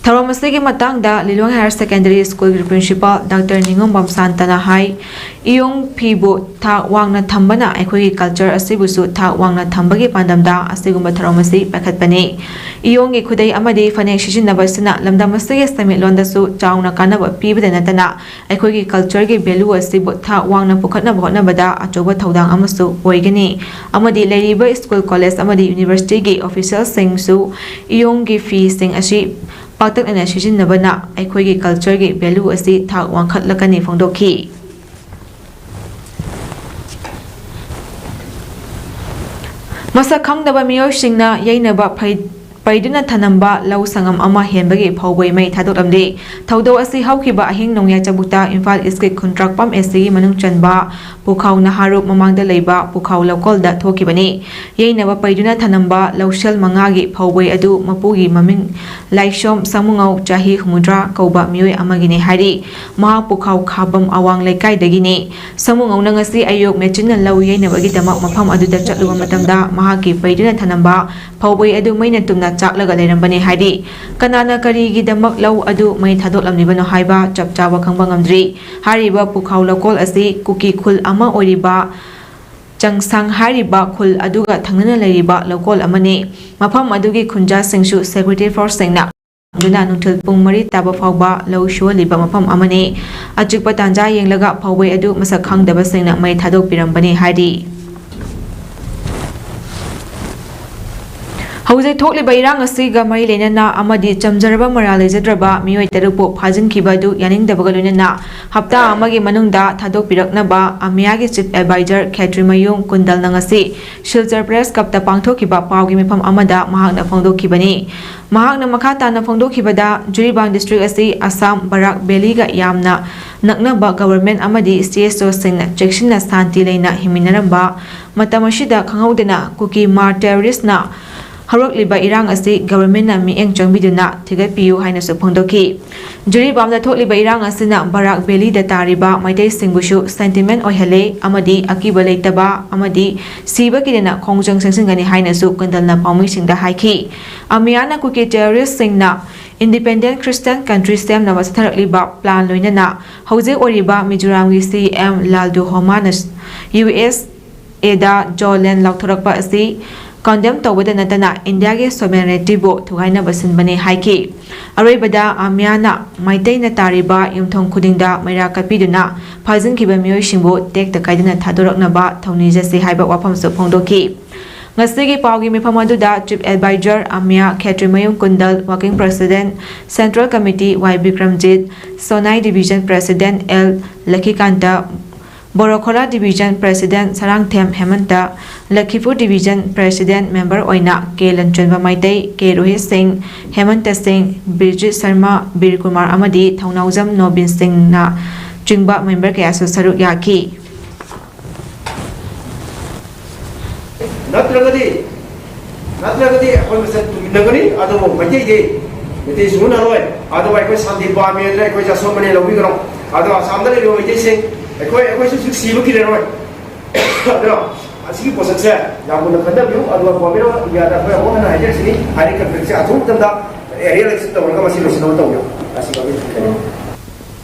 ꯊꯧꯔꯝ ꯑꯁꯤꯒꯤ ꯃꯇꯥꯡꯗ ꯂꯤꯂꯣꯡ ꯍꯥꯌꯔ ꯁꯦꯀꯦꯟꯗꯔꯤ ꯁ꯭ꯀꯨꯜꯒꯤ ꯄ꯭ꯔꯤꯟꯁꯤꯄꯥꯜ ꯗꯥꯛꯇꯔ ꯅꯤꯉꯣꯝꯕꯝ ꯁꯥꯟꯇꯅ ꯍꯥꯏ, ꯏꯌꯣꯡ ꯐꯤꯕꯨ ꯊꯥꯛ ꯋꯥꯡꯅ ꯊꯝꯕꯅ ꯑꯩꯈꯣꯏꯒꯤ ꯀꯜꯆꯔ ꯑꯁꯤꯕꯨꯁꯨ ꯊꯥꯛ ꯋꯥꯡꯅ ꯊꯝꯕꯒꯤ ꯄꯥꯟꯗꯝꯗ ꯑꯁꯤꯒꯨꯝꯕ ꯊꯧꯔꯝ ꯑꯁꯤ ꯄꯥꯏꯈꯠꯄꯅꯤ꯫ ꯏꯌꯣꯡꯒꯤ ꯈꯨꯗꯩ ꯑꯃꯗꯤ ꯐꯅꯦꯛ ꯁꯤꯖꯤꯟꯅꯕ ꯑꯁꯤꯅ ꯂꯝꯗꯝ ꯑꯁꯤꯒꯤ ꯁꯦꯟꯃꯤꯠꯂꯣꯟꯗꯁꯨ ꯆꯥꯎꯅ ꯀꯥꯟꯅꯕ ꯄꯤꯕꯗ ꯅꯠꯇꯅ ꯑꯩꯈꯣꯏꯒꯤ ꯀꯜꯆꯔꯒꯤ ꯚꯦꯂꯨ ꯑꯁꯤꯕꯨ ꯊꯥꯛ ꯋꯥꯡꯅ ꯄꯨꯈꯠꯅꯕ ꯍꯣꯠꯅꯕꯗ ꯑꯆꯧꯕ ꯊꯧꯗꯥꯡ ꯑꯃꯁꯨ ꯑꯣꯏꯒꯅꯤ ꯑꯃꯗꯤ ꯂꯩꯔꯤꯕ ꯁ꯭ꯀꯨꯜ, ꯀꯣꯂꯦꯖ ꯑꯃꯗꯤ ꯌꯨꯅꯤꯚꯔꯁꯤꯇꯤꯒꯤ ꯑꯣꯐꯤꯁꯤꯌꯦꯜꯁꯤꯡꯁꯨ ꯏꯌꯣꯡꯒꯤ ꯐꯤꯁꯤꯡ ꯑꯁꯤ ꯄꯥꯛꯇꯛꯅꯅ ꯁꯤꯖꯤꯟꯅꯕꯅ ꯑꯩꯈꯣꯏꯒꯤ ꯀꯜꯆꯔꯒꯤ ꯚꯦꯂꯨ ꯑꯁꯤ ꯊꯥꯛ ꯋꯥꯡꯈꯠꯂꯛꯀꯅꯤ ꯐꯣꯡꯗꯣꯛꯈꯤ꯫ ꯃꯁꯛ ꯈꯪꯗꯕ ꯃꯤꯑꯣꯏꯁꯤꯡꯅ ꯌꯩꯅꯕ ꯐꯩ-, ꯄꯩꯗꯨꯅ ꯊꯅꯝꯕ ꯂꯧ ꯁꯪꯉꯝ ꯑꯃ ꯍꯦꯟꯕꯒꯤ ꯐꯧꯕꯩ ꯃꯩ ꯊꯥꯗꯣꯛꯂꯝꯂꯦ꯫ ꯊꯧꯗꯣꯛ ꯑꯁꯤ ꯍꯧꯈꯤꯕ ꯑꯍꯤꯡ ꯅꯣꯡꯌꯥꯏ ꯆꯕꯨꯛꯇ ꯏꯝꯐꯥꯜ ꯏꯁꯀꯤ ꯈꯨꯟꯗ꯭ꯔꯥꯛꯄꯝ ꯑꯦꯁ ꯁꯤꯒꯤ ꯃꯅꯨꯡ ꯆꯟꯕ ꯄꯨꯈꯥꯎ ꯅꯍꯥꯔꯣꯞ ꯃꯃꯥꯡꯗ ꯂꯩꯕ ꯄꯨꯈꯥꯎ ꯂꯧꯀꯣꯜꯗ ꯊꯣꯛꯈꯤꯕꯅꯤ꯫ ꯌꯩꯅꯕ ꯄꯩꯗꯨꯅ ꯊꯅꯝꯕ ꯂꯧꯁꯦꯜ ꯃꯉꯥꯒꯤ ꯐꯧꯕꯩ ꯑꯗꯨ ꯃꯄꯨꯒꯤ ꯃꯃꯤꯡ ꯂꯥꯏꯁꯣꯝ ꯁꯥꯃꯨꯉꯧ, ꯆꯍꯤ ꯍꯨꯝꯐꯨꯇꯔꯥ ꯀꯧꯕ ꯃꯤꯑꯣꯏ ꯑꯃꯒꯤꯅꯤ ꯍꯥꯏꯔꯤ꯫ ꯃꯍꯥꯛ ꯄꯨꯈꯥꯎ ꯈꯥꯕꯝ ꯑꯋꯥꯡ ꯂꯩꯀꯥꯏꯗꯒꯤꯅꯤ꯫ ꯁꯥꯃꯨꯉꯧꯅ ꯉꯁꯤ ꯑꯌꯨꯛ ꯃꯦꯆꯤꯟꯅ ꯂꯧ ꯌꯩꯅꯕꯒꯤꯗꯃꯛ ꯃꯐꯝ ꯑꯗꯨꯗ ꯆꯠꯂꯨꯕ ꯃꯇꯝꯗ ꯃꯍꯥꯛꯀꯤ ꯄꯩꯗꯨꯅ ꯊꯅꯝꯕ ꯐꯧꯕꯩ ꯑꯗꯨ ꯃꯩꯅ ꯇꯨꯝꯅ ꯆꯥꯛꯂꯒ ꯂꯩꯔꯝꯕꯅꯤ ꯍꯥꯏꯔꯤ꯫ ꯀꯅꯥꯅ ꯀꯔꯤꯒꯤꯗꯃꯛ ꯂꯧ ꯑꯗꯨ ꯃꯩ ꯊꯥꯗꯣꯛꯂꯝꯂꯤꯕꯅꯣ ꯍꯥꯏꯕ ꯆꯞ ꯆꯥꯕ ꯈꯪꯕ ꯉꯝꯗ꯭ꯔꯤ꯫ ꯍꯥꯏꯔꯤꯕ ꯄꯨꯈꯥꯎ ꯂꯧꯀꯣꯜ ꯑꯁꯤ ꯀꯨꯀꯤ ꯈꯨꯜ ꯑꯃ ꯑꯣꯏꯔꯤꯕ ꯆꯪꯁꯥꯡ ꯍꯥꯏꯔꯤꯕ ꯈꯨꯜ ꯑꯗꯨꯒ ꯊꯪꯅꯅ ꯂꯩꯔꯤꯕ ꯂꯧꯀꯣꯜ ꯑꯃꯅꯤ꯫ ꯃꯐꯝ ꯑꯗꯨꯒꯤ ꯈꯨꯟꯖꯥꯁꯤꯡꯁꯨ ꯁꯦꯀ꯭ꯌꯨꯔꯤꯇꯤ ꯐꯣꯔꯁꯁꯤꯡꯅ ꯑꯗꯨꯅ ꯅꯨꯡꯊꯤꯜ ꯄꯨꯡ ꯃꯔꯤ ꯇꯥꯕ ꯐꯥꯎꯕ ꯂꯧ ꯁꯨꯍꯜꯂꯤꯕ ꯃꯐꯝ ꯑꯃꯅꯤ꯫ ꯑꯆꯤꯛꯄ ꯇꯥꯟꯖꯥ ꯌꯦꯡꯂꯒ ꯐꯧꯕꯩ ꯑꯗꯨ ꯃꯁꯛ ꯈꯪꯗꯕꯁꯤꯡꯅ ꯃꯩ ꯊꯥꯗꯣꯛꯄꯤꯔꯝꯕꯅꯤ ꯍꯥꯏꯔꯤ꯫ ꯍꯧꯖꯤꯛ ꯊꯣꯛꯂꯤꯕ ꯏꯔꯥꯡ ꯑꯁꯤꯒ ꯃꯔꯤ ꯂꯩꯅꯅ ꯑꯃꯗꯤ ꯆꯝꯖꯔꯕ ꯃꯔꯥꯜ ꯂꯩꯖꯗ꯭ꯔꯕ ꯃꯤꯑꯣꯏ ꯇꯔꯨꯛꯄꯨ ꯐꯥꯖꯤꯟꯈꯤꯕ ꯑꯗꯨ ꯌꯥꯅꯤꯡꯗꯕꯒ ꯂꯣꯏꯅꯅ ꯍꯞꯇꯥ ꯑꯃꯒꯤ ꯃꯅꯨꯡꯗ ꯊꯥꯗꯣꯛꯄꯤꯔꯛꯅꯕ ꯑꯃꯤꯌꯥꯒꯤ ꯆꯤꯐ ꯑꯦꯗꯚꯥꯏꯖꯔ ꯈꯦꯇ꯭ꯔꯤꯃꯌꯨꯝ ꯀꯨꯟꯗꯜꯅ ꯉꯁꯤ ꯁꯤꯜꯆꯔ ꯄ꯭ꯔꯦꯁ ꯀꯞꯇ ꯄꯥꯡꯊꯣꯛꯈꯤꯕ ꯄꯥꯎꯒꯤ ꯃꯤꯐꯝ ꯑꯃꯗ ꯃꯍꯥꯛꯅ ꯐꯣꯡꯗꯣꯛꯈꯤꯕꯅꯤ꯫ ꯃꯍꯥꯛꯅ ꯃꯈꯥ ꯇꯥꯅ ꯐꯣꯡꯗꯣꯛꯈꯤꯕꯗ, ꯖꯤꯔꯤꯕꯥꯝ ꯗꯤꯁꯇ꯭ꯔꯤꯛ ꯑꯁꯤ ꯑꯁꯥꯝ ꯕꯔꯥꯛ ꯚꯦꯂꯤꯒ ꯌꯥꯝꯅ ꯅꯛꯅꯕ ꯒꯚꯔꯟꯃꯦꯟꯠ ꯑꯃꯗꯤ ꯁꯤ ꯑꯦꯁ ꯑꯣꯁꯤꯡꯅ ꯆꯦꯛꯁꯤꯟꯅ ꯁꯥꯟꯇꯤ ꯂꯩꯅ ꯍꯤꯡꯃꯤꯟꯅꯔꯝꯕ ꯃꯇꯝ ꯑꯁꯤꯗ ꯈꯪꯍꯧꯗꯅ ꯀꯨꯀꯤ ꯃꯥꯔ ꯇꯦꯔꯣꯔꯤꯁ꯭ꯠꯅ ꯍꯧꯔꯛꯂꯤꯕ ꯏꯔꯥꯡ ꯑꯁꯤ ꯒꯚꯔꯟꯃꯦꯟꯠꯅ ꯃꯤꯠꯌꯦꯡ ꯆꯪꯕꯤꯗꯨꯅ ꯊꯤꯒꯠꯄꯤꯌꯨ ꯍꯥꯏꯅꯁꯨ ꯐꯣꯡꯗꯣꯛꯈꯤ꯫ ꯖꯤꯔꯤꯕꯥꯝꯗ ꯊꯣꯛꯂꯤꯕ ꯏꯔꯥꯡ ꯑꯁꯤꯅ ꯕꯔꯥꯛ ꯚꯦꯂꯤꯗ ꯇꯥꯔꯤꯕ ꯃꯩꯇꯩꯁꯤꯡꯕꯨꯁꯨ ꯁꯦꯟꯇꯤꯃꯦꯟꯠ ꯑꯣꯏꯍꯜꯂꯦ ꯑꯃꯗꯤ ꯑꯀꯤꯕ ꯂꯩꯇꯕ ꯑꯃꯗꯤ ꯁꯤꯕ ꯀꯤꯗꯅ ꯈꯣꯡꯖꯪ ꯆꯪꯁꯤꯟꯒꯅꯤ ꯍꯥꯏꯅꯁꯨ ꯀꯨꯟꯗꯜꯅ ꯄꯥꯎꯃꯤꯁꯤꯡꯗ ꯍꯥꯏꯈꯤ꯫ ꯑꯃꯤꯌꯥꯅ ꯀꯨꯀꯤ ꯇꯦꯔꯣꯔꯤꯁ꯭ꯠꯁꯤꯡꯅ ꯏꯟꯗꯤꯄꯦꯟꯗꯦꯟꯠ ꯈ꯭ꯔꯤꯁꯇꯤꯌꯟ ꯀꯟꯇ꯭ꯔꯤ ꯁꯦꯝꯅꯕ ꯆꯠꯊꯔꯛꯂꯤꯕ ꯄ꯭ꯂꯥꯟ ꯂꯣꯏꯅꯅ ꯍꯧꯖꯤꯛ ꯑꯣꯏꯔꯤꯕ ꯃꯤꯖꯣꯔꯥꯝꯒꯤ ꯁꯤ ꯑꯦꯝ ꯂꯥꯜꯗꯨꯍꯣꯃꯥꯅ ꯌꯨ ꯑꯦꯁ ꯑꯦꯗ ꯖꯣ ꯂꯦꯟ ꯂꯥꯎꯊꯣꯔꯛꯄ ꯑꯁꯤ ꯀꯟꯗꯦꯝ ꯇꯧꯕꯗ ꯅꯠꯇꯅ ꯏꯟꯗꯤꯌꯥꯒꯤ ꯁꯣꯚꯔꯦꯅꯤꯇꯤꯕꯨ ꯊꯨꯒꯥꯏꯅꯕ ꯁꯤꯟꯕꯅꯤ ꯍꯥꯏꯈꯤ꯫ ꯑꯔꯣꯏꯕꯗ ꯑꯃꯤꯌꯥꯅ ꯃꯩꯇꯩꯅ ꯇꯥꯔꯤꯕ ꯌꯨꯝꯊꯣꯡ ꯈꯨꯗꯤꯡꯗ ꯃꯩꯔꯥ ꯀꯠꯄꯤꯗꯨꯅ ꯐꯥꯖꯤꯟꯈꯤꯕ ꯃꯤꯑꯣꯏꯁꯤꯡꯕꯨ ꯇꯦꯛꯇ ꯀꯥꯏꯗꯅ ꯊꯥꯗꯣꯔꯛꯅꯕ ꯊꯧꯅꯤꯖꯁꯤ ꯍꯥꯏꯕ ꯋꯥꯐꯝꯁꯨ ꯐꯣꯡꯗꯣꯛꯈꯤ꯫ ꯉꯁꯤꯒꯤ ꯄꯥꯎꯒꯤ ꯃꯤꯐꯝ ꯑꯗꯨꯗ ꯆꯤꯐ ꯑꯦꯗꯚꯥꯏꯖꯔ ꯑꯃꯤꯌꯥ Khetrimayum Kundal, working president, central committee Y Bikramjit, Sonai division president L Lakhikanta, Borokhola Division President Sarangthem Hemanta, Lakhipur Division President member ꯑꯣꯏꯅ ꯀꯦ ꯂꯟꯆꯣꯟꯕ ꯃꯩꯇꯩ, ꯀꯦ ꯔꯣꯍꯤꯠ ꯁꯤꯡ, ꯍꯦꯃꯟꯇ ꯁꯤꯡ, ꯕꯤꯔꯖꯤꯠ ꯁꯔꯃ, ꯕꯤꯔ ꯀꯨꯃꯥꯔ ꯑꯃꯗꯤ ꯊꯧꯅꯥꯎꯖꯝ ꯅꯣꯕꯤꯟ ꯁꯤꯡꯅ ꯆꯤꯡꯕ member ꯀꯌꯥꯁꯨ ꯁꯔꯨꯛ ꯌꯥꯈꯤ꯫ ꯅꯠꯇ꯭ꯔꯒꯗꯤ ꯅꯠꯇ꯭ꯔꯒꯗꯤ ꯑꯩꯈꯣꯏ ꯃꯁꯦꯟ ꯇꯨꯃꯤꯟꯅꯒꯅꯤ꯫ ꯑꯗꯨꯕꯨ ꯃꯩꯇꯩꯗꯤ ꯃꯩꯇꯩ ꯁꯨꯍꯟꯅꯔꯣꯏ꯫ ꯑꯗꯨꯕꯨ ꯑꯩꯈꯣꯏ ꯁꯥꯟꯇꯤ ꯄꯥꯝꯃꯦ ꯑꯗꯨꯅ ꯑꯩꯈꯣꯏꯁꯦ ꯑꯁꯣꯟꯕꯅꯦ ꯂꯧꯕꯤꯒꯅꯨ꯫ ꯑꯗꯣ ꯑꯁꯥꯝꯗ ꯂꯩꯔꯤꯕ ꯃꯩꯇꯩꯁꯤꯡ, ꯑꯩꯈꯣꯏ ꯑꯩꯈꯣꯏꯁꯨ ꯍꯧꯖꯤꯛ ꯁꯤꯕ ꯀꯤꯔꯔꯣꯏ꯫ ꯑꯗꯨꯅ ꯑꯁꯤꯒꯤ ꯄꯣꯠꯁꯛꯁꯦ ꯌꯥꯝ ꯃꯨꯟꯅ ꯈꯟꯊꯕꯤꯌꯨ꯫ ꯑꯗꯨꯒ ꯒꯣꯔꯃꯦꯟ ꯑꯣꯐ ꯏꯟꯗꯤꯌꯥꯗ ꯑꯩꯈꯣꯏ ꯑꯃꯨꯛ ꯍꯟꯅ ꯍꯥꯏꯖꯔꯤꯁꯤꯅꯤ, ꯍꯥꯏꯔꯤꯕ ꯀꯟꯐ꯭ꯂꯤꯛꯁꯦ ꯑꯊꯨꯕ ꯃꯇꯝꯗ ꯑꯦꯔꯤꯌꯦꯜ ꯑꯦꯛꯁꯟ ꯇꯧꯔꯒ ꯃꯁꯤ ꯂꯣꯏꯁꯤꯟꯅꯕ ꯇꯧꯕꯤꯌꯨ꯫ ꯑꯁꯤ ꯒꯣꯔꯃꯦꯟ ꯊꯝꯖꯒꯦ꯫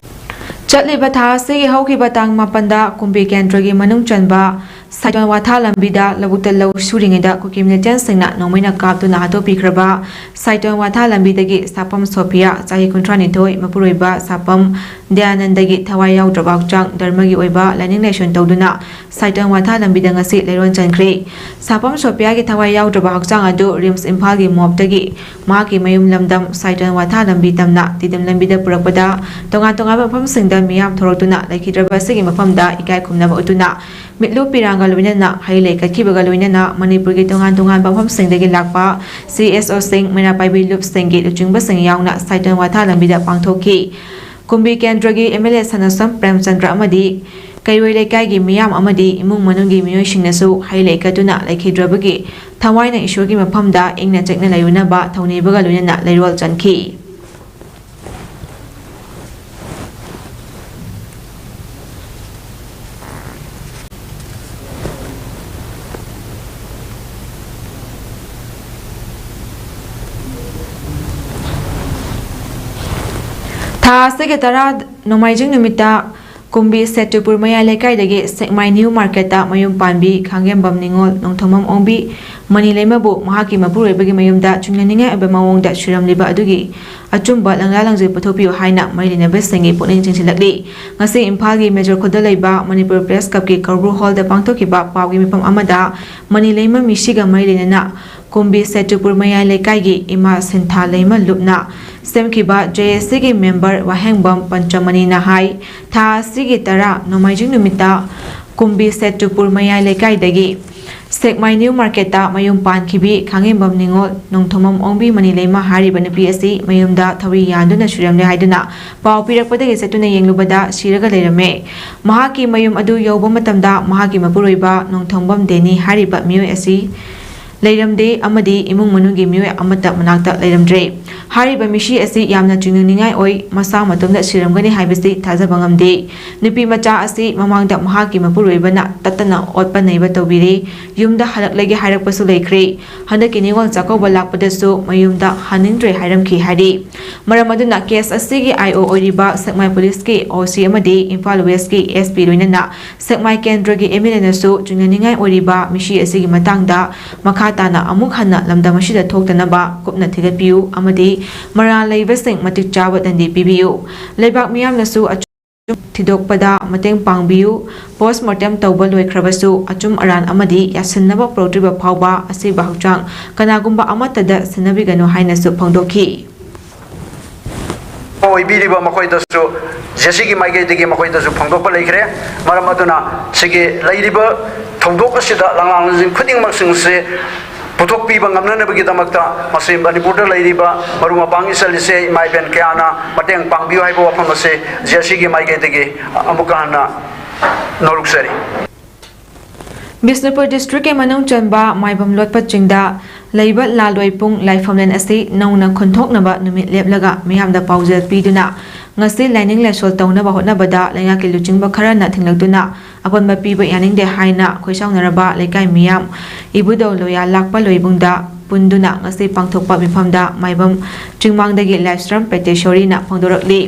ꯆꯠꯂꯤꯕ ꯊꯥ ꯑꯁꯤꯒꯤ ꯍꯧꯈꯤꯕ ꯇꯥꯡ ꯃꯥꯄꯟꯗ ꯀꯨꯝꯕꯤ ꯀꯦꯟꯗ꯭ꯔꯒꯤ ꯃꯅꯨꯡ ꯆꯟꯕ ꯁꯥꯏꯇꯣꯟ ꯋꯥꯊꯥ ꯂꯝꯕꯤꯗ ꯂꯧꯕꯨꯛꯇ ꯂꯧ ꯁꯨꯔꯤꯉꯩꯗ ꯀꯨꯀꯤ ꯃꯤꯂꯤꯇꯦꯟꯁꯤꯡꯅ ꯅꯣꯡꯃꯩꯅ ꯀꯥꯞꯇꯨꯅ ꯍꯥꯠꯇꯣꯛꯄꯤꯈ꯭ꯔꯕ ꯁꯥꯏꯇꯣꯟ ꯋꯥꯊꯥ ꯂꯝꯕꯤꯗꯒꯤ ꯁꯥꯄꯝ ꯁꯣꯐꯤꯌꯥ, ꯆꯍꯤ ꯀꯨꯟꯊ꯭ꯔꯥꯅꯤꯊꯣꯏ, ꯃꯄꯨꯔꯣꯏꯕ ꯁꯥꯄꯝ ꯗꯌꯥꯅꯟꯗꯒꯤ ꯊꯋꯥꯏ ꯌꯥꯎꯗ꯭ꯔꯕ ꯍꯛꯆꯥꯡ ꯙꯔꯃꯒꯤ ꯑꯣꯏꯕ ꯂꯥꯏꯅꯤꯡ ꯂꯥꯏꯁꯣꯟ ꯇꯧꯗꯨꯅ ꯁꯥꯏꯇꯣꯟ ꯋꯥꯊꯥ ꯂꯝꯕꯤꯗ ꯉꯁꯤ ꯂꯩꯔꯣꯟ ꯆꯟꯈ꯭ꯔꯦ꯫ ꯁꯥꯄꯝ ꯁꯣꯐꯤꯌꯥꯒꯤ ꯊꯋꯥꯏ ꯌꯥꯎꯗ꯭ꯔꯕ ꯍꯛꯆꯥꯡ ꯑꯗꯨ ꯔꯤꯝꯁ ꯏꯝꯐꯥꯜꯒꯤ ꯃꯣꯞꯇꯒꯤ ꯃꯍꯥꯛꯀꯤ ꯃꯌꯨꯝ ꯂꯝꯗꯝ ꯁꯥꯏꯇꯣꯟ ꯋꯥꯊꯥ ꯂꯝꯕꯤ ꯇꯝꯅ ꯇꯤꯗꯤꯝ ꯂꯝꯕꯤꯗ ꯄꯨꯔꯛꯄꯗ ꯇꯣꯉꯥꯟ ꯇꯣꯉꯥꯟꯕ ꯃꯐꯝꯁꯤꯡꯗ ꯃꯤꯌꯥꯝ ꯊꯣꯔꯛꯇꯨꯅ ꯂꯩꯈꯤꯗ꯭ꯔꯕ ꯑꯁꯤꯒꯤ ꯃꯐꯝꯗ ꯏꯀꯥꯏ ꯈꯨꯝꯅꯕ ꯎꯠꯇꯨꯅ ꯃꯤꯠꯂꯨ ꯄꯤꯔꯥꯡꯒ ꯂꯣꯏꯅꯅ ꯍꯩ ꯂꯩ ꯀꯠꯈꯤꯕꯒ ꯂꯣꯏꯅꯅ ꯃꯅꯤꯄꯨꯔꯒꯤ ꯇꯣꯉꯥꯟ ꯇꯣꯉꯥꯟꯕ ꯃꯐꯝꯁꯤꯡꯗꯒꯤ ꯂꯥꯛꯄ ꯁꯤ ꯑꯦꯁ ꯑꯣꯁꯤꯡ, ꯃꯩꯔꯥ ꯄꯥꯏꯕꯤ ꯂꯨꯞꯁꯤꯡꯒꯤ ꯂꯨꯆꯤꯡꯕꯁꯤꯡ ꯌꯥꯎꯅ ꯁꯥꯏꯇꯣꯟ ꯋꯥꯊꯥ ꯂꯝꯕꯤꯗ ꯄꯥꯡꯊꯣꯛꯈꯤ꯫ ꯀꯨꯝꯕꯤ ꯀꯦꯟꯗ꯭ꯔꯒꯤ ꯑꯦꯝ ꯑꯦꯜ ꯑꯦ ꯁꯅꯥꯁꯝ ꯄ꯭ꯔꯦꯝꯆꯟꯗ꯭ꯔ ꯑꯃꯗꯤ ꯀꯩꯔꯣꯏ ꯂꯩꯀꯥꯏꯒꯤ ꯃꯤꯌꯥꯝ ꯑꯃꯗꯤ ꯏꯃꯨꯡ ꯃꯅꯨꯡꯒꯤ ꯃꯤꯑꯣꯏꯁꯤꯡꯅꯁꯨ ꯍꯩ ꯂꯩ ꯀꯠꯇꯨꯅ ꯂꯩꯈꯤꯗ꯭ꯔꯕꯒꯤ ꯊꯋꯥꯏꯅ ꯏꯁꯣꯔꯒꯤ ꯃꯐꯝꯗ ꯏꯪꯅ ꯆꯤꯛꯅ ꯂꯩꯔꯨꯅꯕ ꯊꯧꯅꯤꯕꯒ ꯂꯣꯏꯅꯅ ꯂꯩꯔꯣꯜ ꯆꯟꯈꯤ꯫ ꯊꯥ ꯑꯁꯤꯒꯤ ꯇꯔꯥ ꯅꯣꯡꯃꯥꯏꯖꯤꯡ ꯅꯨꯃꯤꯠꯇ ꯀꯨꯝꯕꯤ ꯁꯦꯇꯨꯄꯨꯔ ꯃꯌꯥꯏ ꯂꯩꯀꯥꯏꯗꯒꯤ ꯁꯦꯛꯃꯥꯏ ꯅ꯭ꯌꯨ ꯃꯥꯔꯀꯦꯠꯇ ꯃꯌꯨꯝ ꯄꯥꯟꯕꯤ ꯈꯥꯡꯉꯦꯝꯕꯝ ꯅꯤꯉꯣꯜ ꯅꯣꯡꯊꯣꯝꯕꯝ ꯑꯣꯡꯕꯤ ꯃꯅꯤ ꯂꯩꯃꯕꯨ ꯃꯍꯥꯛꯀꯤ ꯃꯄꯨꯔꯣꯏꯕꯒꯤ ꯃꯌꯨꯝꯗ ꯆꯤꯡꯅꯅꯤꯡꯉꯥꯏ ꯑꯣꯏꯕ ꯃꯑꯣꯡꯗ ꯁꯤꯔꯝꯂꯤꯕ ꯑꯗꯨꯒꯤ ꯑꯆꯨꯝꯕ ꯂꯪꯂꯥ ꯂꯪꯖꯩ ꯄꯨꯊꯣꯛꯄꯤꯌꯨ ꯍꯥꯏꯅ ꯃꯔꯤ ꯂꯩꯅꯕꯁꯤꯡꯒꯤ ꯄꯨꯛꯅꯤꯡ ꯆꯤꯡꯁꯤꯜꯂꯛꯂꯤ꯫ ꯉꯁꯤ ꯏꯝꯐꯥꯜꯒꯤ ꯃꯦꯖꯣꯔ ꯈꯨꯜꯗ ꯂꯩꯕ ꯃꯅꯤꯄꯨꯔ ꯄ꯭ꯔꯦꯁ ꯀ꯭ꯂꯕꯀꯤ ꯀꯧꯕ꯭ꯔꯨ ꯍꯣꯜꯗ ꯄꯥꯡꯊꯣꯛꯈꯤꯕ ꯄꯥꯎꯒꯤ ꯃꯤꯐꯝ ꯑꯃꯗ ꯃꯅꯤ ꯂꯩꯃ ꯃꯤꯁꯤꯒ ꯃꯔꯤ ꯂꯩꯅꯅ ꯀꯨꯝꯕꯤ ꯁꯦꯇꯨꯄꯨꯔ ꯃꯌꯥꯏ ꯂꯩꯀꯥꯏꯒꯤ ꯏꯃꯥ ꯁꯤꯟꯊꯥ ꯂꯩꯃ ꯂꯨꯞꯅ ꯁꯦꯝꯈꯤꯕ ꯖꯦ ꯑꯦꯁ ꯁꯤꯒꯤ ꯃꯦꯝꯕꯔ ꯋꯥꯍꯦꯡꯕꯝ ꯄꯟꯆꯃꯅꯤꯅ ꯍꯥꯏ, ꯊꯥ ꯑꯁꯤꯒꯤ ꯇꯔꯥ ꯅꯣꯡꯃꯥꯏꯖꯤꯡ ꯅꯨꯃꯤꯠꯇ ꯀꯨꯝꯕꯤ ꯁꯦꯇꯨꯄꯨꯔ ꯃꯌꯥꯏ ꯂꯩꯀꯥꯏꯗꯒꯤ ꯁꯦꯛꯃꯥꯏ ꯅ꯭ꯌꯨ ꯃꯥꯔꯀꯦꯠꯇ ꯃꯌꯨꯝ ꯄꯥꯟꯈꯤꯕꯤ ꯈꯥꯡꯉꯦꯝꯕꯝ ꯅꯤꯉꯣꯜ ꯅꯣꯡꯊꯣꯝꯕꯝ ꯑꯣꯡꯕꯤ ꯃꯅꯤ ꯂꯩꯃ ꯍꯥꯏꯔꯤꯕ ꯅꯨꯄꯤ ꯑꯁꯤ ꯃꯌꯨꯝꯗ ꯊꯧꯔꯤ ꯌꯥꯟꯗꯨꯅ ꯁꯤꯔꯝꯂꯦ ꯍꯥꯏꯗꯨꯅ ꯄꯥꯎ ꯄꯤꯔꯛꯄꯗꯒꯤ ꯆꯠꯇꯨꯅ ꯌꯦꯡꯂꯨꯕꯗ ꯁꯤꯔꯒ ꯂꯩꯔꯝꯃꯦ꯫ ꯃꯍꯥꯛꯀꯤ ꯃꯌꯨꯝ ꯑꯗꯨ ꯌꯧꯕ ꯃꯇꯝꯗ ꯃꯍꯥꯛꯀꯤ ꯃꯄꯨꯔꯣꯏꯕ ꯅꯣꯡꯊꯣꯝꯕꯝ ꯗꯦꯅꯤ ꯍꯥꯏꯔꯤꯕ ꯃꯤꯑꯣꯏ ꯑꯁꯤ ꯂꯩꯔꯝꯗꯦ ꯑꯃꯗꯤ ꯏꯃꯨꯡ ꯃꯅꯨꯡꯒꯤ ꯃꯤꯑꯣꯏ ꯑꯃꯠꯇ ꯃꯅꯥꯛꯇ ꯂꯩꯔꯝꯗ꯭ꯔꯦ꯫ ꯍꯥꯏꯔꯤꯕ ꯃꯤꯁꯤ ꯑꯁꯤ ꯌꯥꯝꯅ ꯆꯤꯡꯅꯅꯤꯡꯉꯥꯏ ꯑꯣꯏ, ꯃꯁꯥ ꯃꯇꯣꯝꯗ ꯁꯤꯔꯝꯒꯅꯤ ꯍꯥꯏꯕꯁꯤ ꯊꯥꯖꯕ ꯉꯝꯗꯦ꯫ ꯅꯨꯄꯤ ꯃꯆꯥ ꯑꯁꯤ ꯃꯃꯥꯡꯗ ꯃꯍꯥꯛꯀꯤ ꯃꯄꯨꯔꯣꯏꯕꯅ ꯇꯠꯇꯅ ꯑꯣꯠꯄ ꯅꯩꯕ ꯇꯧꯕꯤꯔꯦ꯫ ꯌꯨꯝꯗ ꯍꯜꯂꯛꯂꯒꯦ ꯍꯥꯏꯔꯛꯄꯁꯨ ꯂꯩꯈ꯭ꯔꯦ꯫ ꯍꯟꯗꯛꯀꯤ ꯅꯤꯉꯣꯜ ꯆꯥꯛꯀꯧꯕ ꯂꯥꯛꯄꯗꯁꯨ ꯃꯌꯨꯝꯗ ꯍꯟꯅꯤꯡꯗ꯭ꯔꯦ ꯍꯥꯏꯔꯝꯈꯤ ꯍꯥꯏꯔꯤ꯫ ꯃꯔꯝ ꯑꯗꯨꯅ ꯀꯦꯁ ꯑꯁꯤꯒꯤ ꯑꯥꯏ ꯑꯣ ꯑꯣꯏꯔꯤꯕ ꯁꯦꯛꯃꯥꯏ ꯄꯨꯂꯤꯁꯀꯤ ꯑꯣ ꯁꯤ ꯑꯃꯗꯤ ꯏꯝꯐꯥꯜ ꯋꯦꯁꯀꯤ ꯑꯦꯁ ꯄꯤ ꯂꯣꯏꯅꯅ ꯁꯦꯛꯃꯥꯏ ꯀꯦꯟꯗ꯭ꯔꯒꯤ ꯑꯦꯝ ꯑꯦꯜ ꯑꯦꯅꯁꯨ ꯆꯤꯡꯅꯅꯤꯡꯉꯥꯏ ꯑꯣꯏꯔꯤꯕ ꯃꯤꯁꯤ ꯑꯁꯤꯒꯤ ꯃꯇꯥꯡꯗ ꯃꯈꯥ ꯇꯥꯅ ꯑꯃꯨꯛ ꯍꯟꯅ ꯂꯝꯗꯝ ꯑꯁꯤꯗ ꯊꯣꯛꯇꯅꯕ ꯀꯨꯞꯅ ꯊꯤꯒꯠꯄꯤꯌꯨ ꯑꯃꯗꯤ ꯃꯔꯥꯜ ꯂꯩꯕꯁꯤꯡ ꯃꯇꯤꯛ ꯆꯥꯕ ꯗꯟꯗꯤ ꯄꯤꯕꯤꯌꯨ꯫ ꯂꯩꯕꯥꯛ ꯃꯤꯌꯥꯝꯅꯁꯨ ꯑꯆꯨꯝ ꯊꯤꯗꯣꯛꯄꯗ ꯃꯇꯦꯡ ꯄꯥꯡꯕꯤꯌꯨ꯫ ꯄꯣꯁꯃꯣꯔꯇꯦꯝ ꯇꯧꯕ ꯂꯣꯏꯈ꯭ꯔꯕꯁꯨ ꯑꯆꯨꯝ ꯑꯔꯥꯟ ꯑꯃꯗꯤ ꯌꯥꯁꯤꯟꯅꯕ ꯄꯨꯔꯛꯇ꯭ꯔꯤꯕ ꯐꯥꯎꯕ ꯑꯁꯤꯕ ꯍꯛꯆꯥꯡ ꯀꯅꯥꯒꯨꯝꯕ ꯑꯃꯠꯇꯗ ꯁꯤꯟꯅꯕꯤꯒꯅꯨ ꯍꯥꯏꯅꯁꯨ ꯐꯣꯡꯗꯣꯛꯈꯤ꯫ ꯑꯣꯏꯕꯤꯔꯤꯕ ꯃꯈꯣꯏꯗꯁꯨ ꯖꯦ ꯁꯤꯒꯤ ꯃꯥꯏꯀꯩꯗꯒꯤ ꯃꯈꯣꯏꯗꯁꯨ ꯐꯣꯡꯗꯣꯛꯄ ꯂꯩꯈ꯭ꯔꯦ꯫ ꯃꯔꯝ ꯑꯗꯨꯅ ꯁꯤꯒꯤ ꯂꯩꯔꯤꯕ ꯊꯧꯗꯣꯛ ꯑꯁꯤꯗ ꯂꯥꯡꯂꯥꯡꯁꯤꯡ ꯈꯨꯗꯤꯡꯃꯛꯁꯤꯡꯁꯦ ꯄꯨꯊꯣꯛꯄꯤꯕ ꯉꯝꯅꯅꯕꯒꯤꯗꯃꯛꯇ ꯃꯁꯤ ꯃꯅꯤꯄꯨꯔꯗ ꯂꯩꯔꯤꯕ ꯃꯔꯨꯞ ꯃꯄꯥꯡ ꯏꯆꯜ ꯏꯆꯦ ꯏꯃꯥ ꯏꯕꯦꯟ ꯀꯌꯥꯅ ꯃꯇꯦꯡ ꯄꯥꯡꯕꯤꯌꯨ ꯍꯥꯏꯕ ꯋꯥꯐꯝ ꯑꯁꯤ ꯖꯦ ꯁꯤꯒꯤ ꯃꯥꯏꯀꯩꯗꯒꯤ ꯑꯃꯨꯛꯀ ꯍꯟꯅ ꯅꯣꯂꯨꯛꯆꯔꯤ꯫ ꯕꯤꯁꯅꯨꯄꯨꯔ ꯗꯤꯁꯇ꯭ꯔꯤꯛꯀꯤ ꯃꯅꯨꯡ ꯆꯟꯕ ꯃꯥꯏꯕꯝ ꯂꯣꯠꯄ ꯆꯤꯡꯗ ꯂꯩꯕ ꯂꯥꯜꯂꯣꯏ ꯄꯨꯡ ꯂꯥꯏꯐꯝꯂꯦꯟ ꯑꯁꯤ ꯅꯧꯅ ꯈꯨꯟꯊꯣꯛꯅꯕ ꯅꯨꯃꯤꯠ ꯂꯦꯞꯂꯒ ꯃꯤꯌꯥꯝꯗ ꯄꯥꯎꯖꯦꯜ ꯄꯤꯗꯨꯅ ꯉꯁꯤ ꯂꯥꯏꯅꯤꯡ ꯂꯥꯏꯁꯣꯜ ꯇꯧꯅꯕ ꯍꯣꯠꯅꯕꯗ ꯂꯩꯉꯥꯛꯀꯤ ꯂꯨꯆꯤꯡꯕ ꯈꯔꯅ ꯊꯤꯡꯂꯛꯇꯨꯅ ꯑꯄꯟꯕ ꯄꯤꯕ ꯌꯥꯅꯤꯡꯗꯦ ꯍꯥꯏꯅ ꯈꯣꯏꯁꯥꯎꯅꯔꯕ ꯂꯩꯀꯥꯏ ꯃꯤꯌꯥꯝ ꯏꯕꯨꯙꯧ ꯂꯣꯌꯥ ꯂꯥꯛꯄ ꯂꯣꯏꯕꯨꯡꯗ ꯄꯨꯟꯗꯨꯅ ꯉꯁꯤ ꯄꯥꯡꯊꯣꯛꯄ ꯃꯤꯐꯝꯗ ꯃꯥꯏꯕꯝ ꯆꯤꯡꯃꯥꯡꯗꯒꯤ ꯂꯥꯏꯁ꯭ꯔꯝ ꯄꯦꯇꯦꯁꯣꯔꯤꯅ ꯐꯣꯡꯗꯣꯔꯛꯂꯤ꯫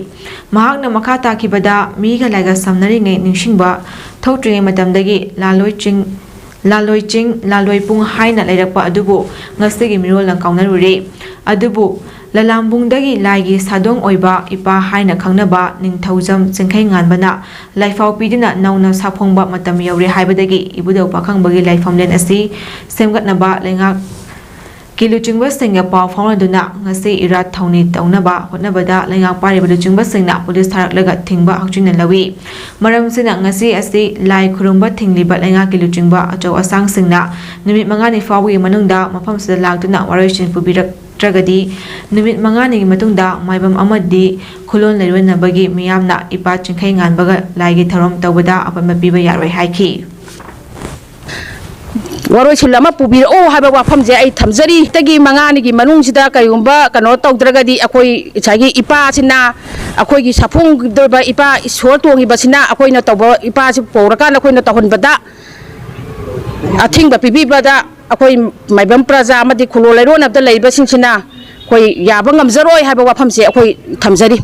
ꯃꯍꯥꯛꯅ ꯃꯈꯥ ꯇꯥꯈꯤꯕꯗ ꯃꯤꯒ ꯂꯥꯏꯒ ꯁꯝꯅꯔꯤꯉꯩ ꯅꯤꯡꯁꯤꯡꯕ ꯊꯣꯛꯇ꯭ꯔꯤꯉꯩ ꯃꯇꯝꯗꯒꯤ ꯂꯥꯂꯣꯏ ꯆꯤꯡ, ꯂꯥꯂꯣꯏ ꯆꯤꯡ, ꯂꯥꯂꯣꯏ ꯄꯨꯡ ꯍꯥꯏꯅ ꯂꯩꯔꯛꯄ ꯑꯗꯨꯕꯨ ꯉꯁꯤꯒꯤ ꯃꯤꯔꯣꯜꯅ ꯀꯥꯎꯅꯔꯨꯔꯦ꯫ ꯑꯗꯨꯕꯨ ꯂꯂꯥꯝꯕꯨꯡꯗꯒꯤ ꯂꯥꯏꯒꯤ ꯁꯥꯗꯣꯡ ꯑꯣꯏꯕ ꯏꯄꯥ ꯍꯥꯏꯅ ꯈꯪꯅꯕ ꯅꯤꯡꯊꯧꯖꯝ ꯆꯤꯡꯈꯩ ꯉꯥꯟꯕꯅ ꯂꯥꯏꯐꯥꯎ ꯄꯤꯗꯨꯅ ꯅꯧꯅ ꯁꯥꯐꯣꯡꯕ ꯃꯇꯝ ꯌꯧꯔꯦ ꯍꯥꯏꯕꯗꯒꯤ ꯏꯕꯨꯙꯧ ꯄꯥꯈꯪꯕꯒꯤ ꯂꯥꯏꯐꯝꯂꯦꯟ ꯑꯁꯤ ꯁꯦꯝꯒꯠꯅꯕ ꯂꯩꯉꯥꯛ ꯀꯤ ꯂꯨꯆꯤꯡꯕꯁꯤꯡꯒ ꯄꯥꯎ ꯐꯥꯎꯅꯗꯨꯅ ꯉꯁꯤ ꯏꯔꯥꯠ ꯊꯧꯅꯤ ꯇꯧꯅꯕ ꯍꯣꯠꯅꯕꯗ ꯂꯩꯉꯥꯛ ꯄꯥꯏꯔꯤꯕ ꯂꯨꯆꯤꯡꯕꯁꯤꯡꯅ ꯄꯨꯂꯤꯁ ꯊꯥꯔꯛꯂꯒ ꯊꯤꯡꯕ ꯍꯛꯆꯤꯟꯅ ꯂꯧꯏ꯫ ꯃꯔꯝꯁꯤꯅ ꯉꯁꯤ ꯑꯁꯤ ꯂꯥꯏ ꯈꯨꯔꯨꯝꯕ ꯊꯤꯡꯂꯤꯕ ꯂꯩꯉꯥꯛꯀꯤ ꯂꯨꯆꯤꯡꯕ ꯑꯆꯧ ꯑꯁꯥꯡꯁꯤꯡꯅ ꯅꯨꯃꯤꯠ ꯃꯉꯥꯅꯤ ꯐꯥꯎꯕꯒꯤ ꯃꯅꯨꯡꯗ ꯃꯐꯝꯁꯤꯗ ꯂꯥꯛꯇꯨꯅ ꯋꯥꯔꯣꯏꯁꯤꯟ ꯄꯨꯕꯤꯔꯛꯇ꯭ꯔꯒꯗꯤ ꯅꯨꯃꯤꯠ ꯃꯉꯥꯅꯤꯒꯤ ꯃꯇꯨꯡꯗ ꯃꯥꯏꯕꯝ ꯑꯃꯗꯤ ꯈꯨꯂꯣꯟ ꯂꯩꯔꯣꯟꯅꯕꯒꯤ ꯃꯤꯌꯥꯝꯅ ꯏꯄꯥ ꯆꯤꯡꯈꯩ ꯉꯥꯟꯕꯒ ꯂꯥꯏꯒꯤ ꯊꯧꯔꯝ ꯇꯧꯕꯗ ꯑꯄꯟꯕ ꯄꯤꯕ ꯌꯥꯔꯣꯏ ꯍꯥꯏꯈꯤ꯫ ꯋꯥꯔꯣꯏꯁꯤꯟ ꯑꯃ ꯄꯨꯕꯤꯔꯛꯎ ꯍꯥꯏꯕ ꯋꯥꯐꯝꯁꯦ ꯑꯩ ꯊꯝꯖꯔꯤ꯫ ꯇꯒꯤ ꯃꯉꯥꯅꯤꯒꯤ ꯃꯅꯨꯡꯁꯤꯗ ꯀꯔꯤꯒꯨꯝꯕ ꯀꯩꯅꯣ ꯇꯧꯗ꯭ꯔꯒꯗꯤ ꯑꯩꯈꯣꯏ ꯉꯁꯥꯏꯒꯤ ꯏꯄꯥꯁꯤꯅ, ꯑꯩꯈꯣꯏꯒꯤ ꯁꯥꯐꯣꯡꯗꯧꯔꯤꯕ ꯏꯄꯥ ꯏꯁꯣꯔ ꯇꯣꯡꯉꯤꯕꯁꯤꯅ ꯑꯩꯈꯣꯏꯅ ꯇꯧꯕ, ꯏꯄꯥꯁꯤ ꯄꯧꯔꯀꯥꯟꯗ ꯑꯩꯈꯣꯏꯅ ꯇꯧꯍꯟꯕꯗ ꯑꯊꯤꯡꯕ ꯄꯤꯕꯤꯕꯗ ꯑꯩꯈꯣꯏ ꯃꯥꯏꯕꯝ ꯄ꯭ꯔꯖꯥ ꯑꯃꯗꯤ ꯈꯨꯂꯣꯜ ꯂꯩꯔꯣꯟꯅꯕꯗ ꯂꯩꯔꯤꯕꯁꯤꯡꯁꯤꯅ ꯑꯩꯈꯣꯏ ꯌꯥꯕ ꯉꯝꯖꯔꯣꯏ ꯍꯥꯏꯕ ꯋꯥꯐꯝꯁꯦ ꯑꯩꯈꯣꯏ ꯊꯝꯖꯔꯤ꯫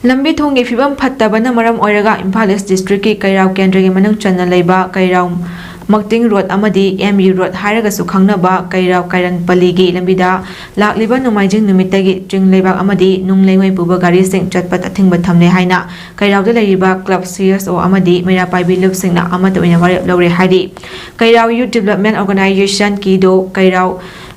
ꯂꯝꯕꯤ ꯊꯣꯡꯒꯤ ꯐꯤꯕꯝ ꯐꯠꯇꯕꯅ ꯃꯔꯝ ꯑꯣꯏꯔꯒ ꯏꯝꯐꯥꯜ ꯏꯁ ꯗꯤꯁꯇ꯭ꯔꯤꯛꯀꯤ ꯀꯩꯔꯥꯎ ꯀꯦꯟꯗ꯭ꯔꯒꯤ ꯃꯅꯨꯡ ꯆꯟꯅ ꯂꯩꯕ ꯀꯩꯔꯥꯎ ꯃꯛꯇꯤꯡ ꯔꯣꯗ ꯑꯃꯗꯤ ꯑꯦꯝ ꯌꯨ ꯔꯣꯗ ꯍꯥꯏꯔꯒꯁꯨ ꯈꯪꯅꯕ ꯀꯩꯔꯥꯎ ꯀꯥꯏꯔꯟꯄꯜꯂꯤꯒꯤ ꯂꯝꯕꯤꯗ ꯂꯥꯛꯂꯤꯕ ꯅꯣꯡꯃꯥꯏꯖꯤꯡ ꯅꯨꯃꯤꯠꯇꯒꯤ ꯆꯤꯡ ꯂꯩꯕꯥꯛ ꯑꯃꯗꯤ ꯅꯨꯡ ꯂꯩꯉꯣꯏ ꯄꯨꯕ ꯒꯥꯔꯤꯁꯤꯡ ꯆꯠꯄ ꯑꯊꯤꯡꯕ ꯊꯝꯂꯦ ꯍꯥꯏꯅ ꯀꯩꯔꯥꯎꯗ ꯂꯩꯔꯤꯕ ꯀ꯭ꯂꯕ ꯁꯤ ꯑꯦꯁ ꯑꯣ ꯑꯃꯗꯤ ꯃꯩꯔꯥ ꯄꯥꯏꯕꯤ ꯂꯨꯞꯁꯤꯡꯅ ꯑꯃꯠꯇ ꯑꯣꯏꯅ ꯋꯥꯔꯦꯞ ꯂꯧꯔꯦ ꯍꯥꯏꯔꯤ꯫ ꯀꯩꯔꯥꯎ ꯌꯨꯠ ꯗꯤꯕꯂꯞꯃꯦꯟ ꯑꯣꯔꯒꯅꯥꯏꯖꯦꯁꯟ, ꯀꯤꯗꯣ, ꯀꯩꯔꯥꯎ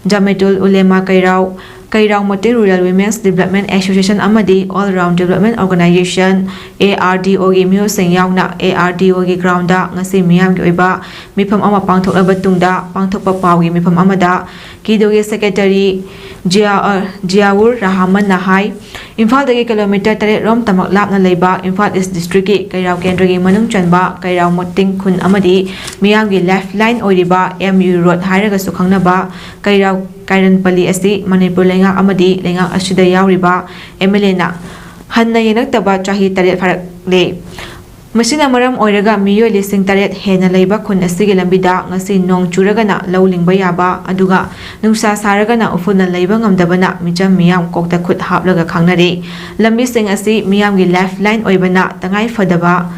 ꯖꯃꯦꯇꯨꯜ ꯎꯂꯦꯃꯥ ꯀꯩꯔꯥꯎ, ꯀꯩꯔꯥꯎ ꯃꯇꯤꯜ ꯔꯨꯔꯦꯜ ꯋꯤꯃꯦꯟꯁ ꯗꯤꯕꯂꯞꯃꯦꯟ ꯑꯦꯁꯣꯁꯤꯌꯦꯁꯟ ꯑꯃꯗꯤ all round development organisation, A R D ꯑꯣꯒꯤ ꯃꯤꯑꯣꯏꯁꯤꯡ ꯌꯥꯎꯅ ꯑꯦ ꯑꯥꯔ ꯗꯤ ꯑꯣꯒꯤ ꯒ꯭ꯔꯥꯎꯟꯗ ꯉꯁꯤ ꯃꯤꯌꯥꯝꯒꯤ ꯑꯣꯏꯕ ꯃꯤꯐꯝ ꯑꯃ ꯄꯥꯡꯊꯣꯛꯂꯕ ꯇꯨꯡꯗ ꯄꯥꯡꯊꯣꯛꯄ ꯄꯥꯎꯒꯤ ꯃꯤꯐꯝ ꯑꯃꯗ ꯀꯤꯗꯣꯒꯤ ꯁꯦꯀ꯭ꯔꯦꯇꯔꯤ ꯖꯤꯌꯥ-, ꯑ, ꯖꯤꯌꯥꯎꯔ ꯔꯍꯃꯟꯅ ꯍꯥꯏ, ꯏꯝꯐꯥꯜꯗꯒꯤ ꯀꯤꯂꯣꯃꯤꯇꯔ ꯇꯔꯦꯠ ꯔꯣꯝ ꯇꯃꯛ ꯂꯥꯞꯅ ꯂꯩꯕ ꯏꯝꯐꯥꯜ ꯏꯁ ꯗꯤꯁꯇ꯭ꯔꯤꯛꯀꯤ ꯀꯩꯔꯥꯎ ꯀꯦꯟꯗ꯭ꯔꯒꯤ ꯃꯅꯨꯡ ꯆꯟꯕ ꯀꯩꯔꯥꯎ ꯃꯇꯤꯡ ꯈꯨꯟ ꯑꯃꯗꯤ ꯃꯤꯌꯥꯝꯒꯤ ꯂꯥꯏꯐ ꯂꯥꯏꯟ ꯑꯣꯏꯔꯤꯕ ꯑꯦꯝ ꯌꯨ ꯔꯣꯗ ꯍꯥꯏꯔꯒꯁꯨ ꯈꯪꯅꯕ ꯀꯩꯔꯥꯎ ꯀꯥꯏꯔꯟꯄꯜꯂꯤ ꯑꯁꯤ ꯃꯅꯤꯄꯨꯔ ꯂꯩꯉꯥꯛ ꯑꯃꯗꯤ ꯂꯩꯉꯥꯛ ꯑꯁꯤꯗ ꯌꯥꯎꯔꯤꯕ ꯑꯦꯝ ꯑꯦꯜ ꯑꯦꯅ ꯍꯟꯅ ꯌꯦꯡꯂꯛꯇꯕ ꯆꯍꯤ ꯇꯔꯦꯠ ꯐꯥꯔꯛꯂꯦ꯫ ꯃꯁꯤꯅ ꯃꯔꯝ ꯑꯣꯏꯔꯒ ꯃꯤꯑꯣꯏ ꯂꯤꯁꯤꯡ ꯇꯔꯦꯠ ꯍꯦꯟꯅ ꯂꯩꯕ ꯈꯨꯟ ꯑꯁꯤꯒꯤ ꯂꯝꯕꯤꯗ ꯉꯁꯤ ꯅꯣꯡ ꯆꯨꯔꯒꯅ ꯂꯧ ꯂꯤꯡꯕ ꯌꯥꯕ, ꯑꯗꯨꯒ ꯅꯨꯡꯁꯥ ꯁꯥꯔꯒꯅ ꯎꯐꯨꯟꯅ ꯂꯩꯕ ꯉꯝꯗꯕꯅ ꯃꯤꯆꯝ ꯃꯤꯌꯥꯝ ꯀꯣꯛꯇ ꯈꯨꯠ ꯍꯥꯞꯂꯒ ꯈꯥꯡꯅꯔꯤ꯫ ꯂꯝꯕꯤꯁꯤꯡ ꯑꯁꯤ ꯃꯤꯌꯥꯝꯒꯤ ꯂꯥꯏꯐ ꯂꯥꯏꯟ ꯑꯣꯏꯕꯅ ꯇꯉꯥꯏ ꯐꯗꯕ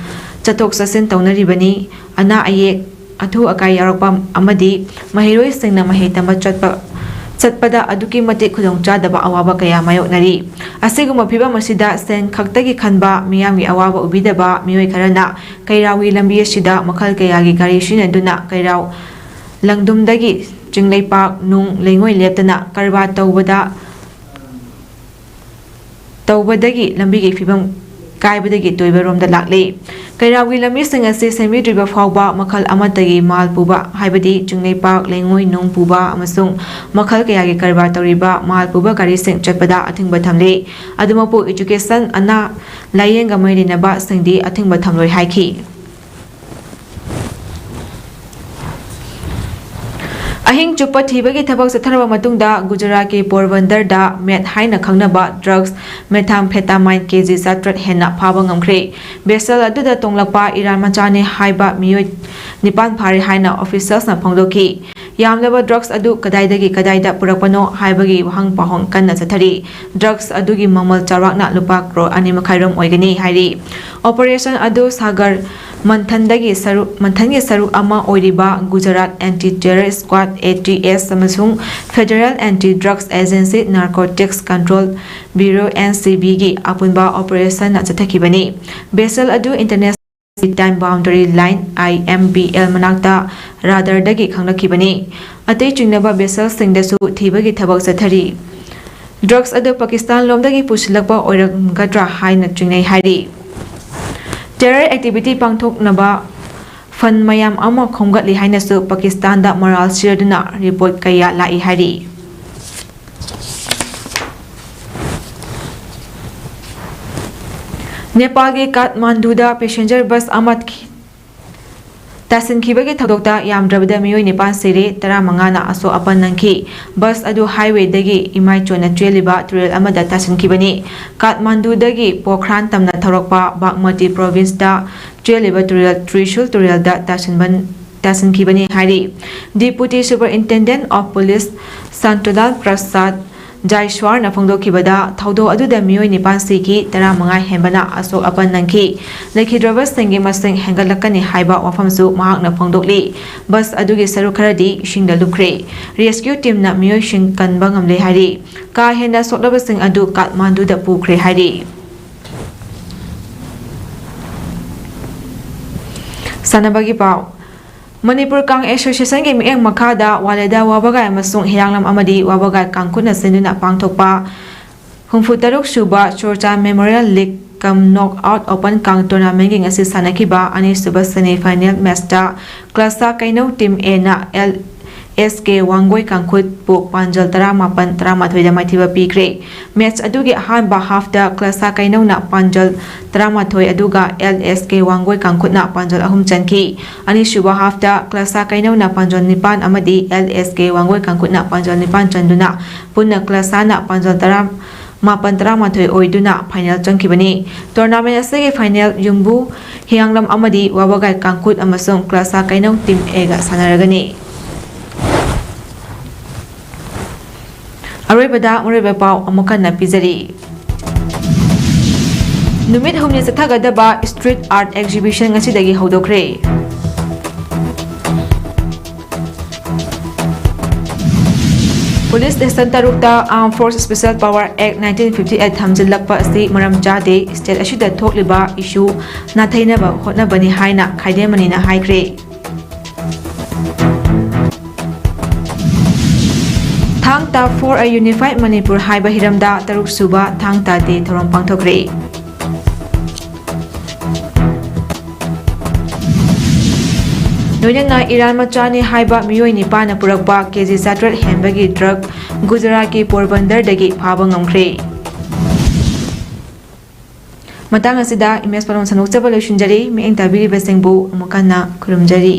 ꯆꯠꯊꯣꯛ ꯆꯠꯁꯤꯟ ꯇꯧꯅꯔꯤꯕꯅꯤ꯫ ꯑꯅꯥ ꯑꯌꯦꯛ, ꯑꯊꯨ ꯑꯀꯥꯏ ꯌꯥꯎꯔꯛꯄ ꯑꯃꯗꯤ ꯃꯍꯩꯔꯣꯏꯁꯤꯡꯅ ꯃꯍꯩ ꯇꯝꯕ ꯆꯠꯄ, ꯆꯠꯄꯗ ꯑꯗꯨꯛꯀꯤ ꯃꯇꯤꯛ ꯈꯨꯗꯣꯡꯆꯥꯗꯕ ꯑꯋꯥꯕ ꯀꯌꯥ ꯃꯥꯌꯣꯛꯅꯔꯤ꯫ ꯑꯁꯤꯒꯨꯝꯕ ꯐꯤꯚꯝ ꯑꯁꯤꯗ ꯁꯦꯟ ꯈꯛꯇꯒꯤ ꯈꯟꯕ, ꯃꯤꯌꯥꯝꯒꯤ ꯑꯋꯥꯕ ꯎꯕꯤꯗꯕ ꯃꯤꯑꯣꯏ ꯈꯔꯅ ꯀꯩꯔꯥꯎꯒꯤ ꯂꯝꯕꯤ ꯑꯁꯤꯗ ꯃꯈꯜ ꯀꯌꯥꯒꯤ ꯒꯥꯔꯤ ꯁꯤꯖꯤꯟꯅꯗꯨꯅ ꯀꯩꯔꯥꯎ ꯂꯪꯗꯨꯝꯗꯒꯤ ꯆꯤꯡꯂꯩꯄꯥꯛ ꯅꯨꯡ ꯂꯩꯉꯣꯏ ꯂꯦꯞꯇꯅ ꯀꯔꯕꯥꯔ ꯇꯧꯕꯗ ꯇꯧꯕꯗꯒꯤ ꯂꯝꯕꯤꯒꯤ ꯐꯤꯕꯝ ꯀꯥꯏꯕꯗꯒꯤ ꯇꯣꯏꯕꯔꯣꯝꯗ ꯂꯥꯛꯂꯤ꯫ ꯀꯩꯔꯥꯎꯒꯤ ꯂꯝꯕꯤꯁꯤꯡ ꯑꯁꯤ ꯁꯦꯝꯕꯤꯗ꯭ꯔꯤꯕ ꯐꯥꯎꯕ ꯃꯈꯜ ꯑꯃꯠꯇꯒꯤ ꯃꯥꯜ ꯄꯨꯕ, ꯍꯥꯏꯕꯗꯤ ꯆꯤꯡꯂꯩꯄꯥꯛ, ꯂꯩꯉꯣꯏ ꯅꯨꯡ ꯄꯨꯕ ꯑꯃꯁꯨꯡ ꯃꯈꯜ ꯀꯌꯥꯒꯤ ꯀꯔꯕꯥꯔ ꯇꯧꯔꯤꯕ ꯃꯥꯜ ꯄꯨꯕ ꯒꯥꯔꯤꯁꯤꯡ ꯆꯠꯄꯗ ꯑꯊꯤꯡꯕ ꯊꯝꯂꯤ꯫ ꯑꯗꯨꯃꯛꯄꯨ education, ꯑꯅꯥ ꯂꯥꯌꯦꯡꯒ ꯃꯔꯤ ꯂꯩꯅꯕꯁꯤꯡꯗꯤ ꯑꯊꯤꯡꯕ ꯊꯝꯂꯣꯏ ꯍꯥꯏꯈꯤ꯫ ꯑꯍꯤꯡ ꯆꯨꯞꯄ ꯊꯤꯕꯒꯤ ꯊꯕꯛ ꯆꯠꯊꯔꯕ ꯃꯇꯨꯡꯗ ꯒꯨꯖꯔꯥꯠꯀꯤ ꯄꯣꯔꯕꯟꯗꯔꯗ ꯃꯦꯠ ꯍꯥꯏꯅ ꯈꯪꯅꯕ drugs methamphetamine ꯀꯦ ꯖꯤ ꯆꯥꯇ꯭ꯔꯦꯠ ꯍꯦꯟꯅ ꯐꯥꯕ ꯉꯝꯈ꯭ꯔꯦ꯫ ꯕꯦꯁꯦꯜ ꯑꯗꯨꯗ ꯇꯣꯡꯂꯛꯄ ꯏꯔꯥꯟ ꯃꯆꯥꯅꯤ ꯍꯥꯏꯕ ꯃꯤꯑꯣꯏ ꯅꯤꯄꯥꯟ ꯐꯥꯔꯦ ꯍꯥꯏꯅ officialsꯅ ꯐꯣꯡꯗꯣꯛꯈꯤ꯫ ꯌꯥꯝꯂꯕ drugs ꯑꯗꯨ ꯀꯗꯥꯏꯗꯒꯤ ꯀꯗꯥꯏꯗ ꯄꯨꯔꯛꯄꯅꯣ ꯍꯥꯏꯕꯒꯤ ꯋꯥꯍꯪ ꯄꯥꯎꯍꯪ ꯀꯟꯅ ꯆꯠꯊꯔꯤ꯫ Drugs ꯑꯗꯨꯒꯤ ꯃꯃꯜ ꯆꯥꯎꯔꯥꯛꯅ ꯂꯨꯄꯥ ꯀ꯭ꯔꯣꯔ ꯑꯅꯤ ꯃꯈꯥꯏ ꯔꯣꯝ ꯑꯣꯏꯒꯅꯤ ꯍꯥꯏꯔꯤ꯫ Operation ꯑꯗꯨ ꯁꯥꯒꯔ ꯃꯟꯊꯟꯗꯒꯤ ꯁꯔꯨꯛ, ꯃꯟꯊꯟꯒꯤ ꯁꯔꯨꯛ ꯑꯃ ꯑꯣꯏꯔꯤꯕ Gujarat Anti Terror Squad, A T S, ꯑꯃꯁꯨꯡ Federal Anti Drugs Agency Narcotics Control Bureau, N C Bꯒꯤ ꯑꯄꯨꯟꯕ operationꯅ ꯆꯠꯊꯈꯤꯕꯅꯤ꯫ ꯕꯦꯁꯦꯜ ꯑꯗꯨ International Maritime Boundary Line, I M B L, ꯃꯅꯥꯛꯇ radarꯗꯒꯤ ꯈꯪꯂꯛꯈꯤꯕꯅꯤ꯫ ꯑꯇꯩ ꯆꯤꯡꯅꯕ ꯕꯦꯁꯦꯜꯁꯤꯡꯗꯁꯨ ꯊꯤꯕꯒꯤ ꯊꯕꯛ ꯆꯠꯊꯔꯤ꯫ Drugs ꯑꯗꯨ ꯄꯥꯀꯤꯁꯇꯥꯟ ꯂꯣꯝꯗꯒꯤ ꯄꯨꯁꯤꯜꯂꯛꯄ ꯑꯣꯏꯔꯝꯒꯗ꯭ꯔꯥ ꯍꯥꯏꯅ ꯆꯤꯡꯅꯩ ꯍꯥꯏꯔꯤ꯫ Terror activity ꯄꯥꯡꯊꯣꯛꯅꯕ fund ꯃꯌꯥꯝ ꯑꯃ ꯈꯣꯝꯒꯠꯂꯤ ꯍꯥꯏꯅꯁꯨ ꯄꯥꯀꯤꯁꯇꯥꯟꯗ ꯃꯔꯥꯜ ꯁꯤꯔꯗꯨꯅ report ꯀꯌꯥ ꯂꯥꯛꯏ ꯍꯥꯏꯔꯤ꯫ ꯅꯦꯄꯥꯜꯒꯤ ꯀꯥꯊꯃꯥꯟꯗꯨꯗ passenger bus ꯑꯃ ꯇꯥꯁꯤꯟꯈꯤꯕꯒꯤ ꯊꯧꯗꯣꯛꯇ ꯌꯥꯝꯗ꯭ꯔꯕꯗ ꯃꯤꯑꯣꯏ ꯅꯤꯄꯥꯟ ꯁꯤꯔꯦ, ꯇꯔꯥꯃꯉꯥꯅ ꯑꯁꯣꯛ ꯑꯄꯟ ꯅꯪꯈꯤ꯫ Bus ꯑꯗꯨ highwayꯗꯒꯤ ꯏꯃꯥꯏ ꯆꯣꯟꯅ ꯆꯦꯜꯂꯤꯕ ꯇꯨꯔꯦꯜ ꯑꯃꯗ ꯇꯥꯁꯤꯟꯈꯤꯕꯅꯤ꯫ ꯀꯥꯊꯃꯥꯟꯗꯨꯗꯒꯤ ꯄꯣꯈ꯭ꯔꯥꯟ ꯇꯝꯅ ꯊꯧꯔꯛꯄ ꯕꯥꯒꯃꯇꯤ provinceꯇ ꯆꯦꯜꯂꯤꯕ ꯇꯨꯔꯦꯜ ꯇ꯭ꯔꯤꯁꯨꯜ ꯇꯨꯔꯦꯜꯗ ꯇꯥꯁꯤꯟꯕ, ꯇꯥꯁꯤꯟꯈꯤꯕꯅꯤ ꯍꯥꯏꯔꯤ꯫ Deputy Superintendent of Police ꯁꯥꯟꯇꯨꯂꯥꯜ ꯄ꯭ꯔꯁꯥꯗ ꯖꯥꯏꯁ꯭ꯋꯥꯔꯅ ꯐꯣꯡꯗꯣꯛꯈꯤꯕꯗ, ꯊꯧꯗꯣꯛ ꯑꯗꯨꯗ ꯃꯤꯑꯣꯏ ꯅꯤꯄꯥꯟ ꯁꯤꯈꯤ, ꯇꯔꯥꯃꯉꯥ ꯍꯦꯟꯕꯅ ꯑꯁꯣꯛ ꯑꯄꯟ ꯅꯪꯈꯤ꯫ ꯂꯩꯈꯤꯗ꯭ꯔꯕꯁꯤꯡꯒꯤ ꯃꯁꯤꯡ ꯍꯦꯟꯒꯠꯂꯛꯀꯅꯤ ꯍꯥꯏꯕ ꯋꯥꯐꯝꯁꯨ ꯃꯍꯥꯛꯅ ꯐꯣꯡꯗꯣꯛꯂꯤ꯫ Bus ꯑꯗꯨꯒꯤ ꯁꯔꯨꯛ ꯈꯔꯗꯤ ꯏꯁꯤꯡꯗ ꯂꯨꯞꯈ꯭ꯔꯦ꯫ Rescue teamꯅ ꯃꯤꯑꯣꯏꯁꯤꯡ ꯀꯟꯕ ꯉꯝꯂꯦ ꯍꯥꯏꯔꯤ꯫ ꯀꯥ ꯍꯦꯟꯅ ꯁꯣꯛꯂꯕꯁꯤꯡ ꯑꯗꯨ ꯀꯥꯊꯃꯥꯟꯗꯨꯗ ꯄꯨꯈ꯭ꯔꯦ ꯍꯥꯏꯔꯤ꯫ ꯁꯥꯟꯅꯕꯒꯤ ꯄꯥꯎ꯫ ꯃꯅꯤꯄꯨꯔ ꯀꯥꯡ ꯑꯦꯁꯣꯁꯤꯌꯦꯁꯟꯒꯤ ꯃꯤꯠꯌꯦꯡ ꯃꯈꯥꯗ ꯋꯥꯂꯦꯗꯥ ꯋꯥꯕꯒꯥꯏ ꯑꯃꯁꯨꯡ ꯍꯤꯌꯥꯡꯂꯝ ꯑꯃꯗꯤ ꯋꯥꯕꯒꯥꯏ ꯀꯥꯡꯈꯨꯠꯅ ꯁꯤꯟꯗꯨꯅ ꯄꯥꯡꯊꯣꯛꯄ ꯍꯨꯝꯐꯨ ꯇꯔꯨꯛ ꯁꯨꯕ ꯆꯨꯔꯆꯥꯟ ꯃꯦꯃꯣꯔꯤꯌꯦꯜ ꯂꯤꯒ ꯀꯝ ꯅꯣꯛ ꯑꯥꯎꯠ ꯑꯣꯄꯟ ꯀꯥꯡ ꯇꯣꯔꯅꯥꯃꯦꯟꯒꯤ ꯉꯁꯤ ꯁꯥꯟꯅꯈꯤꯕ ꯑꯅꯤꯁꯨꯕ ꯁꯦꯃꯤ ꯐꯥꯏꯅꯦꯜ ꯃꯦꯆꯇ ꯀ꯭ꯂꯥꯁꯥ ꯀꯩꯅꯧ ꯇꯤꯝ ꯑꯦꯅ ꯑꯦꯜ ꯑꯦꯁ ꯀꯦ ꯋꯥꯡꯒꯣꯏ ꯀꯥꯡꯈꯨꯠꯄꯨ ꯄꯥꯟꯖꯜ ꯇꯔꯥꯃꯥꯄꯟ ꯇꯔꯥꯃꯥꯊꯣꯏꯗ ꯃꯥꯏꯊꯤꯕ ꯄꯤꯈ꯭ꯔꯦ꯫ ꯃꯦꯆ ꯑꯗꯨꯒꯤ ꯑꯍꯥꯟꯕ ꯍꯥꯐꯇ ꯀ꯭ꯂꯥꯁꯥ ꯀꯩꯅꯧꯅ ꯄꯥꯟꯖꯜ ꯇꯔꯥꯃꯥꯊꯣꯏ ꯑꯗꯨꯒ ꯑꯦꯜ ꯑꯦꯁ ꯀꯦ ꯋꯥꯡꯒꯣꯏ ꯀꯥꯡꯈꯨꯠꯅ ꯄꯥꯟꯖꯜ ꯑꯍꯨꯝ ꯆꯟꯈꯤ꯫ ꯑꯅꯤꯁꯨꯕ ꯍꯥꯐꯇ ꯀ꯭ꯂꯥꯁꯥ ꯀꯩꯅꯧꯅ ꯄꯥꯟꯖꯜ ꯅꯤꯄꯥꯟ ꯑꯃꯗꯤ ꯑꯦꯜ ꯑꯦꯁ ꯀꯦ ꯋꯥꯡꯒꯣꯏ ꯀꯥꯡꯈꯨꯠꯅ ꯄꯥꯟꯖꯜ ꯅꯤꯄꯥꯟ ꯆꯟꯗꯨꯅ ꯄꯨꯟꯅ ꯀ꯭ꯂꯥꯁꯥꯅ ꯄꯥꯟꯖꯜ ꯇꯔꯥ ꯃꯥꯄꯟ ꯇꯔꯥꯃꯥꯊꯣꯏ ꯑꯣꯏꯗꯨꯅ ꯐꯥꯏꯅꯦꯜ ꯆꯪꯈꯤꯕꯅꯤ꯫ ꯇꯣꯔꯅꯥꯃꯦꯟ ꯑꯁꯤꯒꯤ ꯐꯥꯏꯅꯦꯜ ꯌꯨꯝꯕꯨ ꯍꯤꯌꯥꯡꯂꯝ ꯑꯃꯗꯤ ꯋꯥꯕꯒꯥꯏ ꯀꯥꯡꯈꯨꯠ ꯑꯃꯁꯨꯡ ꯀ꯭ꯂꯥꯁꯥ ꯀꯩꯅꯧ ꯇꯤꯝ ꯑꯦꯒ ꯁꯥꯟꯅꯔꯒꯅꯤ꯫ ꯑꯔꯣꯏꯕꯗ ꯃꯔꯨꯑꯣꯏꯕ ꯄꯥꯎ ꯑꯃꯨꯛ ꯍꯟꯅ ꯄꯤꯖꯔꯤ꯫ ꯅꯨꯃꯤꯠ ꯍꯨꯝꯅꯤ ꯆꯠꯊꯒꯗꯕ ꯁ꯭ꯇ꯭ꯔꯤꯠ ꯑꯥꯔꯠ ꯑꯦꯛꯖꯤꯕꯤꯁꯟ ꯉꯁꯤꯗꯒꯤ ꯍꯧꯗꯣꯛꯈ꯭ꯔꯦ꯫ ꯄꯨꯂꯤꯁ ꯁ꯭ꯇꯦꯁꯟ ꯇꯔꯨꯛꯇ Armed Force Special Power Act nineteen fifty eight ꯊꯝꯖꯤꯜꯂꯛꯄ ꯑꯁꯤ ꯃꯔꯝ ꯆꯥꯗꯦ, ꯁ꯭ꯇꯦꯠ ꯑꯁꯤꯗ ꯊꯣꯛꯂꯤꯕ ꯏꯁꯨ ꯅꯥꯊꯩꯅꯕ ꯍꯣꯠꯅꯕꯅꯤ ꯍꯥꯏꯅ ꯈꯥꯏꯗꯦꯝꯃꯅꯤꯅ ꯍꯥꯏꯈ꯭ꯔꯦ꯫ ꯊꯥꯡ ꯇꯥ For a Unified Manipur ꯍꯥꯏꯕ ꯍꯤꯔꯝꯗ ꯇꯔꯨꯛ ꯁꯨꯕ ꯊꯥꯡ ꯇꯥ ꯗꯦ ꯊꯧꯔꯝ ꯄꯥꯡꯊꯣꯛꯈ꯭ꯔꯦ꯫ ꯂꯣꯏꯅꯅ ꯏꯔꯥꯟ ꯃꯆꯥꯅꯤ ꯍꯥꯏꯕ ꯃꯤꯑꯣꯏ ꯅꯤꯄꯥꯟꯅ ꯄꯨꯔꯛꯄ ꯀꯦꯖꯤ ꯆꯥꯇ꯭ꯔꯦꯠ ꯍꯦꯟꯕꯒꯤ ꯗ꯭ꯔꯒ ꯒꯨꯖꯔꯥꯠꯀꯤ ꯄꯣꯔꯕꯟꯗꯔꯗꯒꯤ ꯐꯥꯕ ꯉꯝꯈ꯭ꯔꯦ꯫ ꯃꯇꯥꯡ ꯑꯁꯤꯗ ꯏꯃꯦꯖ ꯄꯥꯎꯗꯝ ꯁꯟꯗꯣꯛꯆꯕ ꯂꯣꯏꯁꯤꯟꯖꯔꯤ꯫ ꯃꯤꯠꯌꯦꯡ ꯇꯥꯕꯤꯔꯤꯕꯁꯤꯡꯕꯨ ꯑꯃꯨꯛ ꯍꯟꯅ ꯈꯨꯔꯨꯝꯖꯔꯤ꯫